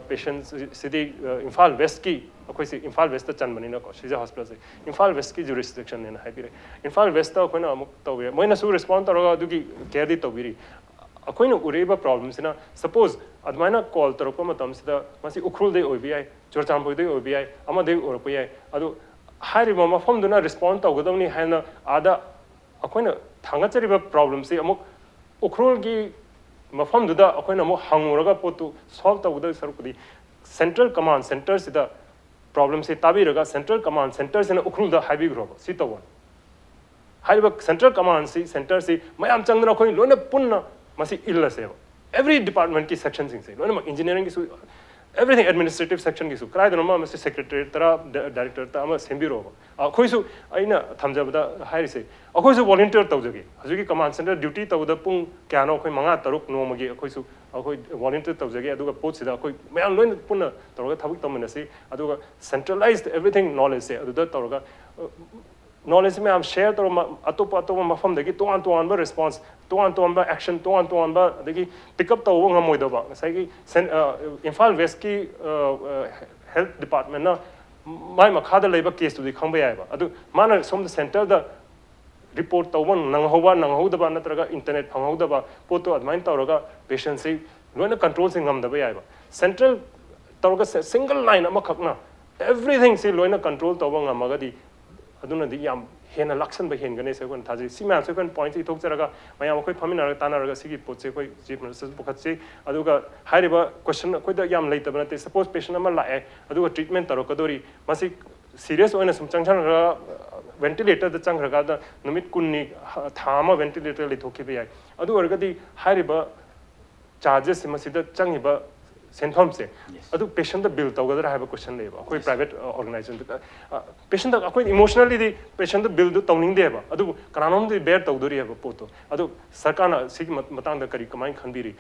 ꯄꯦꯁꯦꯟꯁꯤꯗꯤ ꯏꯝꯐꯥꯜ ꯋꯦꯁꯀꯤ, ꯑꯩꯈꯣꯏꯁꯤ ꯏꯝꯐꯥꯜ ꯋꯦꯁꯇ ꯆꯟꯕꯅꯤꯅꯀꯣ, ꯁꯤꯖ ꯍꯣꯁꯄꯤꯇꯥꯜꯁꯦ ꯏꯝꯐꯥꯜ ꯋꯦꯁꯀꯤ ꯖꯨꯔꯤꯁꯗꯤꯛꯁꯟꯅꯦꯅ ꯍꯥꯏꯕꯤꯔꯦ꯫ ꯏꯝꯐꯥꯜ ꯋꯦꯁꯇ ꯑꯩꯈꯣꯏꯅ ꯑꯃꯨꯛ ꯇꯧꯋꯦ, ꯃꯣꯏꯅꯁꯨ ꯔꯦꯁꯄꯣꯟ ꯇꯧꯔꯒ ꯑꯗꯨꯒꯤ ꯀꯦꯌꯔꯗꯤ ꯇꯧꯕꯤꯔꯤ꯫ ꯑꯩꯈꯣꯏꯅ ꯎꯔꯛꯏꯕ ꯄ꯭ꯔꯣꯕ꯭ꯂꯦꯝꯁꯤꯅ, ꯁꯄꯣꯁ ꯑꯗꯨꯃꯥꯏꯅ ꯀꯣꯜ ꯇꯧꯔꯛꯄ ꯃꯇꯝꯁꯤꯗ ꯃꯁꯤ ꯎꯈ꯭ꯔꯨꯜꯗꯩ ꯑꯣꯏꯕ ꯌꯥꯏ, ꯆꯨꯔꯆꯥꯟꯄꯨꯔꯗꯩ ꯑꯣꯏꯕ ꯌꯥꯏ, ꯑꯃꯗꯩ ꯑꯣꯏꯔꯛꯄ ꯌꯥꯏ꯫ ꯑꯗꯨ ꯍꯥꯏꯔꯤꯕ ꯃꯐꯝꯗꯨꯅ ꯔꯦꯁꯄꯣꯟ ꯇꯧꯒꯗꯕꯅꯤ ꯍꯥꯏꯅ ꯑꯥꯗ ꯑꯩꯈꯣꯏꯅ ꯊꯥꯡꯒꯠꯆꯔꯤꯕ ꯄ꯭ꯔꯣꯕ꯭ꯂꯦꯝꯁꯤ ꯑꯃꯨꯛ ꯎꯈ꯭ꯔꯨꯜꯒꯤ ꯃꯐꯝꯗꯨꯗ ꯑꯩꯈꯣꯏꯅ ꯑꯃꯨꯛ ꯍꯪꯉꯨꯔꯒ ꯄꯣꯠꯇꯨ ꯁꯣꯜꯕ ꯇꯧꯒꯗꯧ ꯁꯔꯨꯛꯄꯨꯗꯤ central command centreꯁꯤꯗ ꯄ꯭ꯔꯣꯕ꯭ꯂꯦꯝꯁꯤ ꯇꯥꯕꯤꯔꯒ central command centreꯁꯤꯅ ꯎꯈ꯭ꯔꯨꯜꯗ ꯍꯥꯏꯕꯤꯈ꯭ꯔꯣꯕ꯫ ꯁꯤ ꯇꯧꯕ꯫ ꯍꯥꯏꯔꯤꯕ central commandꯁꯤ, centreꯁꯤ ꯃꯌꯥꯝ ꯆꯪꯗꯅ ꯑꯩꯈꯣꯏ ꯂꯣꯏꯅ ꯄꯨꯟꯅ ꯃꯁꯤ ꯏꯜꯂꯁꯦꯕ꯫ Every departmentꯀꯤ sectionꯁꯤꯡꯁꯦ ꯂꯣꯏꯅꯃꯛ, engineeringꯒꯤꯁꯨ, Everything administrative sectionꯒꯤꯁꯨ ꯀꯗꯥꯏꯗꯅꯣ ꯑꯃ ꯃꯁꯤ secretariat ꯇꯔꯥ, directorate ꯑꯃ ꯁꯦꯝꯕꯤꯔꯣꯕ꯫ ꯑꯩꯈꯣꯏꯁꯨ, ꯑꯩꯅ ꯊꯝꯖꯕꯗ ꯍꯥꯏꯔꯤꯁꯦ, ꯑꯩꯈꯣꯏꯁꯨ volunteer ꯇꯧꯖꯒꯦ꯫ ꯍꯧꯖꯤꯛꯀꯤ command center duty ꯇꯧꯕꯗ ꯄꯨꯡ ꯀꯌꯥꯅꯣ, ꯑꯩꯈꯣꯏ ꯃꯉꯥ ꯇꯔꯨꯛ ꯅꯣꯡꯃꯒꯤ ꯑꯩꯈꯣꯏꯁꯨ, ꯑꯩꯈꯣꯏ volunteer ꯇꯧꯖꯒꯦ꯫ ꯑꯗꯨꯒ ꯄꯣꯠꯁꯤꯗ ꯑꯩꯈꯣꯏ ꯃꯌꯥꯝ ꯂꯣꯏꯅ ꯄꯨꯟꯅ ꯇꯧꯔꯒ ꯊꯕꯛ ꯇꯧꯃꯤꯟꯅꯁꯤ꯫ ꯑꯗꯨꯒ centralized everything knowledgeꯁꯦ ꯑꯗꯨꯗ ꯇꯧꯔꯒ, knowledge ꯃꯌꯥꯝ share ꯇꯧꯔꯒ, ꯑꯇꯣꯞꯄ ꯑꯇꯣꯞꯄ ꯃꯐꯝꯗꯒꯤ ꯇꯣꯉꯥꯟ ꯇꯣꯉꯥꯟꯕ response, ꯇꯣꯉꯥꯟ ꯇꯣꯉꯥꯟꯕ action, ꯇꯣꯉꯥꯟ ꯇꯣꯉꯥꯟꯕ, ꯑꯗꯒꯤ pick up ꯇꯧꯕ ꯉꯝꯃꯣꯏꯗꯕ, ꯉꯁꯥꯏꯒꯤ ꯏꯝꯐꯥꯜ ꯋꯦꯁꯀꯤ health departmentꯅ ꯃꯥꯏ ꯃꯈꯥꯗ ꯂꯩꯕ caseꯇꯨꯗꯤ ꯈꯪꯕ ꯌꯥꯏꯑꯕ꯫ ꯑꯗꯨ ꯃꯥꯅ ꯁꯣꯝꯗ centreꯗ report ꯇꯧꯕ ꯅꯪꯍꯧꯕ ꯅꯪꯍꯧꯗꯕ, ꯅꯠꯇ꯭ꯔꯒ internet ꯐꯪꯍꯧꯗꯕ ꯄꯣꯠꯇꯣ, ꯑꯗꯨꯃꯥꯏꯅ ꯇꯧꯔꯒ patientꯁꯤ ꯂꯣꯏꯅ controlꯁꯦ ꯉꯝꯗꯕ ꯌꯥꯏꯑꯕ꯫ Central ꯇꯧꯔꯒ single line ꯑꯃꯈꯛꯅ everythingꯁꯤ ꯂꯣꯏꯅ control ꯇꯧꯕ ꯉꯝꯃꯒꯗꯤ, ꯑꯗꯨꯅꯗꯤ ꯌꯥꯝ ꯍꯦꯟꯅ ꯂꯥꯛꯁꯟꯕ ꯍꯦꯟꯒꯅꯤ ꯁꯦ ꯑꯩꯈꯣꯏꯅ ꯊꯥꯖꯩ꯫ ꯁꯤ ꯃꯌꯥꯝꯁꯦ ꯑꯩꯈꯣꯏꯅ pointꯁꯦ ꯏꯊꯣꯛꯆꯔꯒ, ꯃꯌꯥꯝ ꯑꯩꯈꯣꯏ ꯐꯝꯃꯤꯟꯅꯔꯒ ꯇꯥꯟꯅꯔꯒ ꯁꯤꯒꯤ ꯄꯣꯠꯁꯦ ꯑꯩꯈꯣꯏ chief ministerꯗꯁꯨ ꯄꯨꯈꯠꯁꯤ꯫ ꯑꯗꯨꯒ ꯍꯥꯏꯔꯤꯕ question ꯑꯩꯈꯣꯏꯗ ꯌꯥꯝ ꯂꯩꯇꯕ ꯅꯠꯇꯦ꯫ Suppose patient ꯑꯃ ꯂꯥꯛꯑꯦ, ꯑꯗꯨꯒ treatment ꯇꯧꯔꯛꯀꯗꯣꯔꯤ, ꯃꯁꯤ serious ꯑꯣꯏꯅ ꯁꯨꯝ ꯆꯪꯁꯟꯈ꯭ꯔꯒ, ventilatorꯗ ꯆꯪꯈ꯭ꯔꯀꯥꯟꯗ ꯅꯨꯃꯤꯠ ꯀꯨꯟꯅꯤ, ꯊꯥ ꯑꯃ ventilator ꯂꯩꯊꯣꯛꯈꯤꯕ ꯌꯥꯏ꯫ ꯑꯗꯨ ꯑꯣꯏꯔꯒꯗꯤ ꯍꯥꯏꯔꯤꯕ chargesꯁꯦ, ꯃꯁꯤꯗ ꯆꯪꯉꯤꯕ ꯁꯦꯟꯐꯝꯁꯦ, ꯑꯗꯨ patientꯇ bill ꯇꯧꯒꯗ꯭ꯔꯥ ꯍꯥꯏꯕ question ꯂꯩꯌꯦꯕ꯫ ꯑꯩꯈꯣꯏ private organizationꯗ patientꯇ ꯑꯩꯈꯣꯏ emotionallyꯗꯤ patientꯇ billꯗꯨ ꯇꯧꯅꯤꯡꯗꯦꯕ, ꯑꯗꯨꯕꯨ ꯀꯅꯥꯅꯣꯝꯗꯤ bear ꯇꯧꯗꯣꯔꯤꯑꯕ ꯄꯣꯠꯇꯣ꯫ ꯑꯗꯨ ꯁꯔꯀꯥꯔꯅ ꯁꯤꯒꯤ ꯃꯇꯥꯡꯗ ꯀꯔꯤ, ꯀꯃꯥꯏꯅ ꯈꯟꯕꯤꯔꯤ?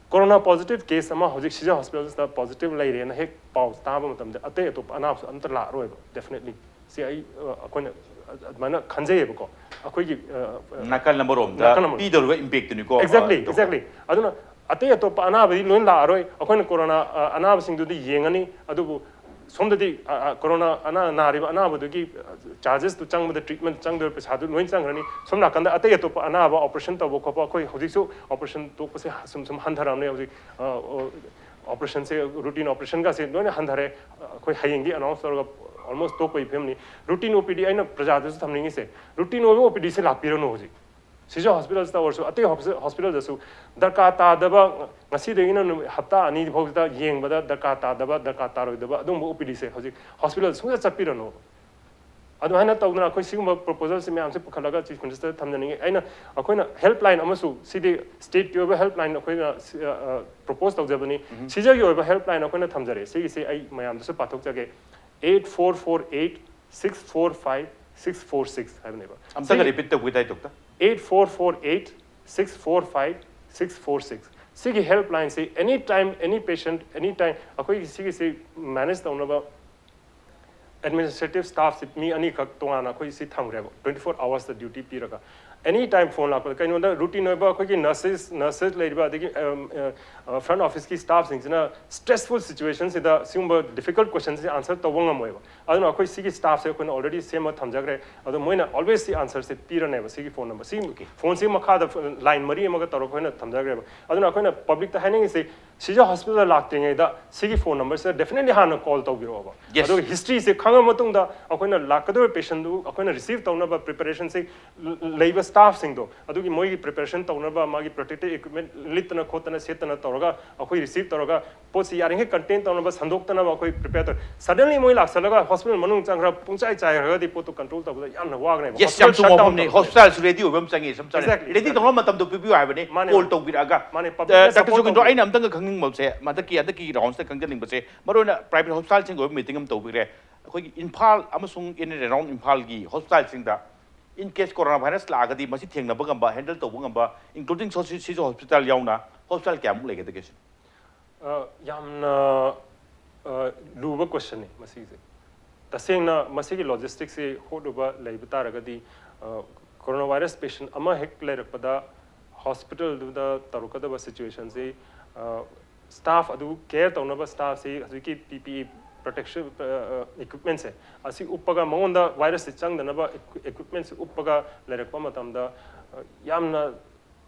Corona positive case ꯑꯃ ꯍꯧꯖꯤꯛ ꯁꯤꯖ hospitalꯗ positive ꯂꯩꯔꯦꯅ ꯍꯦꯛ ꯄꯥꯎ ꯇꯥꯕ ꯃꯇꯝꯗ, ꯑꯇꯩ ꯑꯇꯣꯞꯄ ꯑꯅꯥꯕꯁꯨ ꯑꯝꯇ ꯂꯥꯛꯑꯔꯣꯏꯕ, definitely꯫ ꯁꯤ ꯑꯩ, ꯑ, ꯑꯩꯈꯣꯏꯅ ꯑꯗꯨꯃꯥꯏꯅ ꯈꯟꯖꯩꯌꯦꯕꯀꯣ꯫ ꯑꯩꯈꯣꯏꯒꯤ, ꯑ, ꯑ, ꯅꯥꯀꯜ ꯑꯃꯔꯣꯝꯗ ꯅꯥꯀꯜ ꯑꯃꯔꯣꯝ꯫ ꯄꯤꯗꯧꯔꯤꯕ impactꯇꯨꯅꯤꯀꯣ, ꯑ, exactly, doctor꯫ Exactly꯫ ꯑꯗꯨꯅ ꯑꯇꯩ ꯑꯇꯣꯞꯄ ꯑꯅꯥꯕꯗꯤ ꯂꯣꯏ ꯂꯥꯛꯑꯔꯣꯏ꯫ ꯑꯩꯈꯣꯏꯅ corona, ꯑ, ꯑꯅꯥꯕꯁꯤꯡꯗꯨꯗꯤ ꯌꯦꯡꯉꯅꯤ, ꯑꯗꯨꯕꯨ ꯁꯣꯝꯗꯗꯤ, ꯑ, ꯑ, corona ꯑꯅꯥ ꯅꯥꯔꯤꯕ ꯑꯅꯥꯕꯗꯨꯒꯤ, ꯑ, chargesꯇꯨ ꯆꯪꯕꯗ, treatment ꯆꯪꯗꯣꯏꯕ ꯄꯩꯁꯥꯗꯨ ꯂꯣꯏ ꯆꯪꯈ꯭ꯔꯅꯤ꯫ ꯁꯣꯝ ꯅꯥꯀꯟꯗ ꯑꯇꯩ ꯑꯇꯣꯞꯄ ꯑꯅꯥꯕ operation ꯇꯧꯕ ꯈꯣꯠꯄ, ꯑꯩꯈꯣꯏ ꯍꯧꯖꯤꯛꯁꯨ operation ꯇꯣꯛꯄꯁꯦ ꯁꯨꯝ ꯁꯨꯝ ꯍꯟꯊꯔꯝꯅꯦ ꯍꯧꯖꯤꯛ꯫ ꯑ, ꯑ, operationꯁꯦ, routine operationꯒꯁꯦ ꯂꯣꯏꯅ ꯍꯟꯊꯔꯦ꯫ ꯑꯩꯈꯣꯏ ꯍꯌꯦꯡꯗꯤ announce ꯇꯧꯔꯒ almost ꯇꯣꯛꯄꯒꯤ ꯐꯤꯕꯝꯅꯤ꯫ Routine OPD ꯑꯩꯅ ꯄ꯭ꯔꯖꯥꯗꯁꯨ ꯊꯝꯅꯤꯡꯉꯤꯁꯦ, routine ꯑꯣꯏꯕ OPDꯁꯦ ꯂꯥꯛꯄꯤꯔꯅꯨ ꯍꯧꯖꯤꯛ꯫ ꯁꯤꯖ hospitalꯗ ꯑꯣꯏꯔꯁꯨ, ꯑꯇꯩ hospital, hospitalꯗꯁꯨ ꯗꯔꯀꯥꯔ ꯇꯥꯗꯕ, ꯉꯁꯤꯗꯒꯤꯅ ꯅꯨꯃꯤꯠ ꯍꯞꯇꯥ ꯑꯅꯤ ꯐꯥꯎꯁꯤꯗ ꯌꯦꯡꯕꯗ ꯗꯔꯀꯥꯔ ꯇꯥꯗꯕ, ꯗꯔꯀꯥꯔ ꯇꯥꯔꯣꯏꯗꯕ ꯑꯗꯨꯒꯨꯝꯕ OPDꯁꯦ ꯍꯧꯖꯤꯛ hospitalꯗ ꯁꯨꯡꯆꯠ ꯆꯠꯄꯤꯔꯅꯨ꯫ ꯑꯗꯨꯃꯥꯏꯅ ꯇꯧꯗꯅ ꯑꯩꯈꯣꯏ ꯁꯤꯒꯨꯝꯕ ꯄ꯭ꯔꯣꯄꯣꯖꯦꯜꯁꯤ ꯃꯌꯥꯝꯁꯦ ꯄꯨꯈꯠꯂꯒ ꯆꯤꯐ ꯃꯤꯅꯤꯁꯇꯔꯗ ꯊꯝꯖꯅꯤꯡꯉꯤ꯫ ꯑꯩꯅ ꯑꯩꯈꯣꯏꯅ ꯍꯦꯜꯞ ꯂꯥꯏꯟ ꯑꯃꯁꯨ, ꯁꯤꯗꯤ ꯁ꯭ꯇꯦꯠꯀꯤ ꯑꯣꯏꯕ ꯍꯦꯜꯞ ꯂꯥꯏꯟ ꯑꯩꯈꯣꯏꯅ ꯄ꯭ꯔꯣꯄꯣꯖ ꯇꯧꯖꯕꯅꯤ꯫ ꯁꯤꯖꯒꯤ ꯑꯣꯏꯕ ꯍꯦꯜꯞ ꯂꯥꯏꯟ ꯑꯩꯈꯣꯏꯅ ꯊꯝꯖꯔꯦ꯫ ꯁꯤꯒꯤꯁꯦ ꯑꯩ ꯃꯌꯥꯝꯗꯁꯨ ꯄꯥꯊꯣꯛꯆꯒꯦ꯫ Eight four four eight six four five six four six ꯍꯥꯏꯕꯅꯦꯕ꯫ ꯑꯝꯇꯒ ꯔꯤꯄꯤꯠ ꯇꯧꯕꯤꯗꯥꯏ, doctor? Eight four four eight six four five six four six꯫ ꯁꯤꯒꯤ help ꯂꯥꯏꯟꯁꯤ any time, any patient, any time ꯑꯩꯈꯣꯏꯒꯤ ꯁꯤꯒꯤꯁꯤ ꯃꯦꯅꯦꯖ ꯇꯧꯅꯕ ꯑꯦꯗꯃꯤꯅꯤꯁꯇ꯭ꯔꯦꯇꯤꯚ ꯁ꯭ꯇꯥꯐꯁꯤ ꯃꯤ ꯑꯅꯤꯈꯛ ꯇꯣꯉꯥꯟꯅ ꯑꯩꯈꯣꯏ ꯁꯤ ꯊꯝꯈ꯭ꯔꯦꯕ, twenty four hours ꯗ ꯗ꯭ꯌꯨꯇꯤ ꯄꯤꯔꯒ꯫ ꯑꯦꯅꯤ ꯇꯥꯏꯝ ꯐꯣꯟ ꯂꯥꯛꯄꯗ, ꯀꯩꯅꯣꯗ ꯔꯨꯇꯤꯟ ꯑꯣꯏꯕ ꯑꯩꯈꯣꯏꯒꯤ ꯅꯔꯁꯦꯁ ꯅꯔꯁꯦꯁ ꯂꯩꯔꯤꯕ, ꯑꯗꯒꯤ ꯐ꯭ꯔꯟ ꯑꯣꯐꯤꯁꯀꯤ ꯁ꯭ꯇꯥꯐꯁꯤꯡꯁꯤꯅ ꯁ꯭ꯇ꯭ꯔꯦꯁꯐꯨꯜ ꯁꯤꯆꯨꯋꯦꯁꯟꯁꯤꯗ ꯁꯤꯒꯨꯝꯕ ꯗꯤꯐꯤꯀꯜꯠ ꯀꯣꯏꯁꯟꯁꯤ ꯑꯥꯟꯁꯔ ꯇꯧꯕ ꯉꯝꯃꯣꯏꯕ꯫ ꯑꯗꯨꯅ ꯑꯩꯈꯣꯏ ꯁꯤꯒꯤ ꯁ꯭ꯇꯥꯐꯁꯦ ꯑꯩꯈꯣꯏꯅ ꯑꯣꯜꯔꯦꯗꯤ ꯁꯦꯝꯃ ꯊꯝꯖꯈ꯭ꯔꯦ꯫ ꯑꯗꯣ ꯃꯣꯏꯅ ꯑꯣꯜꯋꯦꯁ ꯁꯤ ꯑꯥꯟꯁꯔꯁꯦ ꯄꯤꯔꯅꯦꯕ ꯁꯤꯒꯤ ꯐꯣꯟ ꯅꯝꯕꯔ꯫ ꯁꯤ ꯐꯣꯟꯁꯤ ꯃꯈꯥꯗ ꯂꯥꯏꯟ ꯃꯔꯤ ꯑꯃꯒ ꯇꯧꯔꯒ ꯑꯩꯈꯣꯏꯅ ꯊꯝꯖꯈ꯭ꯔꯦꯕ꯫ ꯑꯗꯨꯅ ꯑꯩꯈꯣꯏꯅ ꯄꯕ꯭ꯂꯤꯛꯇ ꯍꯥꯏꯅꯤꯡꯉꯤꯁꯤ, ꯁꯤꯖ ꯍꯣꯁꯄꯤꯇꯥꯜ ꯂꯥꯛꯇ꯭ꯔꯤꯉꯩꯗ ꯁꯤꯒꯤ ꯐꯣꯟ ꯅꯝꯕꯔꯁꯤꯗ ꯗꯦꯐꯤꯅꯦꯠꯂꯤ ꯍꯥꯟꯅ ꯀꯣꯜ ꯇꯧꯕꯤꯔꯛꯑꯣꯕ꯫ Yes. ꯑꯗꯨꯒ ꯍꯤꯁꯇ꯭ꯔꯤꯁꯦ ꯈꯪꯉ ꯃꯇꯨꯡꯗ ꯑꯩꯈꯣꯏꯅ ꯂꯥꯛꯀꯗꯧꯔꯤꯕ ꯄꯦꯁꯦꯟꯗꯨ ꯑꯩꯈꯣꯏꯅ ꯔꯤꯁꯤꯚ ꯇꯧꯅꯕ ꯄ꯭ꯔꯤꯄꯦꯔꯦꯁꯟꯁꯤ ꯂꯩꯕ ꯁ꯭ꯇꯥꯐꯁꯤꯡꯗꯣ, ꯑꯗꯨꯒꯤ ꯃꯣꯏꯒꯤ ꯄ꯭ꯔꯤꯄꯦꯔꯦꯁꯟ ꯇꯧꯅꯕ, ꯃꯥꯒꯤ ꯄ꯭ꯔꯣꯇꯦꯛꯇꯤꯚ ꯏꯀ꯭ꯋꯤꯞꯃꯦꯟ ꯂꯤꯠꯇꯅ ꯈꯣꯠꯇꯅ ꯁꯦꯠꯇꯅ ꯇꯧꯔꯒ ꯑꯩꯈꯣꯏ ꯔꯤꯁꯤꯚ ꯇꯧꯔꯒ ꯄꯣꯠꯁꯤ ꯌꯥꯔꯤꯉꯩ ꯀꯟꯇꯦꯟ ꯇꯧꯅꯕ, ꯁꯟꯗꯣꯛꯇꯅꯕ ꯑꯩꯈꯣꯏ ꯄ꯭ꯔꯤꯄꯦꯌꯔ ꯇꯧꯔꯦ꯫ ꯁꯗꯟꯂꯤ ꯃꯣꯏ ꯂꯥꯛꯁꯜꯂꯒ ꯍꯣꯁꯄꯤꯇꯥꯜ ꯃꯅꯨꯡ ꯆꯪꯈ꯭ꯔ ꯄꯨꯡꯆꯥꯏ ꯆꯥꯏꯈ꯭ꯔꯒꯗꯤ ꯄꯣꯠꯇꯨ ꯀꯟꯇ꯭ꯔꯣꯜ ꯇꯧꯕꯗ ꯌꯥꯝꯅ ꯋꯥꯒꯅꯦꯕ꯫ ꯌꯦꯁ, ꯌꯥꯝ ꯍꯣꯁꯄꯤꯇꯥꯜ ꯆꯨꯝꯕ ꯁꯠ ꯗꯥꯎꯟ ꯋꯥꯐꯝꯅꯤ꯫ ꯇꯧꯕ꯫ ꯍꯣꯁꯄꯤꯇꯥꯜꯁꯨ ꯔꯦꯗꯤ ꯑꯣꯏꯕ ꯑꯃ ꯆꯪꯉꯤ꯫ ꯁꯝ ꯆꯥꯅ Exactly, ꯔꯦꯗꯤ exactly. ꯇꯧꯅꯕ ꯃꯇꯝꯗꯣ ꯄꯤꯕꯤꯌꯨ ꯍꯥꯏꯕꯅꯤ, ꯃꯥꯅꯦ, ꯀꯣꯜ ꯃꯥꯅꯦ. ꯇꯧꯕꯤꯔꯛꯑꯒ꯫ ꯃꯥꯅꯦ, ꯑ, ꯄꯕ꯭ꯂꯤꯛꯅ ꯗꯥꯛꯇꯔ ꯁꯄꯣꯔꯠ ꯖꯣꯒꯤꯟꯗ꯭ꯔꯣ, ꯇꯧꯕ. ꯑꯩꯅ ꯑꯝꯇꯪꯒ ꯈꯪꯅꯤꯡꯕꯁꯦ, ꯍꯟꯗꯛꯀꯤ ꯍꯟꯗꯛꯀꯤ ꯔꯥꯎꯟꯁꯤꯗ ꯈꯪꯖꯅꯤꯡꯕꯁꯦ, ꯃꯔꯨꯑꯣꯏꯅ ꯄ꯭ꯔꯥꯏꯚꯦꯠ ꯍꯣꯁꯄꯤꯇꯥꯜꯁꯤꯡꯒꯤ ꯑꯣꯏꯕ ꯃꯤꯇꯤꯡ ꯑꯃ ꯇꯧꯕꯤꯈ꯭ꯔꯦ꯫ ꯑꯩꯈꯣꯏꯒꯤ ꯏꯝꯐꯥꯜ ꯑꯃꯁꯨꯡ in and around ꯏꯝꯐꯥꯜꯒꯤ ꯍꯣꯁꯄꯤꯇꯥꯜꯁꯤꯡꯗ in case coronavirus ꯂꯥꯛꯑꯒꯗꯤ ꯃꯁꯤ ꯊꯦꯡꯅꯕ ꯉꯝꯕ, ꯍꯦꯟꯗꯜ ꯇꯧꯕ ꯉꯝꯕ, including ꯁꯤꯖ ꯍꯣꯁꯄꯤꯇꯥꯜ ꯌꯥꯎꯅ ꯍꯣꯁꯄꯤꯇꯥꯜ ꯀꯌꯥꯃꯨꯛ ꯂꯩꯒꯗꯒꯦ ꯁꯤꯅꯤ? ꯑ, ꯌꯥꯝꯅ, ꯑ, ꯂꯨꯕ ꯀꯣꯏꯁꯟꯅꯤ ꯃꯁꯤꯁꯦ꯫ ꯇꯁꯦꯡꯅ ꯃꯁꯤꯒꯤ ꯂꯣꯖꯤꯁꯇꯤꯛꯁꯤ ꯍꯣꯠꯂꯨꯕ ꯂꯩꯕ ꯇꯥꯔꯒꯗꯤ, ꯑ, ꯀꯣꯔꯣꯅꯥ ꯚꯥꯏꯔꯁ ꯄꯦꯁꯦꯟ ꯑꯃ ꯍꯦꯛ ꯂꯩꯔꯛꯄꯗ ꯍꯣꯁꯄꯤꯇꯥꯜꯗꯨꯗ ꯇꯧꯔꯛꯀꯗꯕ ꯁꯤꯆꯨꯋꯦꯁꯟꯁꯤ, ꯑ, ꯁ꯭ꯇꯥꯐ ꯑꯗꯨ ꯀꯦꯌꯔ ꯇꯧꯅꯕ ꯁ꯭ꯇꯥꯐꯁꯤ ꯍꯧꯖꯤꯛꯀꯤ ꯄꯤ ꯄꯤ ꯏ ꯄ꯭ꯔꯣꯇꯦꯛꯁꯟ, ꯑ, ꯑ, ꯏꯀ꯭ꯋꯤꯞꯃꯦꯟꯁꯦ ꯑꯁꯤ ꯎꯞꯄꯒ ꯃꯉꯣꯟꯗ ꯚꯥꯏꯔꯁꯁꯤ ꯆꯪꯗꯅꯕ ꯏꯀ꯭ꯋꯤꯞꯃꯦꯟꯁꯤ ꯎꯞꯄꯒ ꯂꯩꯔꯛꯄ ꯃꯇꯝꯗ, ꯑ, ꯌꯥꯝꯅ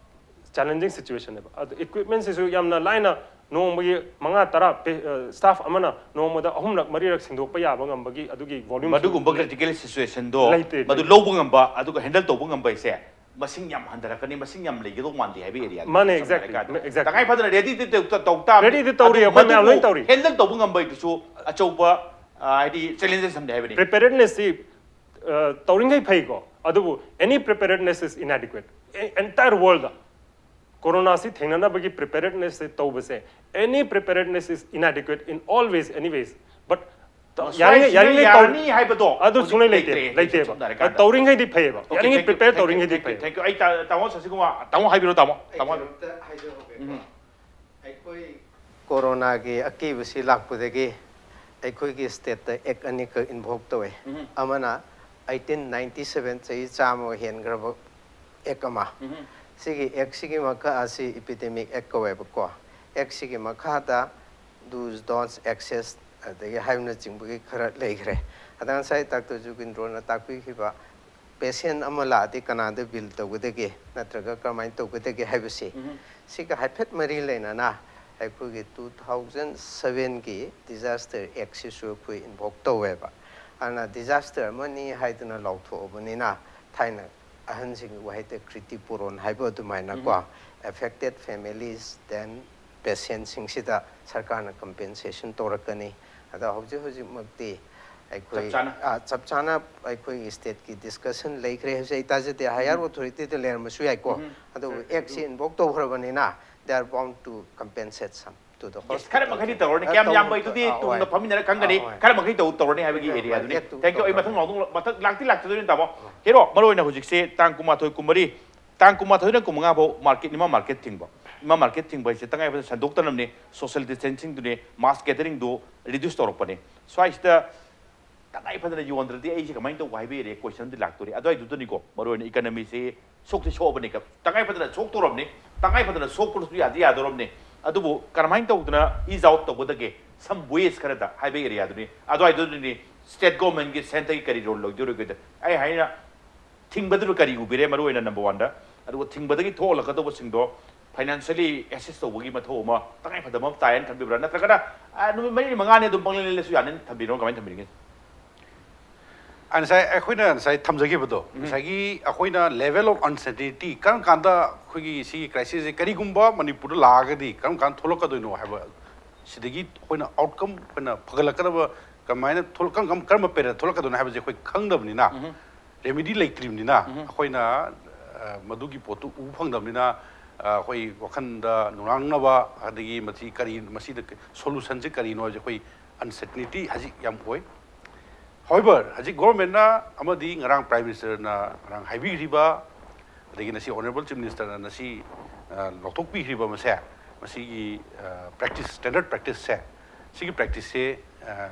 ꯆꯦꯂꯦꯟꯖꯤꯡ ꯁꯤꯆꯨꯋꯦꯁꯟꯅꯦꯕ꯫ ꯑꯗꯣ ꯏꯀ꯭ꯋꯤꯞꯃꯦꯟꯁꯤꯁꯨ ꯌꯥꯝꯅ ꯂꯥꯏꯅ ꯅꯣꯡꯃꯒꯤ ꯃꯉꯥ ꯇꯔꯥ ꯄꯦ-, ꯑ, ꯁ꯭ꯇꯥꯐ ꯑꯃꯅ ꯅꯣꯡꯃꯗ ꯑꯍꯨꯝꯂꯛ ꯃꯔꯤꯔꯛ ꯁꯤꯟꯗꯣꯛꯄ ꯌꯥꯕ ꯉꯝꯕꯒꯤ ꯑꯗꯨꯒꯤ ꯚꯣꯂ꯭ꯌꯨꯝ ꯃꯗꯨꯒꯨꯝꯕ ꯀ꯭ꯔꯤꯇꯤꯀꯦꯜ ꯁꯤꯆꯨꯋꯦꯁꯟꯗꯣ ꯂꯩꯇꯦ, ꯃꯗꯨ ꯂꯩꯇꯦ. ꯂꯧꯕ ꯉꯝꯕ ꯑꯗꯨꯒ ꯍꯦꯟꯗꯜ ꯇꯧꯕ ꯉꯝꯕ ꯍꯥꯏꯁꯦ ꯃꯁꯤꯡ ꯌꯥꯝ ꯍꯟꯊꯔꯛꯀꯅꯤ, ꯃꯁꯤꯡ ꯌꯥꯝ ꯂꯩꯒꯗꯧ ꯃꯥꯟꯗꯦ ꯍꯥꯏꯕ ꯑꯦꯔꯤꯌꯥ꯫ ꯃꯥꯅꯦ, exactly, exactly. ꯇꯉꯥꯏ ꯐꯗꯅ ꯔꯦꯗꯤꯗꯤ ꯇꯧ ꯇꯥꯕꯅꯤ꯫ ꯔꯦꯗꯤꯗꯤ ꯇꯧꯔꯤ, ꯑꯩꯈꯣꯏ ꯃꯌꯥꯝ ꯂꯣꯏ ꯇꯧꯔꯤ. ꯍꯦꯟꯗꯜ ꯇꯧꯕ ꯉꯝꯕꯒꯤꯗꯨꯁꯨ ꯑꯆꯧꯕ, ꯑ, ꯍꯥꯏꯗꯤ ꯆꯦꯂꯦꯟꯖꯦꯁ ꯑꯃꯗꯤ ꯍꯥꯏꯕꯅꯤ꯫ ꯄ꯭ꯔꯤꯄꯦꯌꯔꯗꯅꯦꯁꯁꯤ ꯇꯧꯔꯤꯉꯩ ꯐꯩꯀꯣ, ꯑꯗꯨꯕꯨ any preparedness is inadequate. Entire world the ꯀꯣꯔꯣꯅꯥꯁꯤ ꯊꯦꯡꯅꯅꯕꯒꯤ preparedness ꯁꯦ ꯇꯧꯕꯁꯦ, any preparedness is inadequate in all ways, any ways. But ꯌꯥꯔꯤꯉꯩ ꯌꯥꯔꯤꯉꯩ ꯇꯧ- ꯌꯥꯔꯅꯤ ꯍꯥꯏꯕꯗꯣ ꯑꯗꯨ ꯍꯧꯖꯤꯛ ꯁꯨꯡꯂꯩ ꯂꯩꯇꯦ, ꯂꯩꯇ꯭ꯔꯦ, ꯂꯩꯇꯦꯕ꯫ ꯁꯝꯅ ꯍꯥꯏꯔꯀꯥꯟꯗ꯫ ꯇꯧꯔꯤꯉꯩꯗꯤ ꯐꯩꯌꯦꯕ, Okay, ꯌꯥꯔꯤꯉꯩ thank you, prepare thank you, ꯇꯧꯔꯤꯉꯩꯗꯤ thank you, ꯐꯩꯌꯦꯕ꯫ Thank you. ꯑꯩ ꯇꯥ- ꯇꯥꯃꯣ ꯁꯁꯤꯀꯨꯃꯥꯔ, ꯇꯥꯃꯣ ꯍꯥꯏꯕꯤꯔꯣ, ꯇꯥꯃꯣ꯫ ꯑꯩ ꯇꯥꯃꯣ ꯍꯥꯏꯕꯤꯔꯣ꯫ ꯀꯩꯅꯣꯝꯇ ꯍꯥꯏꯖꯍꯧꯒꯦꯀꯣ꯫ ꯎꯝ꯫ ꯑꯩꯈꯣꯏ ꯀꯣꯔꯣꯅꯥꯒꯤ ꯑꯀꯤꯕꯁꯤ ꯂꯥꯛꯄꯗꯒꯤ ꯑꯩꯈꯣꯏꯒꯤ state ꯇ act ꯑꯅꯤꯈꯛ invoke ꯇꯧꯋꯦ꯫ ꯎꯝ꯫ ꯑꯃꯅ eighteen ninety seven, ꯆꯍꯤ ꯆꯥꯝꯃ ꯍꯦꯟꯈ꯭ꯔꯕ act ꯑꯃ꯫ ꯎꯝ꯫ ꯁꯤꯒꯤ act ꯁꯤꯒꯤ ꯃꯈꯥ ꯑꯁꯤ Epidemic Act ꯀꯧꯋꯦꯕꯀꯣ꯫ Act ꯁꯤꯒꯤ ꯃꯈꯥꯗ do's, don'ts, access ꯑꯗꯒꯤ ꯍꯥꯏꯕꯅꯆꯤꯡꯕꯒꯤ ꯈꯔ ꯂꯩꯈ꯭ꯔꯦ꯫ ꯑꯗ ꯉꯁꯥꯏ ꯗꯥꯛꯇꯔ ꯖꯨꯒꯤꯟꯗ꯭ꯔꯣꯅ ꯇꯥꯛꯄꯤꯈꯤꯕ patient ꯑꯃ ꯂꯥꯛꯑꯗꯤ ꯀꯅꯥꯗ bill ꯇꯧꯒꯗꯒꯦ ꯅꯠꯇ꯭ꯔꯒ ꯀꯔꯝꯍꯥꯏꯅ ꯇꯧꯒꯗꯒꯦ ꯍꯥꯏꯕꯁꯤ, ꯎꯝ꯫ ꯁꯤꯒ ꯍꯥꯏꯐꯦꯠ ꯃꯔꯤ ꯂꯩꯅꯅ ꯑꯩꯈꯣꯏꯒꯤ two thousand seven ꯒꯤ Disaster Act ꯁꯤꯁꯨ ꯑꯩꯈꯣꯏ invoke ꯇꯧꯋꯦꯕ꯫ ꯑꯗꯨꯅ disaster ꯑꯃꯅꯤ ꯍꯥꯏꯗꯨꯅ ꯂꯥꯎꯊꯣꯛꯑꯕꯅꯤꯅ, ꯊꯥꯏꯅ ꯑꯍꯟꯁꯤꯡꯒꯤ ꯋꯥꯍꯩꯗ ꯈ꯭ꯔꯤꯇꯤ ꯄꯨꯔꯣꯟ ꯍꯥꯏꯕ ꯑꯗꯨꯃꯥꯏꯅꯀꯣ, ꯎꯝ꯫ Affected families, then patient ꯁꯤꯡꯁꯤꯗ ꯁꯔꯀꯥꯔꯅ compensation ꯇꯧꯔꯛꯀꯅꯤ꯫ ꯑꯗꯣ ꯍꯧꯖꯤꯛ ꯍꯧꯖꯤꯛꯃꯛꯇꯤ ꯑꯩꯈꯣꯏ, ꯆꯞ ꯆꯥꯅ꯫ ꯑꯥ, ꯆꯞ ꯆꯥꯅ ꯑꯩꯈꯣꯏꯒꯤ state ꯀꯤ discussion ꯂꯩꯈ꯭ꯔꯦ ꯍꯥꯏꯕꯁꯦ ꯑꯩ ꯇꯥꯖꯗꯦ꯫ Higher ꯎꯝ꯫ Authority ꯗ ꯂꯩꯔꯝꯕꯁꯨ ꯌꯥꯏꯀꯣ꯫ ꯎꯝ꯫ ꯑꯗꯨꯕꯨ ꯁꯦ, act ꯁꯤ invoke ꯇꯧꯈ꯭ꯔꯕꯅꯤꯅ, they are bound to compensate some to the Yes, hospital ꯈꯔ ꯃꯈꯩꯗꯤ ꯇꯧꯔꯅꯤ꯫ ꯑꯥ, ꯀꯌꯥꯝ ꯇꯧ-, ꯌꯥꯝꯕꯩꯗꯨꯗꯤ ꯑꯥ, ꯇꯨꯡꯗ ꯍꯣꯏ꯫ ꯐꯝꯃꯤꯟꯅꯔ ꯈꯪꯒꯅꯤ꯫ ꯑꯥ, ꯍꯣꯏ꯫ ꯈꯔ ꯃꯈꯩ ꯇꯧ-, ꯇꯧꯔꯅꯤ ꯍꯥꯏꯕꯒꯤ ꯍꯣꯏ, ꯍꯣꯏ, areaꯗꯨꯅꯤ꯫ Act two Thank you꯫ ꯑꯩ ꯃꯊꯪ ꯇꯧꯈ꯭ꯔꯕꯅꯤ꯫ ꯂꯥꯎꯗꯨ-, ꯃꯊꯪ ꯂꯥꯛꯇꯤ ꯂꯥꯛꯆꯗꯣꯏꯅꯤ, ꯇꯥꯃꯣ꯫ ꯑꯥ꯫ ꯍꯦꯔꯣ, ꯃꯔꯨ ꯑꯣꯏꯅ ꯍꯧꯖꯤꯛꯁꯦ ꯇꯥꯡ ꯀꯨꯟꯃꯥꯊꯣꯏ, ꯀꯨꯟꯃꯔꯤ, ꯇꯥꯡ ꯀꯨꯟꯃꯥꯊꯣꯏꯅ ꯀꯨꯟꯃꯉꯥ ꯐꯥꯎ market, ꯏꯃꯥ market ꯊꯤꯡꯕ꯫ ꯏꯃꯥ market ꯊꯤꯡꯕ ꯍꯥꯏꯁꯦ ꯇꯉꯥꯏ ꯐꯗꯅ ꯁꯟꯗꯣꯛꯇꯅꯕꯅꯤ, social distancing ꯗꯨꯅꯤ, mass gathering ꯗꯨ reduce ꯇꯧꯔꯛꯄꯅꯤ꯫ ꯁ꯭ꯋꯥꯏꯁꯤꯗ ꯇꯉꯥꯏ ꯐꯗꯅ ꯌꯣꯟꯗ꯭ꯔꯗꯤ ꯑꯩꯁꯦ ꯀꯃꯥꯏꯅ ꯇꯧꯕ ꯍꯥꯏꯕ area question ꯗꯤ ꯂꯥꯛꯇꯣꯔꯤ꯫ ꯑꯗꯨꯋꯥꯏꯗꯨꯗꯅꯤꯀꯣ ꯃꯔꯨ ꯑꯣꯏꯅ economy ꯁꯤ ꯁꯣꯛꯇꯤ ꯁꯣꯛꯑꯕꯅꯤ꯫ ꯇꯉꯥꯏ ꯐꯗꯅ ꯁꯣꯛꯇꯧꯔꯕꯅꯤ, ꯇꯉꯥꯏ ꯐꯗꯅ ꯁꯣꯛꯄꯗꯁꯨ ꯌꯥꯗꯤ ꯌꯥꯗꯧꯔꯕꯅꯤ꯫ ꯑꯗꯨꯕꯨ ꯀꯔꯝꯍꯥꯏꯅ ꯇꯧꯗꯅ ease out ꯇꯧꯒꯗꯒꯦ, some ways ꯈꯔꯗ ꯍꯥꯏꯕ areaꯗꯨꯅꯤ꯫ ꯑꯗꯨꯋꯥꯏꯗꯨꯗꯅꯤ state government ꯒꯤ centre ꯒꯤ ꯀꯔꯤ role ꯂꯧꯗꯣꯔꯤꯒꯦ꯫ ꯑꯩ ꯍꯥꯏꯅ ꯊꯤꯡꯕꯗꯨꯅ ꯀꯔꯤ ꯎꯕꯤꯔꯦ ꯃꯔꯨ ꯑꯣꯏꯅ number one ꯗ? ꯑꯗꯨꯒ ꯊꯤꯡꯕꯗꯒꯤ ꯊꯣꯛꯍꯜꯂꯛꯀꯗꯧꯕꯁꯤꯡꯗꯣ financially assist ꯇꯧꯕꯒꯤ ꯃꯊꯧ ꯑꯃ ꯇꯉꯥꯏ ꯐꯗꯕ ꯑꯃ ꯇꯥꯏ ꯍꯥꯏꯅ ꯈꯟꯕꯤꯕ꯭ꯔꯥ? ꯅꯠꯇ꯭ꯔꯒꯅ, ꯑ, ꯅꯨꯃꯤꯠ ꯃꯔꯤꯅꯤ ꯃꯉꯥꯅꯤ ꯑꯗꯨꯝ ꯄꯪꯂꯩ ꯂꯩꯂꯁꯨ ꯌꯥꯅꯤꯅ ꯊꯝꯕꯤꯔꯣ? ꯀꯃꯥꯏꯅ ꯊꯝꯕꯤꯅꯤꯡꯉꯤ? ꯑ, ꯉꯁꯥꯏ ꯑꯩꯈꯣꯏꯅ ꯉꯁꯥꯏ ꯊꯝꯖꯈꯤꯕꯗꯣ, ꯎꯝ꯫ ꯉꯁꯥꯏꯒꯤ ꯑꯩꯈꯣꯏꯅ level of uncertainty ꯀꯔꯝ ꯀꯥꯟꯗ ꯑꯩꯈꯣꯏꯒꯤ ꯁꯤꯒꯤ crisis ꯁꯦ ꯀꯔꯤꯒꯨꯝꯕ ꯃꯅꯤꯄꯨꯔꯗ ꯂꯥꯛꯑꯒꯗꯤ ꯀꯔꯝ ꯀꯥꯟꯗ ꯊꯣꯛꯂꯛꯀꯗꯣꯏꯅꯣ ꯍꯥꯏꯕ, ꯁꯤꯗꯒꯤ ꯑꯩꯈꯣꯏꯅ outcome ꯑꯩꯈꯣꯏꯅ ꯐꯒꯠꯂꯛꯀꯗꯕ ꯀꯃꯥꯏꯅ ꯊꯣꯛꯂꯛ- ꯀꯔꯝ- ꯀꯔꯝ- ꯀꯔꯝꯕ ꯄꯦꯔꯦꯗ ꯊꯣꯛꯂꯛꯀꯗꯣꯏꯅꯣ ꯍꯥꯏꯕꯁꯦ ꯑꯩꯈꯣꯏ ꯈꯪꯗꯕꯅꯤꯅ, ꯔꯦꯃꯤꯗꯤ ꯂꯩꯇ꯭ꯔꯤꯕꯅꯤꯅ, ꯑꯩꯈꯣꯏꯅ ꯑ, ꯃꯗꯨꯒꯤ ꯄꯣꯠꯇꯨ ꯎꯕ ꯐꯪꯗꯕꯅꯤꯅ, ꯑ, ꯑꯩꯈꯣꯏ ꯋꯥꯈꯜꯗ ꯅꯨꯡꯅꯥꯡꯅꯕ, ꯑꯗꯒꯤ ꯃꯁꯤ ꯀꯔꯤ, ꯃꯁꯤꯗ ꯁꯣꯂꯨꯁꯟꯁꯦ ꯀꯔꯤꯅꯣ ꯍꯥꯏꯕꯁꯦ ꯑꯩꯈꯣꯏ ꯑꯟꯁꯔꯇꯤꯅꯤꯇꯤ ꯍꯧꯖꯤꯛ ꯌꯥꯝ ꯑꯣꯏ꯫ ꯍꯥꯋꯦꯕꯔ, ꯍꯧꯖꯤꯛ ꯒꯣꯔꯃꯦꯟꯅ ꯑꯃꯗꯤ ꯉꯔꯥꯡ ꯄ꯭ꯔꯥꯏꯝ ꯃꯤꯅꯤꯁꯇꯔꯅ ꯉꯔꯥꯡ ꯍꯥꯏꯕꯤꯈ꯭ꯔꯤꯕ, ꯑꯗꯒꯤ ꯉꯁꯤ ꯑꯣꯅꯔꯦꯕꯜ ꯆꯤꯐ ꯃꯤꯅꯤꯁꯇꯔꯅ ꯉꯁꯤ ꯑ, ꯂꯧꯊꯣꯛꯄꯤꯈ꯭ꯔꯤꯕ ꯃꯁꯦ, ꯃꯁꯤꯒꯤ ꯄ꯭ꯔꯦꯛꯇꯤꯁ, ꯁ꯭ꯇꯦꯟꯗꯔꯗ ꯄ꯭ꯔꯦꯛꯇꯤꯁꯁꯦ, ꯁꯤꯒꯤ ꯄ꯭ꯔꯦꯛꯇꯤꯁꯁꯦ ꯑ,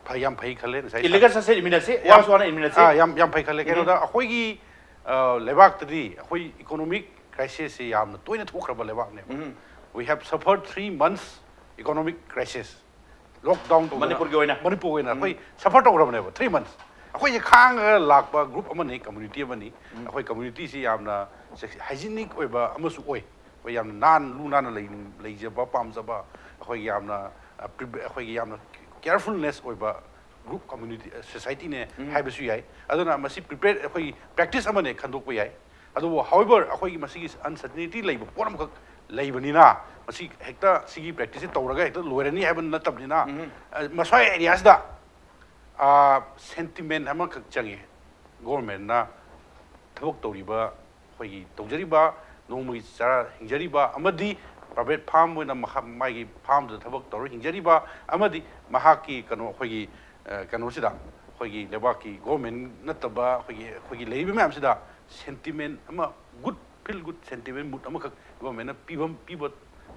ꯐ- ꯌꯥꯝ ꯐꯩ ꯈꯜꯂꯦ꯫ ꯉꯁꯥꯏ ꯏꯜꯂꯤꯒꯜ ꯁꯠꯁꯦ ꯏꯟꯃꯤꯟꯅꯁꯤ, ꯌꯥꯝ- ꯋꯥꯁꯨ ꯋꯥꯅ ꯏꯟꯃꯤꯟꯅꯁꯤ꯫ ꯑꯥ, ꯌꯥꯝ ꯌꯥꯝ ꯐꯩ ꯈꯜꯂꯦ꯫ ꯀꯩꯅꯣꯗ ꯑꯩꯈꯣꯏꯒꯤ ꯑ, ꯂꯩꯕꯥꯛꯇꯗꯤ ꯑꯩꯈꯣꯏ ꯏꯀꯣꯅꯣꯃꯤꯛ ꯀ꯭ꯔꯥꯏꯁꯤꯁꯁꯦ ꯌꯥꯝꯅ ꯇꯣꯏꯅ ꯊꯣꯛꯈ꯭ꯔꯕ ꯂꯩꯕꯥꯛꯅꯦꯕ꯫ We have suffered three months economic crisis, lockdown ꯇꯧꯗꯅ꯫ ꯃꯅꯤꯄꯨꯔꯒꯤ ꯑꯣꯏꯅ? ꯃꯅꯤꯄꯨꯔꯒꯤ ꯑꯣꯏꯅ ꯑꯩꯈꯣꯏ ꯁꯐꯔ ꯇꯧꯈ꯭ꯔꯕꯅꯦꯕ ꯊ꯭ꯔꯤ ꯃꯟꯁ꯫ ꯑꯩꯈꯣꯏꯁꯦ ꯈꯥꯡꯉꯒ ꯂꯥꯛꯄ ꯒ꯭ꯔꯨꯞ ꯑꯃꯅꯤ, ꯀꯝꯃꯨꯅꯤꯇꯤ ꯑꯃꯅꯤ꯫ ꯑꯩꯈꯣꯏ ꯀꯝꯃꯨꯅꯤꯇꯤꯁꯤ ꯌꯥꯝꯅ ꯍꯥꯏꯖꯤꯅꯤꯛ ꯑꯣꯏꯕ ꯑꯃꯁꯨ ꯑꯣꯏ꯫ ꯑꯩꯈꯣꯏ ꯌꯥꯝꯅ ꯅꯥꯟ ꯂꯨ ꯅꯥꯟꯅ ꯂꯩ- ꯂꯩꯖꯕ ꯄꯥꯝꯖꯕ, ꯑꯩꯈꯣꯏꯒꯤ ꯌꯥꯝꯅ ꯑ, ꯄ꯭ꯔꯤ- ꯑꯩꯈꯣꯏꯒꯤ ꯌꯥꯝꯅ ꯀꯦꯌꯔꯐꯨꯜꯅꯦꯁ ꯑꯣꯏꯕ ꯒ꯭ꯔꯨꯞ, ꯀꯝꯃꯨꯅꯤꯇꯤ, ꯁꯣꯁꯥꯏꯇꯤꯅꯦ ꯍꯥꯏꯕꯁꯨ ꯌꯥꯏ꯫ ꯑꯗꯨꯅ ꯃꯁꯤ ꯄ꯭ꯔꯤꯄꯦꯌꯔ, ꯑꯩꯈꯣꯏꯒꯤ ꯄ꯭ꯔꯦꯛꯇꯤꯁ ꯑꯃꯅꯦ ꯈꯟꯗꯣꯛꯄ ꯌꯥꯏ꯫ ꯑꯗꯨꯕꯨ ꯍꯥꯎꯋꯦꯕꯔ, ꯑꯩꯈꯣꯏꯒꯤ ꯃꯁꯤꯒꯤ ꯑꯟꯁꯔꯇꯤꯅꯤꯇꯤ ꯂꯩꯕ ꯄꯣꯠ ꯑꯃꯈꯛ ꯂꯩꯕꯅꯤꯅ, ꯃꯁꯤ ꯍꯦꯛꯇ ꯁꯤꯒꯤ ꯄ꯭ꯔꯦꯛꯇꯤꯁꯁꯦ ꯇꯧꯔꯒ ꯍꯦꯛꯇ ꯂꯣꯏꯔꯅꯤ ꯍꯥꯏꯕ ꯅꯠꯇꯕꯅꯤꯅ, ꯑ, ꯃꯁ꯭ꯋꯥꯏ ꯑꯦꯔꯤꯌꯥꯁꯤꯗ ꯁꯦꯟꯇꯤꯃꯦꯟ ꯑꯃꯈꯛ ꯆꯪꯉꯤ꯫ ꯒꯣꯔꯃꯦꯟꯅ ꯊꯕꯛ ꯇꯧꯔꯤꯕ, ꯑꯩꯈꯣꯏꯒꯤ ꯇꯧꯖꯔꯤꯕ, ꯅꯣꯡꯃꯒꯤ ꯆꯔꯥ ꯍꯤꯡꯖꯔꯤꯕ ꯑꯃꯗꯤ ꯄ꯭ꯔꯥꯏꯚꯦꯠ ꯐꯥꯔꯝ ꯑꯣꯏꯅ ꯃꯈꯥ- ꯃꯥꯒꯤ ꯐꯥꯔꯝꯗꯨꯗ ꯊꯕꯛ ꯇꯧꯔ ꯍꯤꯡꯖꯔꯤꯕ ꯑꯃꯗꯤ ꯃꯍꯥꯛꯀꯤ ꯀꯩꯅꯣ, ꯑꯩꯈꯣꯏꯒꯤ ꯑ, ꯀꯩꯅꯣꯁꯤꯗ, ꯑꯩꯈꯣꯏꯒꯤ ꯂꯩꯕꯥꯛꯀꯤ ꯒꯣꯔꯃꯦꯟ ꯅꯠꯇꯕ ꯑꯩꯈꯣꯏꯒꯤ, ꯑꯩꯈꯣꯏꯒꯤ ꯂꯩꯔꯤꯕ ꯃꯌꯥꯝꯁꯤꯗ ꯁꯦꯟꯇꯤꯃꯦꯟ ꯑꯃ, ꯒꯨꯗ, ꯐꯤꯜ ꯒꯨꯗ ꯁꯦꯟꯇꯤꯃꯦꯟ ꯃꯨꯠ ꯑꯃꯈꯛ ꯒꯣꯔꯃꯦꯟꯅ ꯄꯤꯕ, ꯄꯤꯕ,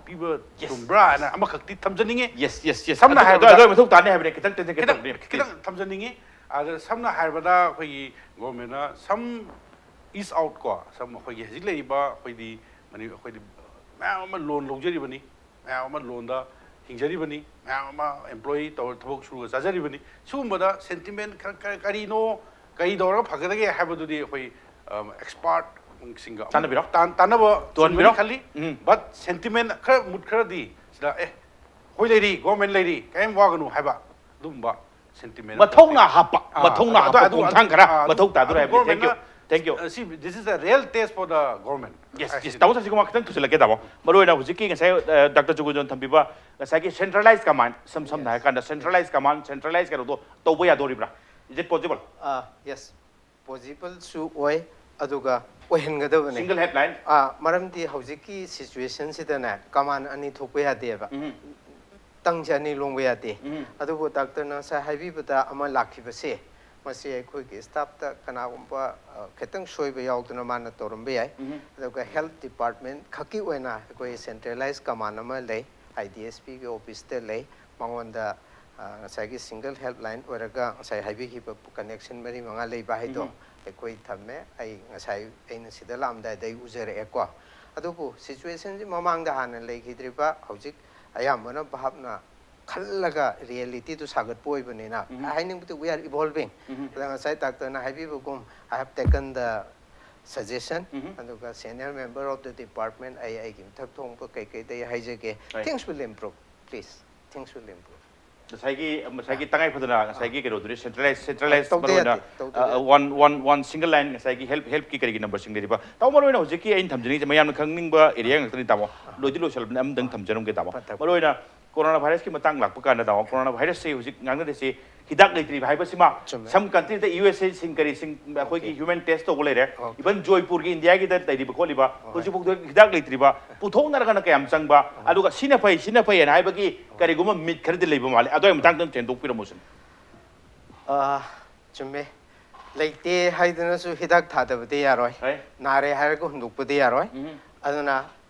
ꯄꯤꯕ ꯆꯨꯝꯕ꯭ꯔꯥ ꯍꯥꯏꯅ ꯑꯃꯈꯛꯇꯤ ꯊꯝꯖꯅꯤꯡꯉꯤ꯫ Yes, yes, yes. ꯁꯝꯅ ꯑꯗꯨ- ꯍꯥꯏꯔꯕꯗ ꯑꯗꯨ ꯃꯊꯧ ꯇꯥꯅꯤ ꯍꯥꯏꯕꯅꯦ, ꯈꯤꯇꯪ ꯇꯦꯟꯖꯒꯦ ꯈꯤꯇꯪ ꯇꯧꯕꯅꯦ꯫ ꯈꯤꯇꯪ ꯊꯝꯖꯅꯤꯡꯉꯤ꯫ ꯑꯗ ꯁꯝꯅ ꯍꯥꯏꯔꯕꯗ ꯑꯩꯈꯣꯏꯒꯤ ꯒꯣꯔꯃꯦꯟꯅ ꯁꯝ ꯏꯁ ꯑꯥꯎꯠ ꯀꯣ, ꯁꯝ ꯑꯩꯈꯣꯏꯒꯤ ꯍꯧꯖꯤꯛ ꯂꯩꯔꯤꯕ ꯑꯩꯈꯣꯏꯗꯤ ꯃꯅꯤ- ꯑꯩꯈꯣꯏꯗꯤ ꯃꯌꯥꯝ ꯑꯃ ꯂꯣꯟ ꯂꯧꯖꯔꯤꯕꯅꯤ, ꯃꯌꯥꯝ ꯑꯃ ꯂꯣꯟꯗ ꯍꯤꯡꯖꯔꯤꯕꯅꯤ, ꯃꯌꯥꯝ ꯑꯃ ꯑꯦꯝꯄ꯭ꯂꯣꯌꯤ ꯇꯧꯔ ꯊꯕꯛ ꯁꯨꯔꯒ ꯆꯥꯖꯔꯤꯕꯅꯤ꯫ ꯁꯤꯒꯨꯝꯕꯗ ꯁꯦꯟꯇꯤꯃꯦꯟ ꯈꯔ ꯈꯔ ꯀꯔꯤꯅꯣ, ꯀꯔꯤ ꯇꯧꯔꯒ ꯐꯒꯗꯒꯦ ꯍꯥꯏꯕꯗꯨꯗꯤ ꯑꯩꯈꯣꯏ ꯑꯦꯛꯁꯄꯥꯔꯠꯁꯤꯡꯒ ꯇꯥꯟꯅꯕꯤꯔꯣ꯫ ꯇꯥꯟꯅꯕ ꯇꯨꯍꯟꯕꯤꯔꯣ꯫ ꯈꯜꯂꯤ꯫ ꯎꯝ꯫ ꯕꯠ ꯁꯦꯟꯇꯤꯃꯦꯟ ꯈꯔ ꯃꯨꯠ ꯈꯔꯗꯤ ꯁꯤꯗ ꯑꯦ ꯑꯩꯈꯣꯏ ꯂꯩꯔꯤ, ꯒꯣꯔꯃꯦꯟ ꯂꯩꯔꯤ, ꯀꯔꯤꯝ ꯋꯥꯒꯅꯨ ꯍꯥꯏꯕ ꯑꯗꯨꯒꯨꯝꯕ ꯁꯦꯟꯇꯤꯃꯦꯟ ꯑꯃ ꯃꯊꯧꯅꯥ ꯐꯪꯉꯤ꯫ ꯍꯥꯞꯄ, ꯑꯥ, ꯃꯊꯧꯅꯥ ꯑꯗꯨ- ꯍꯥꯞꯄ ꯑꯗꯨ- ꯈꯣꯡꯊꯥꯡ ꯈꯔ ꯑꯥ, ꯃꯊꯧ ꯇꯥꯗꯣꯔꯦ ꯑꯗꯨ ꯍꯥꯏꯕꯅꯤ꯫ Thank you꯫ ꯒꯣꯔꯃꯦꯟꯅ Thank you. Uh, see, this is a real test for the government. Yes, yes. ꯇꯥꯃꯣ ꯁꯖꯤꯀꯨꯃꯥꯔ, ꯈꯤꯇꯪ ꯊꯨꯖꯤꯜꯂꯛꯀꯦ ꯇꯥꯃꯣ꯫ ꯃꯔꯨ ꯑꯣꯏꯅ ꯍꯧꯖꯤꯛꯀꯤ ꯉꯁꯥꯏ ꯗꯥꯛꯇꯔ ꯖꯨꯒꯨꯟꯖꯣꯟ ꯊꯝꯕꯤꯕ ꯉꯁꯥꯏꯒꯤ centralized command, ꯏꯁꯝ ꯁꯝꯅ ꯍꯥꯏꯔ ꯀꯥꯟꯗ centralized command, centralized ꯀꯩꯅꯣꯗꯣ ꯇꯧꯕ ꯌꯥꯗꯣꯔꯤꯕ꯭ꯔꯥ? Is it possible? Ah yes, ꯄꯣꯁꯤꯕꯜꯁꯨ ꯑꯣꯏ, ꯑꯗꯨꯒ ꯑꯣꯏꯍꯟꯒꯗꯕꯅꯤ꯫ Single helpline? ꯑꯥ ꯃꯔꯝꯗꯤ ꯍꯧꯖꯤꯛꯀꯤ ꯁꯤꯆꯨꯋꯦꯁꯟꯁꯤꯗꯅꯦ ꯀꯃꯥꯟ ꯑꯅꯤ ꯊꯣꯛꯄ ꯌꯥꯗꯦꯕ꯫ ꯎꯝ. ꯇꯪꯁꯦ ꯑꯅꯤ ꯂꯣꯡꯕ ꯌꯥꯗꯦ꯫ ꯎꯝ. ꯑꯗꯨꯕꯨ ꯗꯥꯛꯇꯔꯅ ꯉꯁꯥꯏ ꯍꯥꯏꯕꯤꯕꯗ ꯑꯃ ꯂꯥꯛꯈꯤꯕꯁꯦ, ꯃꯁꯤ ꯑꯩꯈꯣꯏꯒꯤ ꯁ꯭ꯇꯥꯐꯇ ꯀꯅꯥꯒꯨꯝꯕ ꯑ, ꯈꯤꯇꯪ ꯁꯣꯏꯕ ꯌꯥꯎꯗꯨꯅ ꯃꯥꯅ ꯇꯧꯔꯝꯕ ꯌꯥꯏ꯫ ꯎꯝ. ꯑꯗꯨꯒ ꯍꯦꯜꯊ ꯗꯤꯄꯥꯔꯠꯃꯦꯟ ꯈꯛꯀꯤ ꯑꯣꯏꯅ ꯑꯩꯈꯣꯏ centralized command ꯑꯃ ꯂꯩ, ꯑꯥꯏ ꯗꯤ ꯑꯦꯁ ꯄꯤꯒꯤ ꯑꯣꯐꯤꯁꯇ ꯂꯩ꯫ ꯃꯉꯣꯟꯗ ꯑ, ꯉꯁꯥꯏꯒꯤ single helpline ꯑꯣꯏꯔꯒ ꯉꯁꯥꯏ ꯍꯥꯏꯕꯤꯈꯤꯕ ꯀꯅꯦꯛꯁꯟ ꯃꯔꯤ ꯃꯉꯥ ꯂꯩꯕ ꯍꯥꯏꯗꯣ ꯎꯝ. ꯑꯩꯈꯣꯏ ꯊꯝꯃꯦ꯫ ꯑꯩ ꯉꯁꯥꯏ ꯑꯩꯅ ꯁꯤꯗ ꯂꯥꯛꯑꯝꯗꯥꯏꯗ ꯑꯩ ꯎꯖꯔꯛꯑꯦꯀꯣ꯫ ꯑꯗꯨꯕꯨ ꯁꯤꯆꯨꯋꯦꯁꯟꯁꯤ ꯃꯃꯥꯡꯗ ꯍꯥꯟꯅ ꯂꯩꯈꯤꯗ꯭ꯔꯤꯕ, ꯍꯧꯖꯤꯛ ꯑꯌꯥꯝꯕꯅ ꯚꯥꯞꯅ ꯈꯜꯂꯒ ꯔꯤꯌꯦꯂꯤꯇꯤꯗꯨ ꯁꯥꯒꯠꯄ ꯑꯣꯏꯕꯅꯤꯅ, ꯎꯝ. ꯍꯥꯏꯅꯤꯡꯕꯗꯤ we are evolving꯫ ꯎꯝ. ꯑꯗ ꯉꯁꯥꯏ ꯗꯥꯛꯇꯔꯅ ꯍꯥꯏꯕꯤꯕꯒꯨꯝ, I have taken the suggestion, ꯎꯝ. ꯑꯗꯨꯒ senior member of the department ꯑꯩ ꯑꯩꯒꯤ ꯃꯊꯛ ꯊꯣꯡꯕ ꯀꯩꯀꯩꯗ ꯑꯩ ꯍꯥꯏꯖꯒꯦ꯫ Right. Things will improve, please, things will improve꯫ ꯉꯁꯥꯏꯒꯤ ꯉꯁꯥꯏꯒꯤ ꯇꯉꯥꯏ ꯐꯗꯅ ꯉꯁꯥꯏꯒꯤ ꯀꯩꯅꯣꯗꯨꯗꯤ centralized, centralized ꯇꯧꯗ ꯃꯔꯨ ꯑꯣꯏꯅ ꯌꯥꯗꯦ, ꯇꯧꯗ ꯌꯥꯗꯦ꯫ One one one single line ꯉꯁꯥꯏꯒꯤ ꯍꯦꯜꯞ ꯍꯦꯜꯞꯀꯤ ꯀꯔꯤꯒꯤ ꯅꯝꯕꯔꯁꯤꯡ ꯂꯩꯔꯤꯕ? ꯇꯥꯃꯣ, ꯃꯔꯨ ꯑꯣꯏꯅ ꯍꯧꯖꯤꯛꯀꯤ ꯑꯩꯅ ꯊꯝꯖꯅꯤꯡꯉꯤꯁꯦ ꯃꯌꯥꯝꯅ ꯈꯪꯅꯤꯡꯕ ꯑꯦꯔꯤꯌꯥ ꯉꯥꯛꯇꯅꯤ ꯇꯥꯃꯣ꯫ ꯂꯣꯏꯗꯤ ꯂꯣꯏꯁꯤꯜꯂꯕꯅꯤ, ꯑꯃꯗꯪ ꯊꯝꯖꯔꯝꯒꯦ ꯇꯥꯃꯣ꯫ ꯐꯠꯇꯕ꯫ ꯃꯔꯨ ꯑꯣꯏꯅ ꯀꯣꯔꯣꯅꯥ ꯚꯥꯏꯔꯁꯀꯤ ꯃꯇꯥꯡ ꯂꯥꯛꯄ ꯀꯥꯟꯗ ꯇꯥꯃꯣ, ꯀꯣꯔꯣꯅꯥ ꯚꯥꯏꯔꯁꯁꯦ ꯍꯧꯖꯤꯛ ꯉꯥꯡꯅꯔꯤꯁꯦ ꯍꯤꯗꯥꯛ ꯂꯩꯇ꯭ꯔꯤꯕ ꯍꯥꯏꯕꯁꯤꯃ ꯆꯨꯝꯃꯦ꯫ ꯁꯝ ꯀꯟꯇ꯭ꯔꯤꯗ ꯌꯨ ꯑꯦꯁ ꯑꯦꯁꯤꯡ ꯀꯔꯤꯁꯤꯡ ꯑꯩꯈꯣꯏꯒꯤ Okay. ꯍ꯭ꯌꯨꯃꯦꯟ ꯇꯦꯁ ꯇꯧꯕ ꯂꯩꯔꯦ꯫ Okay. ꯏꯚꯟ ꯖꯣꯏꯄꯨꯔꯒꯤ ꯏꯟꯗꯤꯌꯥꯒꯤꯗ ꯂꯩꯔꯤꯕ ꯈꯣꯠꯂꯤꯕ ꯍꯣꯏ꯫ ꯍꯧꯖꯤꯛꯐꯥꯎꯗ ꯍꯤꯗꯥꯛ ꯂꯩꯇ꯭ꯔꯤꯕ, ꯄꯨꯊꯣꯛꯅꯔꯒꯅ ꯀꯌꯥꯝ ꯆꯪꯕ, ꯑꯗꯨꯒ ꯁꯤꯅ ꯐꯩ ꯁꯤꯅ ꯐꯩ ꯍꯥꯏꯅ ꯍꯥꯏꯕꯒꯤ ꯀꯔꯤꯒꯨꯝꯕ ꯃꯤꯠ ꯈꯔꯗꯤ ꯂꯩꯕ ꯃꯥꯜꯂꯦ꯫ ꯑꯗꯨꯒꯤ ꯃꯇꯥꯡꯗ ꯑꯗꯨꯝ ꯁꯦꯡꯗꯣꯛꯄꯤꯔꯝꯃꯣ ꯁꯤꯅꯤ꯫ ꯑꯥ, ꯆꯨꯝꯃꯦ꯫ ꯂꯩꯇꯦ ꯍꯥꯏꯗꯨꯅꯁꯨ ꯍꯤꯗꯥꯛ ꯊꯥꯗꯕꯗꯤ ꯌꯥꯔꯣꯏ꯫ ꯍꯣꯏ꯫ ꯅꯥꯔꯦ ꯍꯥꯏꯔꯒ ꯍꯨꯟꯗꯣꯛꯄꯗꯤ ꯌꯥꯔꯣꯏ꯫ ꯎꯝ꯫ ꯑꯗꯨꯅ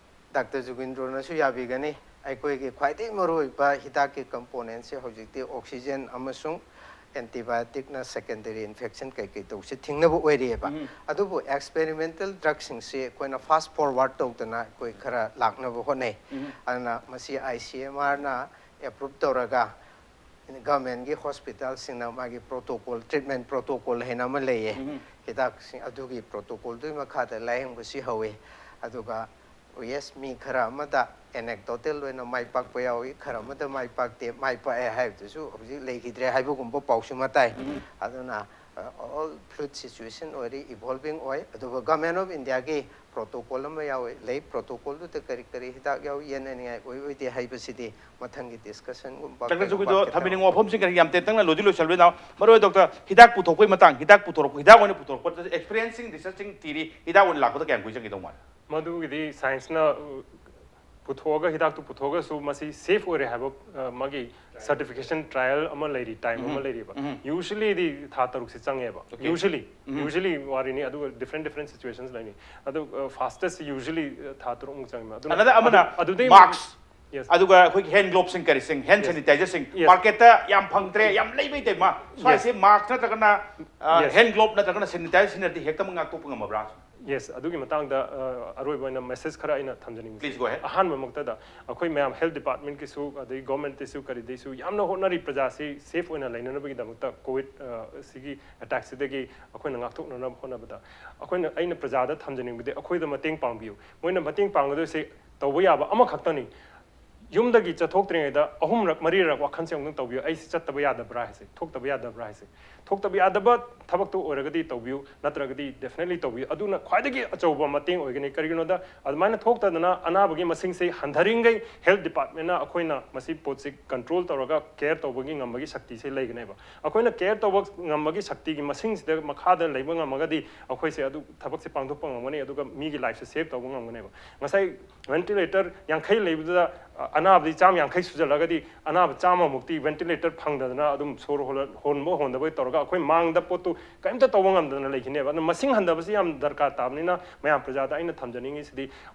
ꯗꯥꯛꯇꯔ ꯖꯨꯒꯤꯟꯗ꯭ꯔꯣꯅꯁꯨ ꯌꯥꯕꯤꯒꯅꯤ꯫ ꯑꯩꯈꯣꯏꯒꯤ ꯈ꯭ꯋꯥꯏꯗꯒꯤ ꯃꯔꯨꯑꯣꯏꯕ ꯍꯤꯗꯥꯛꯀꯤ ꯀꯝꯄꯣꯅꯦꯟꯁꯦ ꯍꯧꯖꯤꯛꯇꯤ ꯑꯣꯛꯁꯤꯖꯦꯟ ꯑꯃꯁꯨꯡ ꯑꯦꯟꯇꯤꯕꯥꯏꯑꯣꯇꯤꯛꯅ ꯁꯦꯀꯦꯟꯗꯔꯤ ꯏꯟꯐꯦꯛꯁꯟ ꯀꯩꯀꯩ ꯇꯧꯕꯁꯦ ꯊꯤꯡꯅꯕ ꯑꯣꯏꯔꯤꯑꯕ꯫ ꯎꯝ꯫ ꯑꯗꯨꯕꯨ ꯑꯦꯛꯁꯄꯦꯔꯤꯃꯦꯟꯇꯦꯜ ꯗ꯭ꯔꯒꯁꯤꯡꯁꯤ ꯑꯩꯈꯣꯏꯅ ꯐꯥꯁ ꯐꯣꯔꯋꯥꯔꯗ ꯇꯧꯗꯅ ꯑꯩꯈꯣꯏ ꯈꯔ ꯂꯥꯛꯅꯕ ꯍꯣꯠꯅꯩ꯫ ꯎꯝ꯫ ꯑꯗꯨꯅ ꯃꯁꯤ ꯑꯥꯏ ꯁꯤ ꯑꯦꯝ ꯑꯥꯔꯅ ꯑꯦꯄ꯭ꯔꯨꯞ ꯇꯧꯔꯒ ꯒꯚꯔꯟꯃꯦꯟꯒꯤ ꯍꯣꯁꯄꯤꯇꯥꯜꯁꯤꯡꯅ ꯃꯥꯒꯤ ꯄ꯭ꯔꯣꯇꯣꯀꯣꯜ, ꯇ꯭ꯔꯤꯠꯃꯦꯟ ꯄ꯭ꯔꯣꯇꯣꯀꯣꯜ ꯍꯥꯏꯅ ꯑꯃ ꯂꯩꯌꯦ꯫ ꯎꯝ꯫ ꯍꯤꯗꯥꯛꯁꯤꯡ ꯑꯗꯨꯒꯤ ꯄ꯭ꯔꯣꯇꯣꯀꯣꯜꯗꯨꯒꯤ ꯃꯈꯥꯗ ꯂꯥꯌꯦꯡꯕꯁꯤ ꯍꯧꯋꯤ꯫ ꯑꯗꯨꯒ ꯌꯦꯁ, ꯃꯤ ꯈꯔ ꯑꯃꯗ ꯑꯦꯅꯦꯛꯗꯣꯇꯦꯜ ꯑꯣꯏꯅ ꯃꯥꯏ ꯄꯥꯛꯄ ꯌꯥꯎꯏ, ꯈꯔ ꯑꯃꯗ ꯃꯥꯏ ꯄꯥꯛꯇꯦ꯫ ꯃꯥꯏ ꯄꯥꯛꯑꯦ ꯍꯥꯏꯕꯗꯨꯁꯨ ꯍꯧꯖꯤꯛ ꯂꯩꯈꯤꯗ꯭ꯔꯦ ꯍꯥꯏꯕꯒꯨꯝꯕ ꯄꯥꯎꯁꯤꯃ ꯇꯥꯏ꯫ ꯎꯝ꯫ ꯑꯗꯨꯅ ꯑꯣꯜ ꯐ꯭ꯂꯨꯏꯗ ꯁꯤꯆꯨꯋꯦꯁꯟ ꯑꯣꯏꯔꯤ, ꯏꯚꯣꯜꯚꯤꯡ ꯑꯣꯏ꯫ ꯑꯗꯨꯒ ꯒꯚꯔꯟꯃꯦꯟ ꯑꯣꯐ ꯏꯟꯗꯤꯌꯥꯒꯤ ꯄ꯭ꯔꯣꯇꯣꯀꯣꯜ ꯑꯃ ꯌꯥꯎꯏ, ꯂꯩ꯫ ꯄ꯭ꯔꯣꯇꯣꯀꯣꯜꯗꯨꯗ ꯀꯔꯤ ꯀꯔꯤ ꯍꯤꯗꯥꯛ ꯌꯥꯎꯏ, ꯌꯦꯟꯅꯅꯤꯡꯉꯥꯏ ꯑꯣꯏ ꯑꯣꯏꯗꯦ ꯍꯥꯏꯕꯁꯤꯗꯤ ꯃꯊꯪꯒꯤ ꯗꯤꯁꯀꯁꯟꯒꯨꯝꯕ ꯗꯥꯛꯇꯔ ꯀꯩꯒꯨꯝꯕ ꯆꯧꯀꯤꯗꯣ ꯍꯥꯏꯐꯦꯠꯇꯪ ꯊꯝꯕꯤꯅꯤꯡꯕ ꯋꯥꯐꯝꯁꯤꯡ ꯈꯔ ꯌꯥꯝ ꯇꯦꯟꯇꯛꯅ ꯂꯣꯏꯗꯤ ꯂꯣꯏꯁꯤꯜꯂꯨꯏ ꯅꯥꯎ꯫ ꯃꯔꯨ ꯑꯣꯏꯅ ꯗꯣꯛꯇꯔ, ꯍꯤꯗꯥꯛ ꯄꯨꯊꯣꯛꯄꯒꯤ ꯃꯇꯥꯡ, ꯍꯤꯗꯥꯛ ꯄꯨꯊꯣꯔꯛꯄ, ꯍꯤꯗꯥꯛ ꯑꯣꯏꯅ ꯄꯨꯊꯣꯔꯛꯄꯗ ꯑꯦꯛꯁꯄꯤꯔꯤꯌꯦꯟꯁꯁꯤꯡ, ꯔꯤꯁꯔꯆꯁꯤꯡ ꯊꯤꯔꯤ, ꯍꯤꯗꯥꯛ ꯑꯣꯏꯅ ꯂꯥꯛꯄꯗ ꯀꯌꯥꯝ ꯀꯨꯏ ꯆꯪꯈꯤꯗꯧ ꯃꯥꯜꯂꯤ? ꯃꯗꯨꯒꯤꯗꯤ ꯁꯥꯏꯟꯁꯅ ꯄꯨꯊꯣꯛꯑꯒ, ꯍꯤꯗꯥꯛꯇꯨ ꯄꯨꯊꯣꯛꯑꯒꯁꯨ ꯃꯁꯤ ꯁꯦꯐ ꯑꯣꯏꯔꯦ ꯍꯥꯏꯕ ꯑ, ꯃꯥꯒꯤ ꯁꯔꯇꯤꯐꯤꯀꯦꯁꯟ ꯇ꯭ꯔꯥꯏꯌꯦꯜ ꯑꯃ ꯂꯩꯔꯤ, ꯇꯥꯏꯝ ꯑꯃ ꯂꯩꯔꯤꯕ꯫ ꯌꯨꯖ꯭ꯋꯦꯂꯤꯗꯤ ꯊꯥ ꯇꯔꯨꯛꯁꯦ ꯆꯪꯉꯦꯕ꯫ Okay. ꯌꯨꯖ꯭ꯋꯦꯂꯤ ꯌꯨꯖ꯭ꯋꯦꯂꯤ ꯋꯥꯔꯤꯅꯤ, ꯑꯗꯨꯒ ꯗꯤꯐ꯭ꯔꯦꯟ ꯗꯤꯐ꯭ꯔꯦꯟ ꯁꯤꯆꯨꯋꯦꯁꯟꯁ ꯂꯩꯅꯤ꯫ ꯑꯗꯨ ꯐꯥꯁꯇꯦꯁ ꯌꯨꯖ꯭ꯋꯦꯂꯤ ꯊꯥ ꯇꯔꯨꯛꯃꯨꯛ ꯆꯪꯉꯦꯕ꯫ ꯑꯗꯨꯅ ꯑꯅꯗ ꯑꯃꯅ ꯑꯗꯨ- ꯑꯗꯨꯗꯩ ꯃꯥꯛꯁ, Yes. ꯑꯗꯨꯒ ꯑꯩꯈꯣꯏꯒꯤ ꯍꯦꯟ ꯒ꯭ꯂꯣꯞꯁꯤꯡ, ꯀꯔꯤꯁꯤꯡ, ꯍꯦꯟ Yes. ꯁꯦꯅꯤꯇꯥꯏꯖꯔꯁꯤꯡ Yes. ꯃꯥꯔꯀꯦꯠꯇ ꯌꯥꯝ ꯐꯪꯗ꯭ꯔꯦ, ꯌꯥꯝ ꯂꯩꯕꯩ ꯇꯥꯏꯞ ꯃꯥ, ꯁ꯭ꯋꯥꯏꯁꯦ Yes. ꯃꯥꯛꯁ ꯅꯠꯇ꯭ꯔꯒꯅ Yes. ꯍꯦꯟ ꯒ꯭ꯂꯣꯞ ꯅꯠꯇ꯭ꯔꯒꯅ ꯁꯦꯅꯤꯇꯥꯏꯖꯔ ꯁꯤꯖꯤꯟꯅꯔꯗꯤ ꯍꯦꯛꯇꯃꯛ ꯉꯥꯛꯊꯣꯛꯄ ꯉꯝꯃꯕ꯭ꯔꯥ? ꯌꯦꯁ, ꯑꯗꯨꯒꯤ ꯃꯇꯥꯡꯗ ꯑ, ꯑꯔꯣꯏꯕ ꯑꯣꯏꯅ ꯃꯦꯁꯦꯖ ꯈꯔ ꯑꯩꯅ ꯊꯝꯖꯅꯤꯡꯕꯁꯦ, Please go ahead. ꯑꯍꯥꯟꯕꯃꯛꯇꯗ ꯑꯩꯈꯣꯏ ꯃꯌꯥꯝ ꯍꯦꯜꯊ ꯗꯤꯄꯥꯔꯠꯃꯦꯟꯠꯀꯤꯁꯨ, ꯑꯗꯩ ꯒꯣꯔꯃꯦꯟꯠꯇꯁꯨ, ꯀꯔꯤꯗꯩꯁꯨ ꯌꯥꯝꯅ ꯍꯣꯠꯅꯔꯤ ꯄ꯭ꯔꯖꯥꯁꯤ ꯁꯦꯐ ꯑꯣꯏꯅ ꯂꯩꯅꯅꯕꯒꯤꯗꯃꯛꯇ꯫ ꯀꯣꯚꯤꯗ ꯑ, ꯁꯤꯒꯤ ꯑꯦꯇꯦꯛꯁꯤꯗꯒꯤ ꯑꯩꯈꯣꯏꯅ ꯉꯥꯛꯊꯣꯛꯅꯅꯕ ꯍꯣꯠꯅꯕꯗ ꯑꯩꯈꯣꯏꯅ, ꯑꯩꯅ ꯄ꯭ꯔꯖꯥꯗ ꯊꯝꯖꯅꯤꯡꯕꯗꯤ ꯑꯩꯈꯣꯏꯗ ꯃꯇꯦꯡ ꯄꯥꯡꯕꯤꯌꯨ꯫ ꯃꯣꯏꯅ ꯃꯇꯦꯡ ꯄꯥꯡꯒꯗꯣꯏꯁꯦ ꯇꯧꯕ ꯌꯥꯕ ꯑꯃꯈꯛꯇꯅꯤ꯫ ꯌꯨꯝꯗꯒꯤ ꯆꯠꯊꯣꯛꯇ꯭ꯔꯤꯉꯩꯗ ꯑꯍꯨꯝꯔꯛ ꯃꯔꯤꯔꯛ ꯋꯥꯈꯜꯁꯦ ꯑꯃꯨꯛꯇꯪ ꯇꯧꯕꯤꯌꯨ, "ꯑꯩꯁꯤ ꯆꯠꯇꯕ ꯌꯥꯗꯕ꯭ꯔꯥ?" ꯍꯥꯏꯁꯦ, "ꯊꯣꯛꯇꯕ ꯌꯥꯗꯕ꯭ꯔꯥ?" ꯍꯥꯏꯁꯦ꯫ ꯊꯣꯛꯇꯕ ꯌꯥꯗꯕ ꯊꯕꯛꯇꯨ ꯑꯣꯏꯔꯒꯗꯤ ꯇꯧꯕꯤꯌꯨ, ꯅꯠꯇ꯭ꯔꯒꯗꯤ ꯗꯦꯐꯤꯅꯦꯠꯂꯤ ꯇꯧꯕꯤꯌꯨ꯫ ꯑꯗꯨꯅ ꯈ꯭ꯋꯥꯏꯗꯒꯤ ꯑꯆꯧꯕ ꯃꯇꯦꯡ ꯑꯣꯏꯒꯅꯤ꯫ ꯀꯔꯤꯒꯤꯅꯣꯗ, ꯑꯗꯨꯃꯥꯏꯅ ꯊꯣꯛꯇꯗꯅ ꯑꯅꯥꯕꯒꯤ ꯃꯁꯤꯡꯁꯦ ꯍꯟꯊꯔꯤꯉꯩ ꯍꯦꯜꯊ ꯗꯤꯄꯥꯔꯠꯃꯦꯟꯠꯅ ꯑꯩꯈꯣꯏꯅ ꯃꯁꯤ ꯄꯣꯠꯁꯤ ꯀꯟꯇ꯭ꯔꯣꯜ ꯇꯧꯔꯒ ꯀꯦꯌꯔ ꯇꯧꯕꯒꯤ ꯉꯝꯕꯒꯤ ꯁꯛꯇꯤꯁꯦ ꯂꯩꯒꯅꯦꯕ꯫ ꯑꯩꯈꯣꯏꯅ ꯀꯦꯌꯔ ꯇꯧꯕ ꯉꯝꯕꯒꯤ ꯁꯛꯇꯤꯒꯤ ꯃꯁꯤꯡꯁꯤꯗ ꯃꯈꯥꯗ ꯂꯩꯕ ꯉꯝꯃꯒꯗꯤ ꯑꯩꯈꯣꯏꯁꯦ ꯑꯗꯨ ꯊꯕꯛꯁꯦ ꯄꯥꯡꯊꯣꯛꯄ ꯉꯝꯒꯅꯤ, ꯑꯗꯨꯒ ꯃꯤꯒꯤ ꯂꯥꯏꯐꯁꯦ ꯁꯦꯚ ꯇꯧꯕ ꯉꯝꯒꯅꯦꯕ꯫ ꯉꯁꯥꯏ ꯚꯦꯟꯇꯤꯂꯦꯇꯔ ꯌꯥꯡꯈꯩ ꯂꯩꯕꯗꯨꯗ, ꯑ, ꯑꯅꯥꯕꯗꯤ ꯆꯥꯝ ꯌꯥꯡꯈꯩ ꯁꯨꯖꯜꯂꯒꯗꯤ ꯑꯅꯥꯕ ꯆꯥꯝꯃꯃꯨꯛꯇꯤ ꯚꯦꯟꯇꯤꯂꯦꯇꯔ ꯐꯪꯗꯗꯅ ꯑꯗꯨꯝ ꯁꯣꯔ ꯍꯣꯜꯂ-, ꯍꯣꯟꯕ ꯍꯣꯟꯗꯕꯩ ꯇꯧꯔꯒ ꯑꯩꯈꯣꯏ ꯃꯥꯡꯗ ꯄꯣꯠꯇꯨ ꯀꯔꯤꯝꯇ ꯇꯧꯕ ꯉꯝꯗꯅ ꯂꯩꯈꯤꯅꯦꯕ꯫ ꯑꯗꯨꯅ ꯃꯁꯤꯡ ꯍꯟꯊꯕꯁꯤ ꯌꯥꯝ ꯗꯔꯀꯥꯔ ꯇꯥꯕꯅꯤꯅ ꯃꯌꯥꯝ ꯄ꯭ꯔꯖꯥꯗ ꯑꯩꯅ ꯊꯝꯖꯅꯤꯡꯉꯤꯁꯤꯗꯤ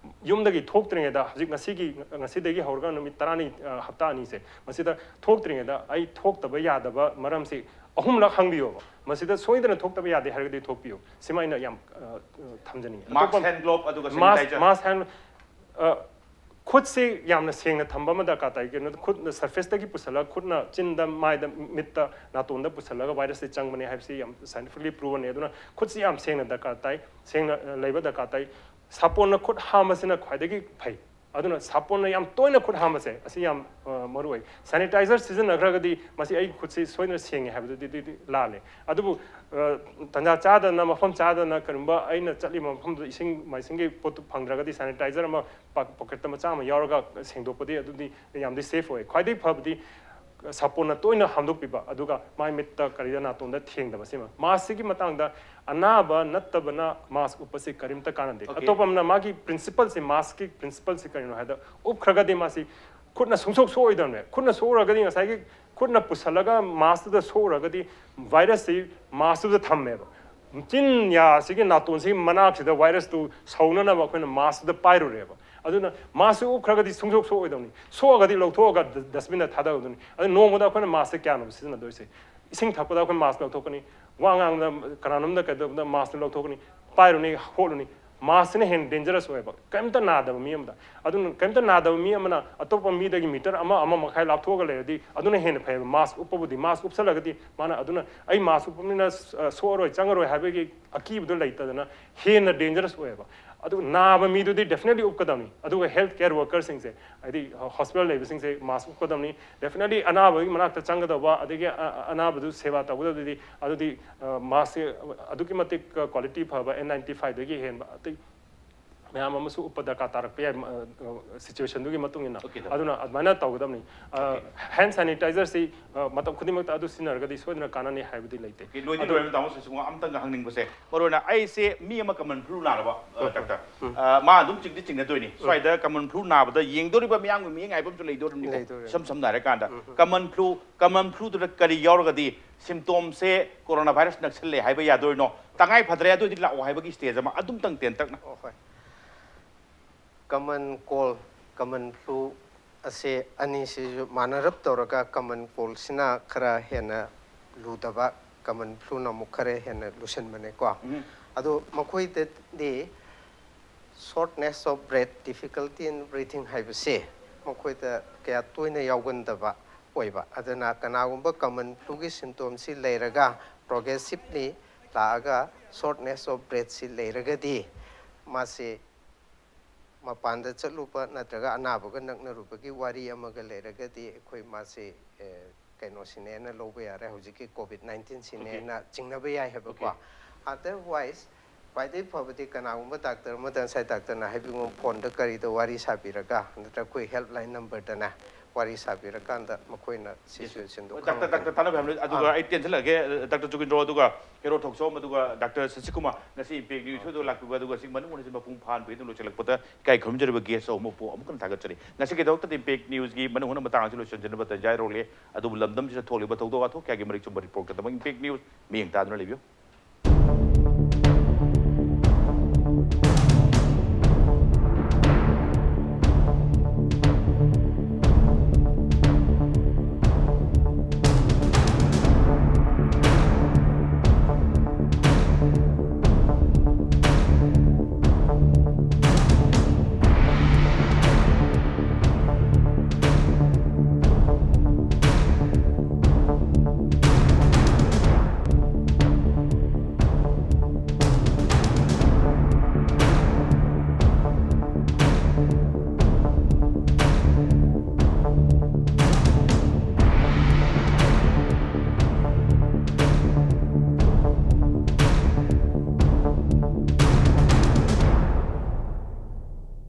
ꯌꯨꯝꯗꯒꯤ ꯊꯣꯛꯇ꯭ꯔꯤꯉꯩꯗ, ꯍꯧꯖꯤꯛ ꯉꯁꯤꯒꯤ, ꯉꯁꯤꯗꯒꯤ ꯍꯧꯔꯒ ꯅꯨꯃꯤꯠ ꯇꯔꯥꯅꯤ, ꯑ, ꯍꯞꯇꯥ ꯑꯅꯤꯁꯦ, ꯃꯁꯤꯗ ꯊꯣꯛꯇ꯭ꯔꯤꯉꯩꯗ ꯑꯩ ꯊꯣꯛꯇꯕ ꯌꯥꯗꯕ ꯃꯔꯝꯁꯤ ꯑꯍꯨꯝꯂꯛ ꯍꯪꯕꯤꯌꯣꯕ꯫ ꯃꯁꯤꯗ ꯁꯣꯏꯗꯅ ꯊꯣꯛꯇꯕ ꯌꯥꯗꯦ ꯍꯥꯏꯔꯒꯗꯤ ꯊꯣꯛꯄꯤꯌꯨ꯫ ꯁꯤꯃ ꯑꯩꯅ ꯌꯥꯝ, ꯑ, ꯑ, ꯊꯝꯖꯅꯤꯡꯉꯤ꯫ ꯃꯥꯛꯁ, ꯑꯇꯣꯞꯄ ꯍꯦꯟ ꯒ꯭ꯂꯣꯞ, ꯑꯗꯨꯒ ꯃꯥꯁ, ꯁꯦꯅꯤꯇꯥꯏꯖꯔ꯫ ꯃꯥꯁ ꯍꯦꯟ, ꯑ, ꯈꯨꯠꯁꯤ ꯌꯥꯝꯅ ꯁꯦꯡꯅ ꯊꯝꯕ ꯑꯃ ꯗꯔꯀꯥꯔ ꯇꯥꯏ꯫ ꯀꯩꯅꯣꯗ ꯈꯨꯠꯅ ꯁꯔꯐꯦꯁꯇꯒꯤ ꯄꯨꯁꯜꯂꯒ ꯈꯨꯠꯅ ꯆꯤꯟꯗ, ꯃꯥꯏꯗ, ꯃꯤꯠꯇ, ꯅꯥꯇꯣꯟꯗ ꯄꯨꯁꯜꯂꯒ ꯚꯥꯏꯔꯁꯁꯤ ꯆꯪꯕꯅꯦ ꯍꯥꯏꯕꯁꯤ ꯌꯥꯝ ꯁꯥꯏꯟꯇꯤꯐꯤꯛꯂꯤ ꯄ꯭ꯔꯨꯚꯟꯅꯤ꯫ ꯑꯗꯨꯅ ꯈꯨꯠꯁꯤ ꯌꯥꯝ ꯁꯦꯡꯅ ꯗꯔꯀꯥꯔ ꯇꯥꯏ, ꯁꯦꯡꯅ, ꯑ, ꯂꯩꯕ ꯗꯔꯀꯥꯔ ꯇꯥꯏ꯫ ꯁꯥꯄꯣꯟꯅ ꯈꯨꯠ ꯍꯥꯝꯕꯁꯤꯅ ꯈ꯭ꯋꯥꯏꯗꯒꯤ ꯐꯩ꯫ ꯑꯗꯨꯅ ꯁꯥꯄꯣꯟꯅ ꯌꯥꯝ ꯇꯣꯏꯅ ꯈꯨꯠ ꯍꯥꯝꯕꯁꯦ ꯑꯁꯤ ꯌꯥꯝ ꯃꯔꯨ ꯑꯣꯏ꯫ ꯁꯦꯅꯤꯇꯥꯏꯖꯔ ꯁꯤꯖꯤꯟꯅꯈ꯭ꯔꯒꯗꯤ ꯃꯁꯤ ꯑꯩꯒꯤ ꯈꯨꯠꯁꯤ ꯁꯣꯏꯗꯅ ꯁꯦꯡꯉꯦ ꯍꯥꯏꯕꯗꯨꯗꯤ ꯂꯥꯜꯂꯦ꯫ ꯑꯗꯨꯕꯨ ꯇꯟꯖꯥ ꯆꯥꯗꯅ, ꯃꯐꯝ ꯆꯥꯗꯅ, ꯀꯔꯤꯒꯨꯝꯕ ꯑꯩꯅ ꯆꯠꯂꯤꯕ ꯃꯐꯝꯗꯨꯗ ꯏꯁꯤꯡ ꯃꯥꯏꯁꯤꯡꯒꯤ ꯄꯣꯠꯇꯨ ꯐꯪꯗ꯭ꯔꯒꯗꯤ ꯁꯦꯅꯤꯇꯥꯏꯖꯔ ꯑꯃ ꯄꯣꯀꯦꯠꯇ ꯃꯆꯥ ꯑꯃ ꯌꯥꯎꯔꯒ ꯁꯦꯡꯗꯣꯛꯄꯗꯤ ꯑꯗꯨꯗꯤ ꯌꯥꯝꯗꯤ ꯁꯦꯐ ꯑꯣꯏ꯫ ꯈ꯭ꯋꯥꯏꯗꯒꯤ ꯐꯕꯗꯤ ꯁꯥꯄꯣꯟꯅ ꯇꯣꯏꯅ ꯍꯥꯝꯗꯣꯛꯄꯤꯕ, ꯑꯗꯨꯒ ꯃꯥꯏ ꯃꯤꯠꯇ ꯀꯔꯤꯗ ꯅꯥꯇꯣꯟꯗ ꯊꯦꯡꯗꯕ ꯁꯤꯃ꯫ ꯃꯥꯁꯁꯤꯒꯤ ꯃꯇꯥꯡꯗ ꯑꯅꯥꯕ ꯅꯠꯇꯕꯅ ꯃꯥꯁ ꯎꯞꯄꯁꯤ ꯀꯔꯤꯝꯇ ꯀꯥꯟꯅꯗꯦ꯫ ꯑꯣꯀꯦ꯫ ꯑꯇꯣꯞꯄ ꯑꯃꯅ ꯃꯥꯒꯤ ꯄ꯭ꯔꯤꯟꯁꯤꯄꯜꯁꯤ, ꯃꯥꯁꯀꯤ ꯄ꯭ꯔꯤꯟꯁꯤꯄꯜꯁꯤ ꯀꯔꯤꯅꯣ ꯍꯥꯏꯗ, ꯎꯞꯈ꯭ꯔꯒꯗꯤ ꯃꯥꯁꯤ ꯈꯨꯠꯅ ꯁꯨꯡꯁꯣꯛ ꯁꯣꯛꯑꯣꯏꯗꯕꯅꯦ꯫ ꯈꯨꯠꯅ ꯁꯣꯛꯎꯔꯒꯗꯤ ꯉꯁꯥꯏꯒꯤ ꯈꯨꯠꯅ ꯄꯨꯁꯜꯂꯒ ꯃꯥꯁꯇꯨꯗ ꯁꯣꯛꯎꯔꯒꯗꯤ ꯚꯥꯏꯔꯁꯁꯤ ꯃꯥꯁꯇꯨꯗ ꯊꯝꯃꯦꯕ꯫ ꯆꯤꯟ ꯌꯥꯁꯤꯒꯤ ꯅꯥꯇꯣꯟꯁꯤꯒꯤ ꯃꯅꯥꯛꯁꯤꯗ ꯚꯥꯏꯔꯁꯇꯨ ꯁꯧꯅꯅꯕ ꯑꯩꯈꯣꯏꯅ ꯃꯥꯁꯇꯨꯗ ꯄꯥꯏꯔꯨꯔꯦꯕ꯫ ꯑꯗꯨꯅ ꯃꯥꯁꯁꯤ ꯎꯞꯈ꯭ꯔꯒꯗꯤ ꯁꯨꯡꯁꯣꯛ ꯁꯣꯛꯑꯣꯏꯗꯕꯅꯤ꯫ ꯁꯣꯛꯑꯒꯗꯤ ꯂꯧꯊꯣꯛꯑꯒ ꯗ-, ꯗꯁꯕꯤꯟꯗ ꯊꯥꯗꯒꯗꯕꯅꯤ꯫ ꯑꯗꯨ ꯅꯣꯡꯃꯗ ꯑꯩꯈꯣꯏꯅ ꯃꯥꯁꯁꯦ ꯀꯌꯥꯅꯣ ꯁꯤꯖꯤꯟꯅꯗꯣꯏꯁꯦ? ꯏꯁꯤꯡ ꯊꯛꯄꯗ ꯑꯩꯈꯣꯏ ꯃꯥꯁ ꯂꯧꯊꯣꯛꯀꯅꯤ, ꯋꯥ ꯉꯥꯡꯕꯗ ꯀꯅꯥꯅꯣꯝꯗ ꯀꯩꯗꯧꯕꯗ ꯃꯥꯁꯇꯨ ꯂꯧꯊꯣꯛꯀꯅꯤ, ꯄꯥꯏꯔꯨꯅꯤ, ꯍꯣꯠꯂꯨꯅꯤ꯫ ꯃꯥꯁꯁꯤꯅ ꯍꯦꯟꯅ ꯗꯦꯟꯖꯔꯁ ꯑꯣꯏꯌꯦꯕ, ꯀꯔꯤꯝꯇ ꯅꯥꯗꯕ ꯃꯤ ꯑꯃꯗ꯫ ꯑꯗꯨꯅ ꯀꯔꯤꯝꯇ ꯅꯥꯗꯕ ꯃꯤ ꯑꯃꯅ ꯑꯇꯣꯞꯄ ꯃꯤꯗꯒꯤ ꯃꯤꯇꯔ ꯑꯃ, ꯑꯃ ꯃꯈꯥꯏ ꯂꯥꯞꯊꯣꯛꯑꯒ ꯂꯩꯔꯗꯤ ꯑꯗꯨꯅ ꯍꯦꯟꯅ ꯐꯩꯌꯦꯕ꯫ ꯃꯥꯁ ꯎꯞꯄꯕꯨꯗꯤ, ꯃꯥꯁ ꯎꯞꯁꯜꯂꯒꯗꯤ ꯃꯥꯅ, ꯑꯗꯨꯅ ꯑꯩ ꯃꯥꯁ ꯎꯞꯄꯅꯤꯅ, ꯑ, ꯁꯣꯛꯑꯔꯣꯏ, ꯆꯪꯉꯔꯣꯏ ꯍꯥꯏꯕꯒꯤ ꯑꯀꯤꯕꯗꯣ ꯂꯩꯇꯗꯅ ꯍꯦꯟꯅ ꯗꯦꯟꯖꯔꯁ ꯑꯣꯏꯌꯦꯕ꯫ ꯑꯗꯨ ꯅꯥꯕ ꯃꯤꯗꯨꯗꯤ ꯗꯦꯐꯤꯅꯦꯠꯂꯤ ꯎꯞꯀꯗꯕꯅꯤ꯫ ꯑꯗꯨꯒ ꯍꯦꯜꯊ ꯀꯦꯌꯔ ꯋꯥꯔꯀꯔꯁꯤꯡꯁꯦ, ꯍꯥꯏꯗꯤ ꯍꯣꯁꯄꯤꯇꯥꯜ ꯂꯩꯕꯁꯤꯡꯁꯦ ꯃꯥꯁ ꯎꯞꯀꯗꯕꯅꯤ꯫ ꯗꯦꯐꯤꯅꯦꯠꯂꯤ ꯑꯅꯥꯕꯒꯤ ꯃꯅꯥꯛꯇ ꯆꯪꯒꯗꯧꯕ, ꯑꯗꯒꯤ ꯑ-, ꯑ-, ꯑꯅꯥꯕꯗꯨ ꯁꯦꯕꯥ ꯇꯧꯒꯗꯕꯗꯨꯗꯤ, ꯑꯗꯨꯗꯤ, ꯑ, ꯃꯥꯁꯁꯦ ꯑꯗꯨꯛꯀꯤ ꯃꯇꯤꯛ, ꯑ, ꯀ꯭ꯋꯥꯂꯤꯇꯤ ꯐꯕ ꯑꯦꯟ ꯅꯥꯏꯟꯇꯤ ꯐꯥꯏꯚꯇꯒꯤ ꯍꯦꯟꯕ ꯑꯇꯩ ꯃꯌꯥꯝ ꯑꯃꯁꯨ ꯎꯞꯄ ꯗꯔꯀꯥꯔ ꯇꯥꯔꯛꯄ ꯌꯥꯏ, ꯑ, ꯑ, ꯁꯤꯆꯨꯋꯦꯁꯟꯗꯨꯒꯤ ꯃꯇꯨꯡ ꯏꯟꯅ꯫ ꯑꯣꯀꯦ, ꯇꯥꯃꯣ꯫ ꯑꯗꯨꯅ ꯑꯗꯨꯃꯥꯏꯅ ꯇꯧꯒꯗꯕꯅꯤ꯫ ꯑ, ꯑꯣꯀꯦ꯫ ꯍꯦꯟ ꯁꯦꯅꯤꯇꯥꯏꯖꯔꯁꯤ, ꯑ, ꯃꯇꯝ ꯈꯨꯗꯤꯡꯃꯛꯇ ꯑꯗꯨ ꯁꯤꯖꯤꯟꯅꯔꯒꯗꯤ ꯁꯣꯏꯗꯅ ꯀꯥꯟꯅꯅꯤ ꯍꯥꯏꯕꯗꯤ ꯂꯩꯇꯦ꯫ ꯑꯣꯀꯦ, ꯂꯣꯏꯗꯤ ꯑꯗꯨ ꯂꯣꯏꯔꯦ, ꯇꯥꯃꯣ ꯁꯨꯃ ꯑꯝꯇꯪꯒ ꯍꯪꯅꯤꯡꯕꯁꯦ, ꯃꯔꯨ ꯑꯣꯏꯅ ꯑꯩꯁꯦ ꯃꯤ ꯑꯃ ꯀꯃꯟ ꯐ꯭ꯂꯨ ꯅꯥꯔꯕ, ꯑ, ꯎꯝ, ꯗꯥꯛꯇꯔ, ꯎꯝ꯫ ꯑ, ꯃꯥ ꯑꯗꯨꯝ ꯆꯤꯡꯗꯤ ꯆꯤꯡꯅꯗꯣꯏꯅꯤ꯫ ꯎꯝ꯫ ꯁ꯭ꯋꯥꯏꯗ ꯀꯃꯟ ꯐ꯭ꯂꯨ ꯅꯥꯕꯗ ꯌꯦꯡꯗꯣꯔꯤꯕ ꯃꯤꯌꯥꯝꯒꯤ ꯃꯤꯠꯌꯦꯡ ꯍꯥꯏꯕ ꯑꯃꯁꯨ ꯂꯩꯗꯣꯔꯤꯕꯅꯤꯀꯣ꯫ ꯂꯩꯗꯣꯔꯤꯕꯅꯤ꯫ ꯏꯁꯝ ꯁꯝꯅ ꯍꯥꯏꯔꯀꯥꯟꯗ, ꯎꯝ, ꯎꯝ꯫ ꯀꯃꯟ ꯐ꯭ꯂꯨ, ꯀꯃꯟ ꯐ꯭ꯂꯨꯗꯨꯗ ꯀꯔꯤ ꯌꯥꯎꯔꯒꯗꯤ ꯁꯤꯝꯇꯣꯝꯁꯦ ꯀꯣꯔꯣꯅꯥ ꯚꯥꯏꯔꯁ ꯅꯛꯁꯜꯂꯦ ꯍꯥꯏꯕ ꯌꯥꯗꯣꯏꯅꯣ? ꯇꯉꯥꯏ ꯐꯗ꯭ꯔꯦ, ꯑꯗꯨ ꯑꯣꯏꯗꯤ ꯂꯥꯛꯑꯣ ꯍꯥꯏꯕꯒꯤ ꯁ꯭ꯇꯦꯖ ꯑꯃ ꯑꯗꯨꯝꯇꯪ ꯇꯦꯟꯇꯛꯅ꯫ ꯑꯣ, ꯍꯣꯏ꯫ ꯀꯃꯟ ꯀꯣꯜ, ꯀꯃꯟ ꯐ꯭ꯂꯨ ꯑꯁꯦ ꯑꯅꯤꯁꯤꯁꯨ ꯃꯥꯟꯅꯔꯞ ꯇꯧꯔꯒ ꯀꯃꯟ ꯀꯣꯜꯁꯤꯅ ꯈꯔ ꯍꯦꯟꯅ ꯂꯨꯗꯕ, ꯀꯃꯟ ꯐ꯭ꯂꯨꯅ ꯑꯃꯨꯛ ꯈꯔ ꯍꯦꯟꯅ ꯂꯨꯁꯟꯕꯅꯦꯀꯣ꯫ ꯎꯝ꯫ ꯑꯗꯣ ꯃꯈꯣꯏꯗꯗꯤ shortness of breath, difficulty in breathing ꯍꯥꯏꯕꯁꯦ ꯃꯈꯣꯏꯗ ꯀꯌꯥ ꯇꯣꯏꯅ ꯌꯥꯎꯒꯟꯗꯕ ꯑꯣꯏꯕ꯫ ꯑꯗꯨꯅ ꯀꯅꯥꯒꯨꯝꯕ ꯀꯃꯟ ꯐ꯭ꯂꯨꯒꯤ ꯁꯤꯝꯇꯣꯝꯁꯤ ꯂꯩꯔꯒ progressively ꯂꯥꯛꯑꯒ shortness of breathꯁꯤ ꯂꯩꯔꯒꯗꯤ ꯃꯥꯁꯤ ꯃꯄꯥꯟꯗ ꯆꯠꯂꯨꯕ ꯅꯠꯇ꯭ꯔꯒ ꯑꯅꯥꯕꯒ ꯅꯛꯅꯔꯨꯕꯒꯤ ꯋꯥꯔꯤ ꯑꯃꯒ ꯂꯩꯔꯒꯗꯤ ꯑꯩꯈꯣꯏ ꯃꯥꯁꯦ, ꯑꯦ, ꯀꯩꯅꯣꯁꯤꯅꯦꯅ ꯂꯧꯕ ꯌꯥꯔꯦ, ꯍꯧꯖꯤꯛꯀꯤ ꯀꯣꯚꯤꯗ ꯅꯥꯏꯟꯇꯤꯟꯁꯤꯅꯦꯅ ꯆꯤꯡꯅꯕ ꯌꯥꯏ ꯍꯥꯏꯕꯀꯣ꯫ ꯑꯗꯔꯋꯥꯏꯁ ꯈ꯭ꯋꯥꯏꯗꯒꯤ ꯐꯕꯗꯤ ꯀꯅꯥꯒꯨꯝꯕ ꯗꯥꯛꯇꯔ ꯑꯃꯗ ꯉꯁꯥꯏ ꯗꯥꯛꯇꯔꯅ ꯍꯥꯏꯕꯤꯕ ꯐꯣꯟꯗ ꯀꯔꯤꯗ ꯋꯥꯔꯤ ꯁꯥꯕꯤꯔꯒ ꯅꯠꯇ꯭ꯔꯒ ꯑꯩꯈꯣꯏ ꯍꯦꯜꯞꯂꯥꯏꯟ ꯅꯝꯕꯔꯗꯅꯦ ꯋꯥꯔꯤ ꯁꯥꯕꯤꯔꯀꯥꯟꯗ ꯃꯈꯣꯏꯅ ꯁꯤꯆꯨꯋꯦꯁꯟꯗꯣ ꯗꯥꯛꯇꯔ ꯗꯥꯛꯇꯔ ꯇꯥꯟꯅꯕ ꯌꯥꯝ ꯂꯩ꯫ ꯑꯗꯨꯒ ꯑꯩ ꯇꯦꯟꯁꯤꯜꯂꯛꯑꯒꯦ, ꯗꯥꯛꯇꯔ ꯖꯣꯒꯤꯟꯗ꯭ꯔꯣ, ꯑꯗꯨꯒ ꯍꯦꯔꯣ ꯊꯣꯛꯆꯣꯝ, ꯑꯗꯨꯒ ꯗꯥꯛꯇꯔ ꯁꯁꯤꯀꯨꯃꯥꯔ, ꯉꯁꯤ ꯏꯝꯄꯦꯛ ꯅ꯭ꯌꯨꯁ ꯁꯣꯏꯗꯅ ꯂꯥꯛꯄꯤꯕ, ꯑꯗꯨꯒ ꯁꯤ ꯃꯅꯨꯡ ꯍꯨꯠꯅꯁꯤ ꯃꯄꯨꯡ ꯐꯥꯍꯟꯕꯒꯤ ꯑꯗꯨꯝ ꯂꯣꯏꯁꯤꯜꯂꯛꯄꯗ ꯏꯀꯥꯏ ꯈꯨꯝꯖꯔꯤꯕ ꯒꯦꯁ ꯑꯍꯨꯝ ꯑꯃꯕꯨ ꯑꯃꯨꯛ ꯍꯟꯅ ꯊꯥꯒꯠꯆꯔꯤ꯫ ꯉꯁꯤꯒꯤꯗꯃꯛꯇꯗꯤ ꯏꯝꯄꯦꯛ ꯅ꯭ꯌꯨꯁꯀꯤ ꯃꯅꯨꯡ ꯍꯨꯠꯅ ꯃꯇꯥꯡ ꯑꯁꯤ ꯂꯣꯏꯁꯤꯟꯖꯅꯕ ꯇꯟꯖꯥ ꯌꯧꯔꯛꯂꯦ꯫ ꯑꯗꯨꯕꯨ ꯂꯝꯗꯝꯁꯤꯗ ꯊꯣꯛꯂꯤꯕ ꯊꯧꯗꯣꯛ ꯋꯥꯊꯣꯛ ꯀꯌꯥꯒꯤ ꯃꯔꯤꯛ ꯆꯨꯝꯕ ꯔꯤꯄꯣꯔꯠꯀꯤꯗꯃꯛ ꯏꯝꯄꯦꯛ ꯅ꯭ꯌꯨꯁ ꯃꯤꯠꯌꯦꯡ ꯇꯥꯗꯨꯅ ꯂꯩꯕꯤꯌꯨ꯫